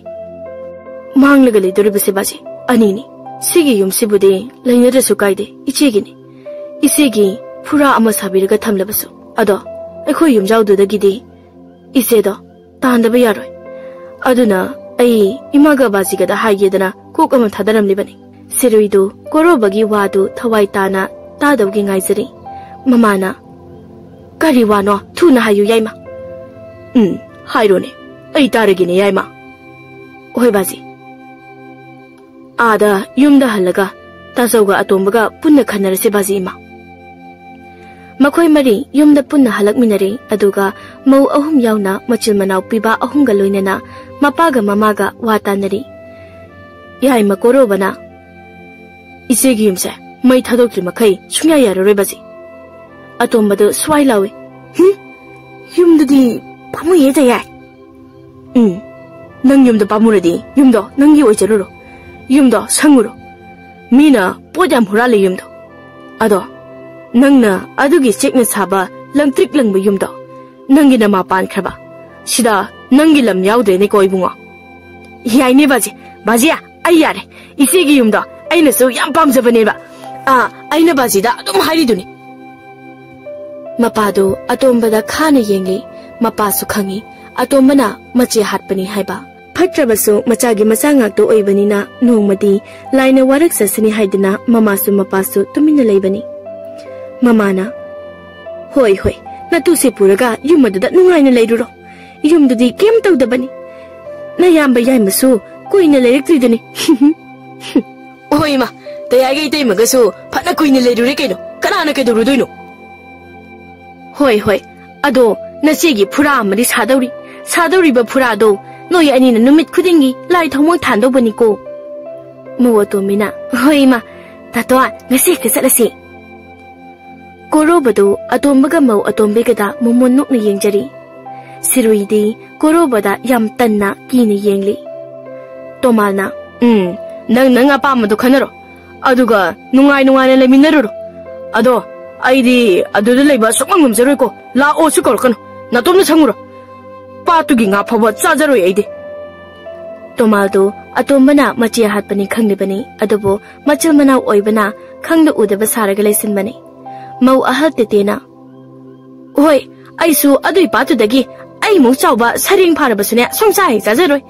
ꯃꯥꯡꯂꯒ ꯂꯩꯗꯣꯔꯤꯕꯁꯦ ꯕꯥꯖꯤ, ꯑꯅꯤꯅꯤ꯫ ꯁꯤꯒꯤ ꯌꯨꯝꯁꯤꯕꯨꯗꯤ ꯂꯩꯅꯗ꯭ꯔꯁꯨ ꯀꯥꯏꯗꯦ, ꯏꯆꯦꯒꯤꯅꯤ꯫ ꯏꯆꯦꯒꯤ ꯐꯨꯔꯥ ꯑꯃ ꯁꯥꯕꯤꯔꯒ ꯊꯝꯂꯕꯁꯨ, ꯑꯗꯣ ꯑꯩꯈꯣꯏ ꯌꯨꯝꯖꯥꯎꯗꯨꯗꯒꯤꯗꯤ ꯏꯆꯦꯗꯣ ꯇꯥꯟꯗꯕ ꯌꯥꯔꯣꯏ꯫ ꯑꯗꯨꯅ ꯑꯩ ꯏꯃꯥꯒ ꯕꯥꯖꯤꯒꯗ ꯍꯥꯏꯒꯦꯗꯅ ꯀꯣꯛ ꯑꯃ ꯊꯥꯗꯔꯝꯂꯤꯕꯅꯤ꯫" ꯁꯤꯔꯨꯏꯗꯨ ꯀꯣꯔꯣꯕꯒꯤ ꯋꯥꯗꯨ ꯊꯋꯥꯏ ꯇꯥꯅ ꯇꯥꯗꯧꯒꯤ ꯉꯥꯏꯖꯔꯤ꯫ ꯃꯃꯥꯅ, "ꯀꯔꯤ ꯋꯥꯅꯣ? ꯊꯨꯅ ꯍꯥꯏꯌꯨ, ꯌꯥꯏꯃ꯫" "ꯎꯝ, ꯍꯥꯏꯔꯣꯅꯦ, ꯑꯩ ꯇꯥꯔꯒꯦꯅꯦ, ꯌꯥꯏꯃ꯫" "ꯍꯣꯏ ꯕꯥꯖꯤ꯫" "ꯑꯥꯗ ꯌꯨꯝꯗ ꯍꯜꯂꯒ ꯇꯥꯆꯧꯒ ꯑꯇꯣꯝꯕꯒ ꯄꯨꯟꯅ ꯈꯟꯅꯔꯁꯦ ꯕꯥꯖꯤ ꯏꯃꯥ꯫" ꯃꯈꯣꯏ ꯃꯔꯤ ꯌꯨꯝꯗ ꯄꯨꯟꯅ ꯍꯜꯂꯛꯃꯤꯟꯅꯔꯦ, ꯑꯗꯨꯒ ꯃꯧ ꯑꯍꯨꯝ ꯌꯥꯎꯅ ꯃꯆꯤꯟ ꯃꯅꯥꯎ ꯄꯤꯕꯥ ꯑꯍꯨꯝꯒ ꯂꯣꯏꯅꯅ ꯃꯄꯥꯒ ꯃꯃꯥꯒ ꯋꯥ ꯇꯥꯅꯔꯤ꯫ ꯌꯥꯏꯃ ꯀꯣꯔꯣꯕꯅ, "ꯏꯆꯦꯒꯤ ꯌꯨꯝꯁꯦ ꯃꯩ ꯊꯥꯗꯣꯛꯇ꯭ꯔꯤ ꯃꯈꯩ ꯁꯨꯡꯌꯥ ꯌꯥꯔꯔꯣꯏ ꯕꯥꯖꯤ꯫" ꯑꯇꯣꯝꯕꯗꯨ ꯁ꯭ꯋꯥꯏ ꯂꯥꯎꯏ, "ꯍꯨꯝ, ꯌꯨꯝꯗꯨꯗꯤ ꯄꯥꯝꯃꯨꯏꯌꯦ ꯇꯌꯥꯏ꯫" "ꯎꯝ, ꯅꯪ ꯌꯨꯝꯗ ꯄꯥꯝꯃꯨꯔꯗꯤ ꯌꯨꯝꯗꯣ ꯅꯪꯒꯤ ꯑꯣꯏꯖꯔꯨꯔꯣ, ꯌꯨꯝꯗꯣ ꯁꯪꯉꯨꯔꯣ꯫ ꯃꯤꯅ ꯄꯣꯠ ꯌꯥꯝ ꯍꯨꯔꯥꯜꯂꯦ ꯌꯨꯝꯗꯣ꯫ ꯑꯗꯣ ꯅꯪꯅ ꯑꯗꯨꯒꯤ ꯆꯦꯛꯅ ꯁꯥꯕ ꯂꯪꯇ꯭ꯔꯤꯛ ꯂꯪꯕ ꯌꯨꯝꯗꯣ ꯅꯪꯒꯤ ꯅꯃꯥ ꯄꯥꯟꯈ꯭ꯔꯕ? ꯁꯤꯗ ꯅꯪꯒꯤ ꯂꯝ ꯌꯥꯎꯗ꯭ꯔꯦꯅꯦꯀꯣ ꯏꯕꯨꯡꯉꯣ꯫" "ꯌꯥꯏꯅꯦ ꯕꯥꯖꯤ, ꯕꯥꯖꯤ, ꯑꯩ ꯌꯥꯔꯦ꯫ ꯏꯆꯦꯒꯤ ꯌꯨꯝꯗꯣ ꯑꯩꯅꯁꯨ ꯌꯥꯝ ꯄꯥꯝꯖꯕꯅꯦꯕ꯫ ꯑꯥ, ꯑꯩꯅ ꯕꯥꯖꯤꯗ ꯑꯗꯨꯝ ꯍꯥꯏꯔꯤꯗꯨꯅꯤ꯫" ꯃꯄꯥꯗꯨ ꯑꯇꯣꯝꯕꯗ ꯈꯥꯅ ꯌꯦꯡꯂꯤ꯫ ꯃꯄꯥꯁꯨ ꯈꯪꯏ ꯑꯇꯣꯝꯕꯅ ꯃꯆꯦ ꯍꯥꯠꯄꯅꯤ ꯍꯥꯏꯕ꯫ ꯐꯠꯇ꯭ꯔꯕꯁꯨ ꯃꯆꯥꯒꯤ ꯃꯆꯥ ꯉꯥꯛꯇ ꯑꯣꯏꯕꯅꯤꯅ ꯅꯣꯡꯃꯗꯤ ꯂꯥꯏꯅ ꯋꯥꯔꯛꯆꯁꯅꯤ ꯍꯥꯏꯗꯨꯅ ꯃꯃꯥꯁꯨ ꯃꯄꯥꯁꯨ ꯇꯨꯃꯤꯟꯅ ꯂꯩꯕꯅꯤ꯫ ꯃꯃꯥꯅ, "ꯍꯣꯏ, ꯍꯣꯏ, ꯅꯇꯨꯁꯦ ꯄꯨꯔꯒ ꯌꯨꯝ ꯑꯗꯨꯗ ꯅꯨꯡꯉꯥꯏꯅ ꯂꯩꯔꯨꯔꯣ꯫ ꯌꯨꯝꯗꯨꯗꯤ ꯀꯩꯝ ꯇꯧꯗꯕꯅꯤ꯫ ꯅꯌꯥꯝꯕ ꯌꯥꯏꯃꯁꯨ ꯀꯨꯏꯅ ꯂꯩꯔꯛꯇ꯭ꯔꯤꯗꯨꯅꯤ꯫" "ꯍꯣꯏ ꯏꯃꯥ, ꯇꯌꯥꯏꯒ ꯏꯇꯩꯃꯒꯁꯨ ꯐꯅ ꯀꯨꯏꯅ ꯂꯩꯔꯨꯔꯦ ꯀꯩꯅꯣ, ꯀꯅꯥꯅ ꯀꯩꯗꯧꯔꯨꯗꯣꯏꯅꯣ?" "ꯍꯣꯏ, ꯍꯣꯏ, ꯑꯗꯣ ꯅꯆꯦꯒꯤ ꯐꯨꯔꯥ ꯑꯃꯗꯤ ꯁꯥꯗꯧꯔꯤ꯫ ꯁꯥꯗꯧꯔꯤꯕ ꯐꯨꯔꯥꯗꯣ ꯅꯣꯏ ꯑꯅꯤꯅ ꯅꯨꯃꯤꯠ ꯈꯨꯗꯤꯡꯒꯤ ꯂꯥꯏ ꯊꯥꯎꯃꯣꯏ ꯊꯥꯟꯗꯧꯕꯅꯤꯀꯣ꯫" ꯃꯧ ꯑꯇꯣꯝꯕꯤꯅ, "ꯍꯣꯏ ꯏꯃꯥ, ꯇꯥꯇꯣ, ꯉꯁꯤ ꯍꯦꯛꯇ ꯆꯠꯂꯁꯤ꯫" ꯀꯣꯔꯣꯕꯗꯨ ꯑꯇꯣꯝꯕꯒ ꯃꯧ ꯑꯇꯣꯝꯕꯤꯒꯗ ꯃꯣꯃꯣꯟ ꯅꯣꯛꯅ ꯌꯦꯡꯖꯔꯤ꯫ ꯁꯤꯔꯨꯏꯗꯤ ꯀꯣꯔꯣꯕꯗ ꯌꯥꯝ ꯇꯟꯅ ꯀꯤꯅ ꯌꯦꯡꯂꯤ꯫ ꯇꯣꯃꯥꯜꯅ, "ꯎꯝ, ꯅꯪ ꯅꯪ ꯑꯄꯥꯝꯕꯗꯣ ꯈꯟꯅꯔꯣ, ꯑꯗꯨꯒ ꯅꯨꯡꯉꯥꯏ ꯅꯨꯡꯉꯥꯏꯅ ꯂꯩꯃꯤꯟꯅꯔꯨꯔꯣ꯫ ꯑꯗꯣ ꯑꯩꯗꯤ ꯑꯗꯨꯗ ꯂꯩꯕ ꯁꯨꯛꯉꯝ ꯉꯝꯖꯔꯣꯏꯀꯣ꯫ ꯂꯥꯛꯑꯣꯁꯨ ꯀꯧꯔꯛꯀꯅꯨ꯫ ꯅꯇꯣꯝꯗ ꯁꯪꯉꯨꯔꯣ꯫ ꯄꯥꯠꯇꯨꯒꯤ ꯉꯥ ꯐꯥꯎꯕ ꯆꯥꯖꯔꯣꯏ ꯑꯩꯗꯤ꯫ ꯇꯣꯃꯥꯗꯨ ꯑꯇꯣꯝꯕꯅ ꯃꯆꯦ ꯍꯥꯠꯄꯅꯤ ꯈꯪꯂꯤꯕꯅꯤ, ꯑꯗꯨꯕꯨ ꯃꯆꯤꯜ ꯃꯅꯥꯎ ꯑꯣꯏꯕꯅ ꯈꯪꯗ ꯎꯗꯕ ꯁꯥꯔꯒ ꯂꯩꯁꯤꯟꯕꯅꯤ꯫ ꯃꯧ ꯑꯍꯜ ꯇꯦꯇꯦꯅ, "ꯍꯣꯏ, ꯑꯩꯁꯨ ꯑꯗꯨꯏ ꯄꯥꯠꯇꯨꯗꯒꯤ ꯑꯩꯃꯨꯛ ꯆꯥꯎꯕ ꯁꯔꯦꯡ ꯐꯥꯔꯕꯁꯨꯅꯦ ꯁꯨꯡꯆꯥ ꯍꯦꯛ ꯆꯥꯖꯔꯣꯏ꯫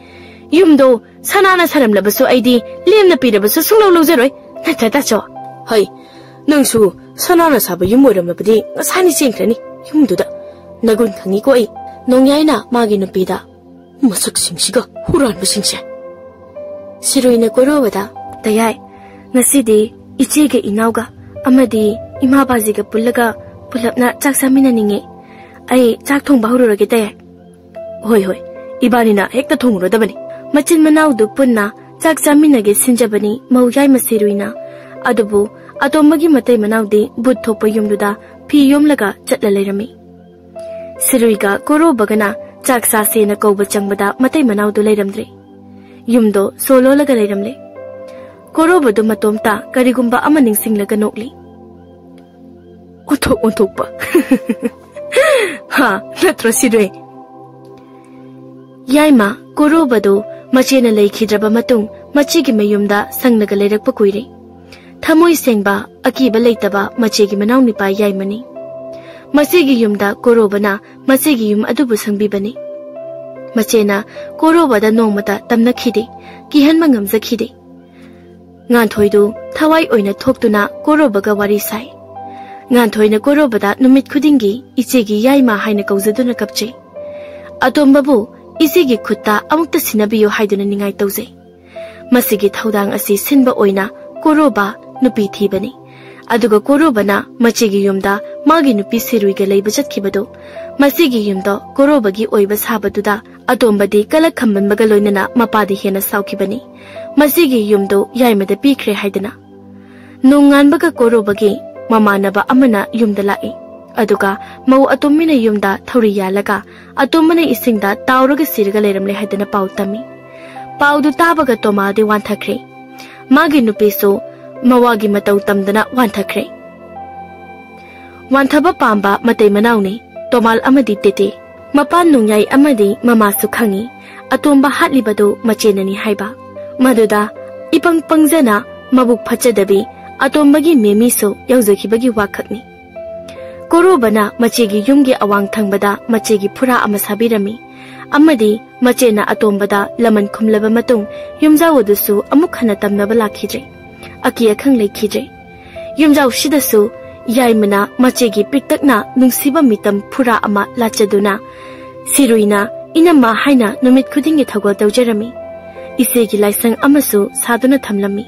ꯌꯨꯝꯗꯣ ꯁꯅꯥꯅ ꯁꯥꯔꯝꯂꯕꯁꯨ ꯑꯩꯗꯤ ꯂꯦꯝꯅ ꯄꯤꯔꯕꯁꯨ ꯁꯨꯡꯂꯧ ꯂꯧꯖꯔꯣꯏ꯫ ꯅꯠꯇ꯭ꯔ ꯇꯥꯆꯧ?" "ꯍꯩ, ꯅꯪꯁꯨ ꯁꯅꯥꯅ ꯁꯥꯕ ꯌꯨꯝ ꯑꯣꯏꯔꯝꯂꯕꯗꯤ ꯉꯁꯥꯏꯅ ꯆꯦꯟꯈ꯭ꯔꯅꯤ ꯌꯨꯝꯗꯨꯗ꯫ ꯅꯒꯨꯟ ꯈꯪꯉꯤꯀꯣ ꯑꯩ꯫" ꯅꯣꯡꯌꯥꯏꯅ ꯃꯥꯒꯤ ꯅꯨꯄꯤꯗ, "ꯃꯁꯛꯁꯤꯡꯁꯤꯒ ꯍꯨꯔꯥꯟꯕꯁꯤꯡꯁꯦ꯫" ꯁꯤꯔꯨꯏꯅ ꯀꯣꯔꯧꯕꯗ, "ꯇꯌꯥꯏ, ꯉꯁꯤꯗꯤ ꯏꯆꯦꯒ ꯏꯅꯥꯎꯒ ꯑꯃꯗꯤ ꯏꯃꯥ ꯕꯥꯖꯤꯒ ꯄꯨꯜꯂꯒ ꯄꯨꯂꯞꯅ ꯆꯥꯛ ꯆꯥꯃꯤꯟꯅꯅꯤꯡꯉꯤ꯫ ꯑꯩ ꯆꯥꯛ ꯊꯣꯡꯕ ꯍꯧꯔꯨꯔꯒꯦ ꯇꯌꯥꯏ꯫" "ꯍꯣꯏ, ꯍꯣꯏ, ꯏꯕꯥꯅꯤꯅ ꯍꯦꯛꯇ ꯊꯣꯡꯉꯨꯔꯗꯕꯅꯤ꯫" ꯃꯆꯤꯟ ꯃꯅꯥꯎꯗꯨ ꯄꯨꯟꯅ ꯆꯥꯛ ꯆꯥꯃꯤꯟꯅꯒꯦ ꯁꯤꯟꯖꯕꯅꯤ ꯃꯧ ꯌꯥꯏꯃ ꯁꯤꯔꯨꯏꯅ꯫ ꯑꯗꯨꯕꯨ ꯑꯇꯣꯝꯕꯒꯤ ꯃꯇꯩ ꯃꯅꯥꯎꯗꯤ ꯕꯨꯠ ꯊꯣꯛꯄ ꯌꯨꯝꯗꯨꯗ ꯐꯤ ꯌꯣꯝꯂꯒ ꯆꯠꯂ ꯂꯩꯔꯝꯃꯤ꯫ ꯁꯤꯔꯨꯏꯒ ꯀꯣꯔꯧꯕꯒꯅ ꯆꯥꯛ ꯆꯥꯁꯦꯅ ꯀꯧꯕ ꯆꯪꯕꯗ ꯃꯇꯩ ꯃꯅꯥꯎꯗꯨ ꯂꯩꯔꯝꯗ꯭ꯔꯦ꯫ ꯌꯨꯝꯗꯣ ꯁꯣ ꯂꯣꯜꯂꯒ ꯂꯩꯔꯝꯂꯦ꯫ ꯀꯣꯔꯧꯕꯗꯨ ꯃꯇꯣꯝꯇ ꯀꯔꯤꯒꯨꯝꯕ ꯑꯃ ꯅꯤꯡꯁꯤꯡꯂꯒ ꯅꯣꯛꯂꯤ꯫ "ꯑꯣꯟꯊꯣꯛ ꯑꯣꯟꯊꯣꯛꯄ꯫ ꯍꯥ, ꯅꯠꯇ꯭ꯔꯣ ꯁꯤꯔꯨꯏ?" ꯌꯥꯏꯃ ꯀꯣꯔꯧꯕꯗꯨ ꯃꯆꯦꯅ ꯂꯩꯈꯤꯗ꯭ꯔꯕ ꯃꯇꯨꯡ ꯃꯆꯦꯒꯤ ꯃꯌꯨꯝꯗ ꯁꯪꯂꯒ ꯂꯩꯔꯛꯄ ꯀꯨꯏꯔꯦ꯫ ꯊꯃꯣꯏ ꯁꯦꯡꯕ, ꯑꯀꯤꯕ ꯂꯩꯇꯕ ꯃꯆꯦꯒꯤ ꯃꯅꯥꯎꯅꯨꯄꯥ ꯌꯥꯏꯃꯅꯤ꯫ ꯃꯆꯦꯒꯤ ꯌꯨꯝꯗ ꯀꯣꯔꯧꯕꯅ ꯃꯆꯦꯒꯤ ꯌꯨꯝ ꯑꯗꯨꯕꯨ ꯁꯪꯕꯤꯕꯅꯤ꯫ ꯃꯆꯦꯅ ꯀꯣꯔꯧꯕꯗ ꯅꯣꯡꯃꯇ ꯇꯝꯅꯈꯤꯗꯦ, ꯀꯤꯍꯟꯕ ꯉꯝꯖꯈꯤꯗꯦ꯫ ꯉꯥꯟꯊꯣꯏꯗꯨ ꯊꯋꯥꯏ ꯑꯣꯏꯅ ꯊꯣꯛꯇꯨꯅ ꯀꯣꯔꯧꯕꯒ ꯋꯥꯔꯤ ꯁꯥꯏ꯫ ꯉꯥꯟꯊꯣꯏꯅ ꯀꯣꯔꯧꯕꯗ ꯅꯨꯃꯤꯠ ꯈꯨꯗꯤꯡꯒꯤ ꯏꯆꯦꯒꯤ ꯌꯥꯏꯃ ꯍꯥꯏꯅ ꯀꯧꯖꯗꯨꯅ ꯀꯞꯆꯩ꯫ ꯑꯇꯣꯝꯕꯕꯨ ꯏꯆꯦꯒꯤ ꯈꯨꯠꯇ ꯑꯃꯨꯛꯇ ꯁꯤꯟꯅꯕꯤꯌꯨ ꯍꯥꯏꯗꯨꯅ ꯅꯤꯡꯉꯥꯏ ꯇꯧꯖꯩ꯫ ꯃꯁꯤꯒꯤ ꯊꯧꯗꯥꯡ ꯑꯁꯤ ꯁꯤꯟꯕ ꯑꯣꯏꯅ ꯀꯣꯔꯧꯕ ꯅꯨꯄꯤ ꯊꯤꯕꯅꯤ꯫ ꯑꯗꯨꯒ ꯀꯣꯔꯧꯕꯅ ꯃꯆꯦꯒꯤ ꯌꯨꯝꯗ ꯃꯥꯒꯤ ꯅꯨꯄꯤ ꯁꯤꯔꯨꯏꯒ ꯂꯩꯕ ꯆꯠꯈꯤꯕꯗꯨ, ꯃꯁꯤꯒꯤ ꯌꯨꯝꯗꯣ ꯀꯣꯔꯧꯕꯒꯤ ꯑꯣꯏꯕ ꯁꯥꯕꯗꯨꯗ ꯑꯇꯣꯝꯕꯗꯤ ꯀꯂꯛ ꯈꯝꯕꯟꯕꯒ ꯂꯣꯏꯅꯅ ꯃꯄꯥꯗꯤ ꯍꯦꯟꯅ ꯁꯥꯎꯈꯤꯕꯅꯤ꯫ ꯃꯁꯤꯒꯤ ꯌꯨꯝꯗꯨ ꯌꯥꯏꯃꯗ ꯄꯤꯈ꯭ꯔꯦ ꯍꯥꯏꯗꯅ꯫ ꯅꯣꯡꯉꯥꯟꯕꯒ ꯀꯣꯔꯧꯕꯒꯤ ꯃꯃꯥꯟꯅꯕ ꯑꯃꯅ ꯌꯨꯝꯗ ꯂꯥꯛꯏ꯫ ꯑꯗꯨꯒ ꯃꯧ ꯑꯇꯣꯝꯕꯤꯅ ꯌꯨꯝꯗ ꯊꯧꯔꯤ ꯌꯥꯜꯂꯒ ꯑꯇꯣꯝꯕꯅ ꯏꯁꯤꯡꯗ ꯇꯥꯎꯔꯒ ꯁꯤꯔꯒ ꯂꯩꯔꯝꯂꯦ ꯍꯥꯏꯗꯅ ꯄꯥꯎ ꯇꯝꯃꯤ꯫ ꯄꯥꯎꯗꯨ ꯇꯥꯕꯒ ꯇꯣꯃꯥꯗꯤ ꯋꯥꯟꯊꯈ꯭ꯔꯦ꯫ ꯃꯥꯒꯤ ꯅꯨꯄꯤꯁꯨ ꯃꯋꯥꯒꯤ ꯃꯇꯧ ꯇꯝꯗꯅ ꯋꯥꯟꯊꯈ꯭ꯔꯦ꯫ ꯋꯥꯟꯊꯕ ꯄꯥꯝꯕ ꯃꯇꯩ ꯃꯅꯥꯎꯅꯤ ꯇꯣꯃꯥꯜ ꯑꯃꯗꯤ ꯇꯦꯇꯦ꯫ ꯃꯄꯥꯟ ꯅꯣꯡꯌꯥꯏ ꯑꯃꯗꯤ ꯃꯃꯥꯁꯨ ꯈꯪꯏ ꯑꯇꯣꯝꯕ ꯍꯥꯠꯂꯤꯕꯗꯨ ꯃꯆꯦꯅꯅꯤ ꯍꯥꯏꯕ꯫ ꯃꯗꯨꯗ ꯏꯄꯪ ꯄꯪꯖꯅ ꯃꯕꯨꯛ ꯐꯠꯆꯗꯕꯤ ꯑꯇꯣꯝꯕꯒꯤ ꯃꯦꯃꯤꯁꯨ ꯌꯧꯖꯈꯤꯕꯒꯤ ꯋꯥꯈꯛꯅꯤ꯫ ꯀꯣꯔꯣꯕꯅ ꯃꯆꯦꯒꯤ ꯌꯨꯝꯒꯤ ꯑꯋꯥꯡ ꯊꯪꯕꯗ ꯃꯆꯦꯒꯤ ꯐꯨꯔꯥ ꯑꯃ ꯁꯥꯕꯤꯔꯝꯃꯤ ꯑꯃꯗꯤ ꯃꯆꯦꯅ ꯑꯇꯣꯝꯕꯗ ꯂꯃꯟ ꯈꯨꯝꯂꯕ ꯃꯇꯨꯡ ꯌꯨꯝꯖꯥꯎ ꯑꯗꯨꯁꯨ ꯑꯃꯨꯛ ꯍꯟꯅ ꯇꯝꯅꯕ ꯂꯥꯛꯈꯤꯗ꯭ꯔꯦ꯫ ꯑꯀꯤ ꯑꯈꯪ ꯂꯩꯈꯤꯗ꯭ꯔꯦ꯫ ꯌꯨꯝꯖꯥꯎꯁꯤꯗꯁꯨ ꯌꯥꯏꯃꯅ ꯃꯆꯦꯒꯤ ꯄꯤꯛꯇꯛꯅ ꯅꯨꯡꯁꯤꯕ ꯃꯤꯇꯝ ꯐꯨꯔꯥ ꯑꯃ ꯂꯥꯠꯆꯗꯨꯅ ꯁꯤꯔꯨꯏꯅ ꯏꯅꯝꯃ ꯍꯥꯏꯅ ꯅꯨꯃꯤꯠ ꯈꯨꯗꯤꯡꯒꯤ ꯊꯧꯒꯜ ꯇꯧꯖꯔꯝꯃꯤ꯫ ꯏꯆꯦꯒꯤ ꯂꯥꯏꯁꯪ ꯑꯃꯁꯨ ꯁꯥꯗꯨꯅ ꯊꯝꯂꯝꯃꯤ꯫